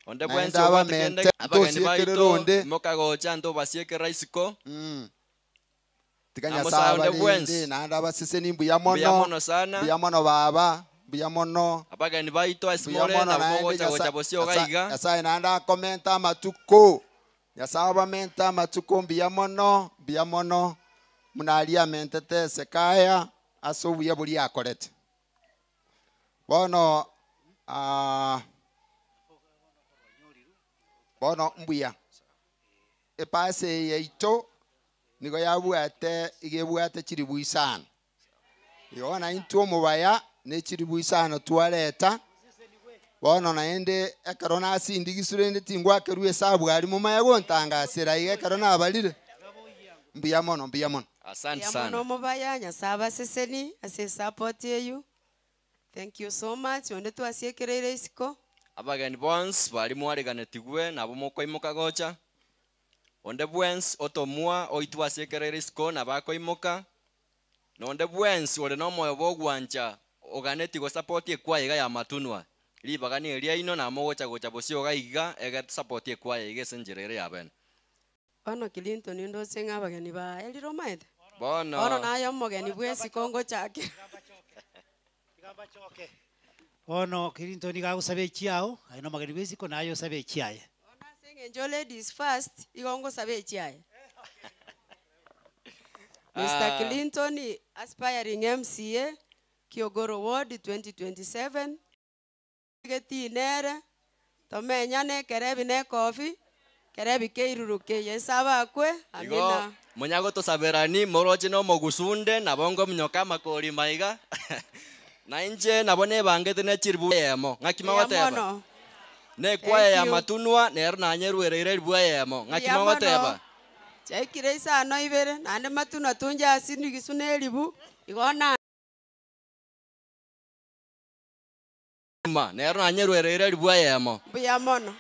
Onde naende bwensi obwate kende abamente, abageni tosiekerere baito onde. mokagocha ntobasiekera isiko. Tiga Na Nyasaye mosae onde abarende, bwensi. naende abaseseni mbuya Mbuya mono, mono sana. mbuya mono baba, mbuya mono. Abageni baito ase Mbuya more mono nabo naende mogocha gocha Nyasaye bosio iga Nyasaye iga. Nyasaye naende akomente amatuko, Nyasaye abamente amatuko mbuya mono, mbuya mono, buna aria amentete Hezekiah ase obuya boria akorete. Bono ah, bono mbuya. Epasi eye yaito. Nigo yabwate iga ebwate chiribu isano. Igo naintwe omobaya ne chiribu isano twareta. Bono naende ekero nasindigisire rende tingwakerwa esabu aria momanye gontangasera iga ekero nabarire. Mbuya mono, mbuya mono. Asante Mbuya sana. mono omobaya, Nyasaye abaseseni ase esupport eywo. Thank you so much, onde twasiekereire isiko. Abageni bonsi baria mwariganetigwe nabo mokoimoka gocha, onde bwensi otomwa oitwe ase ekereire isiko nabo akoimoka, na onde bwensi ore nomoyo bw'ogwancha oganeti gosapoti ekwaya iga ya Matunwa, ribaga nigo riaino nabo mogocha gocha bosio iga iga egere tosapoti ekwaya iga ase enchera ere ya bene. Bono Clinton ndoche ng'a abageni baerire omaete? Bono. Bono naye omogeni bw'esiko ngochakera. Bono Clinton iga agosaba echiao, aye na omogeni bw'esiko naye osabe echiaye. Bono ase eng'encho ladies first, igo ngosaba echiaye. Mister Ah. Clinton, aspiring MCA, Kiogoro Ward 2027. Getii nere, tomenyane ekerebi na ekofi, kerebi keiruruke, Yeso abakwe, Igo amina. monya gotosaberani moroche na omogusunde nabo ngominyoka amakori maiga na inche nabo nebangete ne chiribu eyemo ng'aki Mbuya mogoteba mono. na ekwaya Thank ya you. matunwa nero nanyerwereire eribu eyemo ng'aki Mbuya mono. mogoteba Chiaikire isano ibere, naende matunwa tunche ase rigisu na eribu, igo na. Ma, nero nanyerwereire eribu eyemo. Mbuya mono.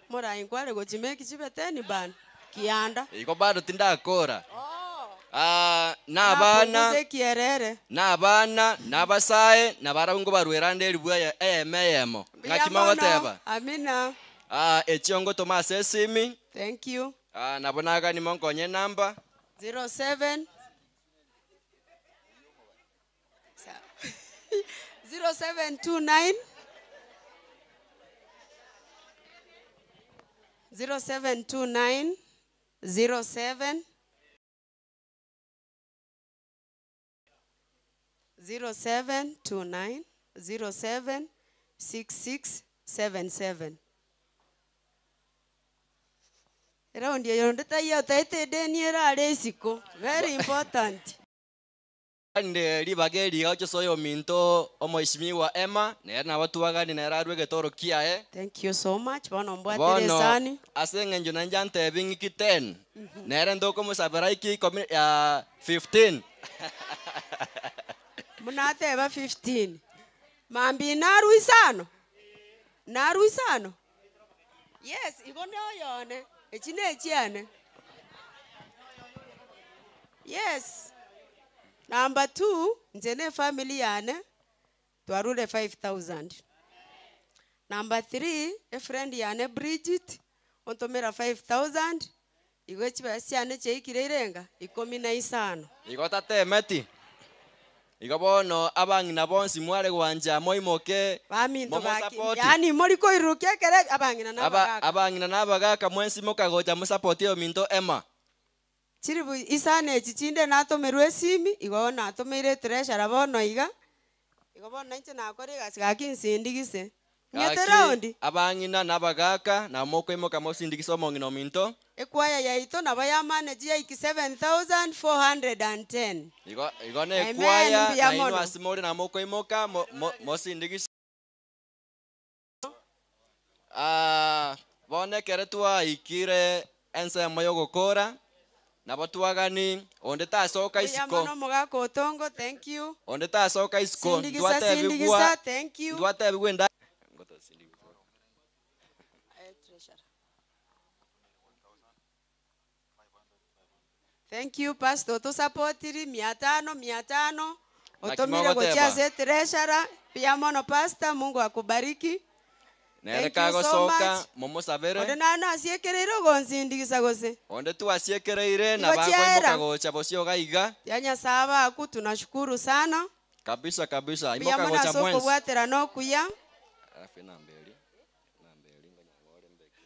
Morai nkware gochimeki chibeteni bana. Kianda. Igo bado tindakora. Ah, na abana, Napunguza ekierere. na abana, na abasae, na barabwo nkobarwera ande eribu eye eyemo eyemo. Mbuya Ng'aki mono. mogoteba? Amina. Ah, echio ngotoma ase esimi. Thank you. Ah, nabo nagani monkonye enamba. 07 0729 0729 07 0729 07 6677 Eraundi eyo onde taiyo otaete edeni erare isiko very important. Ande ribaga eri iga oche oyominto omoishimiwa Emma, nere nabo twagani nere arwe egetoro kiaye. Thank you so much bono mbwatire Bono esani. ase eng'encho nainche antebi ng'iki 10, nere ntokomosabera iki ikomi 15. Buna ateba 15, mambia narwe isano, narwe isano, yes igo noyone, echi na echiane. Yes, number two, inche na efamily yane, twarure 5000. Number three, efriend yane Bridget, ontomera 5000, igo echibesa chiane chiaikire irenga? Ikomi na isano. Igo tatemeti. Igo bono abang'ina bonsi mware gwancha moimoke Baminto gaki, momosapoti. yaani mori koirurukia ekere abang'ina na Aba, abagaka. abang'ina na abagaka mwensi mokagocha mosapoti ominto Emma. Chiribu isano echi chinde natomerwe esimi, igo natomeire etreasurer bono iga, igo bono nainche nakora egasi gaki nsindigise. Ng'ete Gaki raundi. abang'ina na abagaka nabo mokoimoka mosindigise omong'ina ominto. Ekwaya yaito nabo yamanage yaiki 7410. Igo igo na Amen, ekwaya mbuya nainwe mono. ase more nabo mokoimoka mo- mo- mosindigise. Ah, bono ekere twaikire ensemo ya ogokora, nabo twagani onde tasoka Mbuya isiko. mono omogaka otongo, thank you. Onde tasoka isiko, Sindigisa, ntwatebigwa sindigisa, thank you. ntwatebigwa enda Thank you pastor otusapotiri mia tano mia tano Naki otomire mogoteba? gochia ase treasurer mbuya mono pastor Mungu akubariki. Nere Thank you so kagosoka much. momosabere. Onde nane asiekereire ogonsindigisa gose. Onde twasiekereire Igo na bakoimoka chiaera. gocha bosio iga iga. Ya Nyasaye abaku tunashukuru sana. Kabisa kabisa Mbuya imoka mono gocha ase mwensi. okobwatera na okuya. Alafu enamba eria, enamba eria ngonya ngore mbeke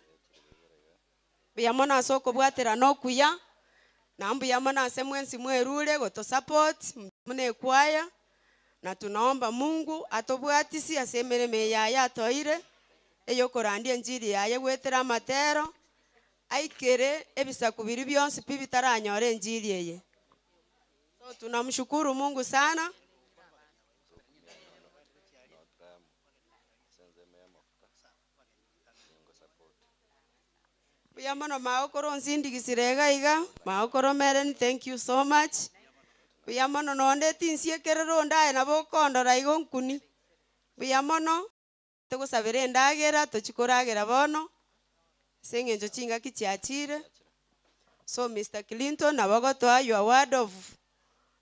Mbuya mono ase okobwatera na okuya. Na mbuya mono ase mwensi mwerure gotosupport muna ekwaya. Na tunaomba Mungu atobwatisi ase emeremo eye yaye atoeire, eyokorandia enchiri yaye gwetera amatero, Aikere ebisaku biri bionsi pi bitaranyora enjiri eye. So tunamshukuru Mungu sana. Mbuya mono magokoro onsindigisire iga iga, magokoro Meren thank you so much. Mbuya mono nonde tinsiekerera onde aye nabo okondora igo nkuni. Mbuya mono, togosabera endagera tochikoragera bono, ase eng'encho chingaki chiachire. So Mr. Clinton nabo ogotoa your word of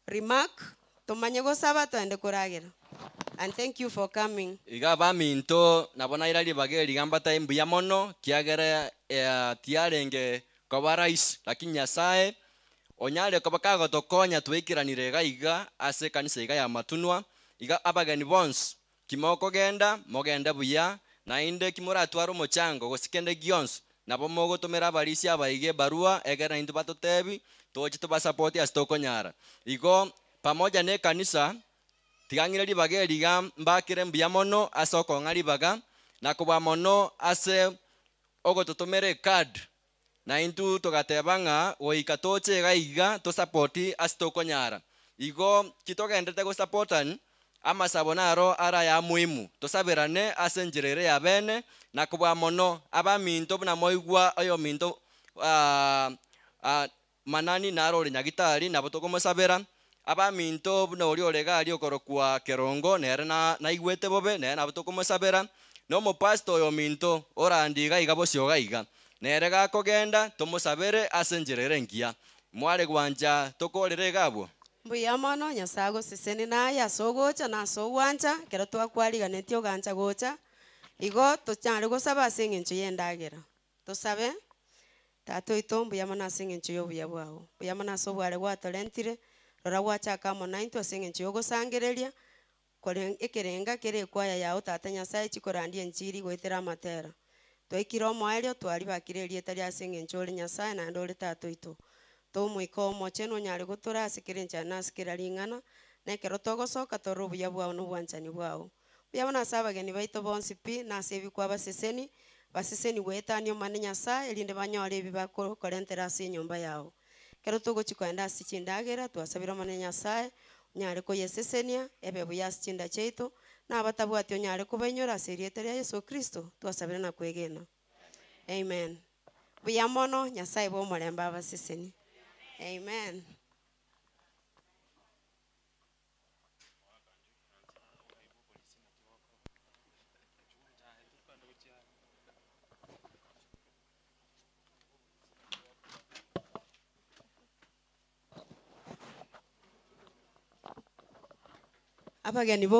remark, tomanye gosaba toende koragera. And thank you for coming. Iga abaminto nabo naira ribaga eri iga mbatae mbuya mono, kiagera tiarenge koba rahisi, lakini Nyasaye onyare koba kagotokonya twaikiranire iga iga ase ekanisa iga ya Matunwa, iga abageni bonsi kimokogenda mogende buya, naende kimoratware omochango gose kende gionsi, nabo mogotomera abarisia abaiga ebarua egere naintwe batotebi toche tobasapoti ase tokonyara. Igo pamoja na ekanisa tiga ng'ire ribaga eri iga mbakere mbuya mono ase okong'a ribaga, na kobua mono ase ogototomera ecard, naintwe togateba ng'a goika toche iga iga tosapoti ase tokonyara. Igo kitogenderete gosapotani, amasabo naro are aya muhimu, tosaberane ase enchera ere ya bene, na kobua mono abaminto buna moigwa oyominto Manani naro ore nyagitari nabo tokomosabera, abaminto buna oria ore iga aria okorokwa Kerongo nere na naigwete bobe nere nabo tokomosabera, na omopastor oyominto orandi iga iga bosio iga iga, nere gakogenda tomosabere ase enchera ere engiya. Mware gwancha tokorere iga abwo? Mbuya mono, Nyasae agosesenie naye ase ogocha na ase ogwancha, ekero twakwariganetie ogancha gocha, igo tochare gosaba ase eng'encho y'endagera. Tosabe, Tata oito, mbuya mono ase eng'encho y'obuya bwao. Mbuya mono ase obware gwatorentire, rora gwachaka amo naintwe ase eng'encho y'ogosangereria, kore ekerenga kere ekwaya yao Tata Nyasae chikorandia enchiri goetera amatera. Twaikire omoerio, twaribakire erieta ria ase eng'encho ore Nyasae naende ore Tata oito. Tomoika omochenu onyare gotora ase kera enchera na ase kera ring'ana, na ekero togosoka torore obuya bwao na obwanchani bwao. Mbuya mono ase abageni baito bonsi pi, na ase ebi kwabaseseni, baseseni goetania Omonene Nyasae, erinde banyore ebi bakokorentera ase enyomba yao. Ekero togochia kogenda ase chindagera, twasabire Omonene Nyasae, onyare koyesesenia, ebe buya ase chinda chiaito, na abatabwati onyare kobainyora ase erieta ria Yeso Kristo, twasabire na kwegena. Amen. Buya mono, Nyasae bwa omorembe abasesenie. Amen. Abageni bo.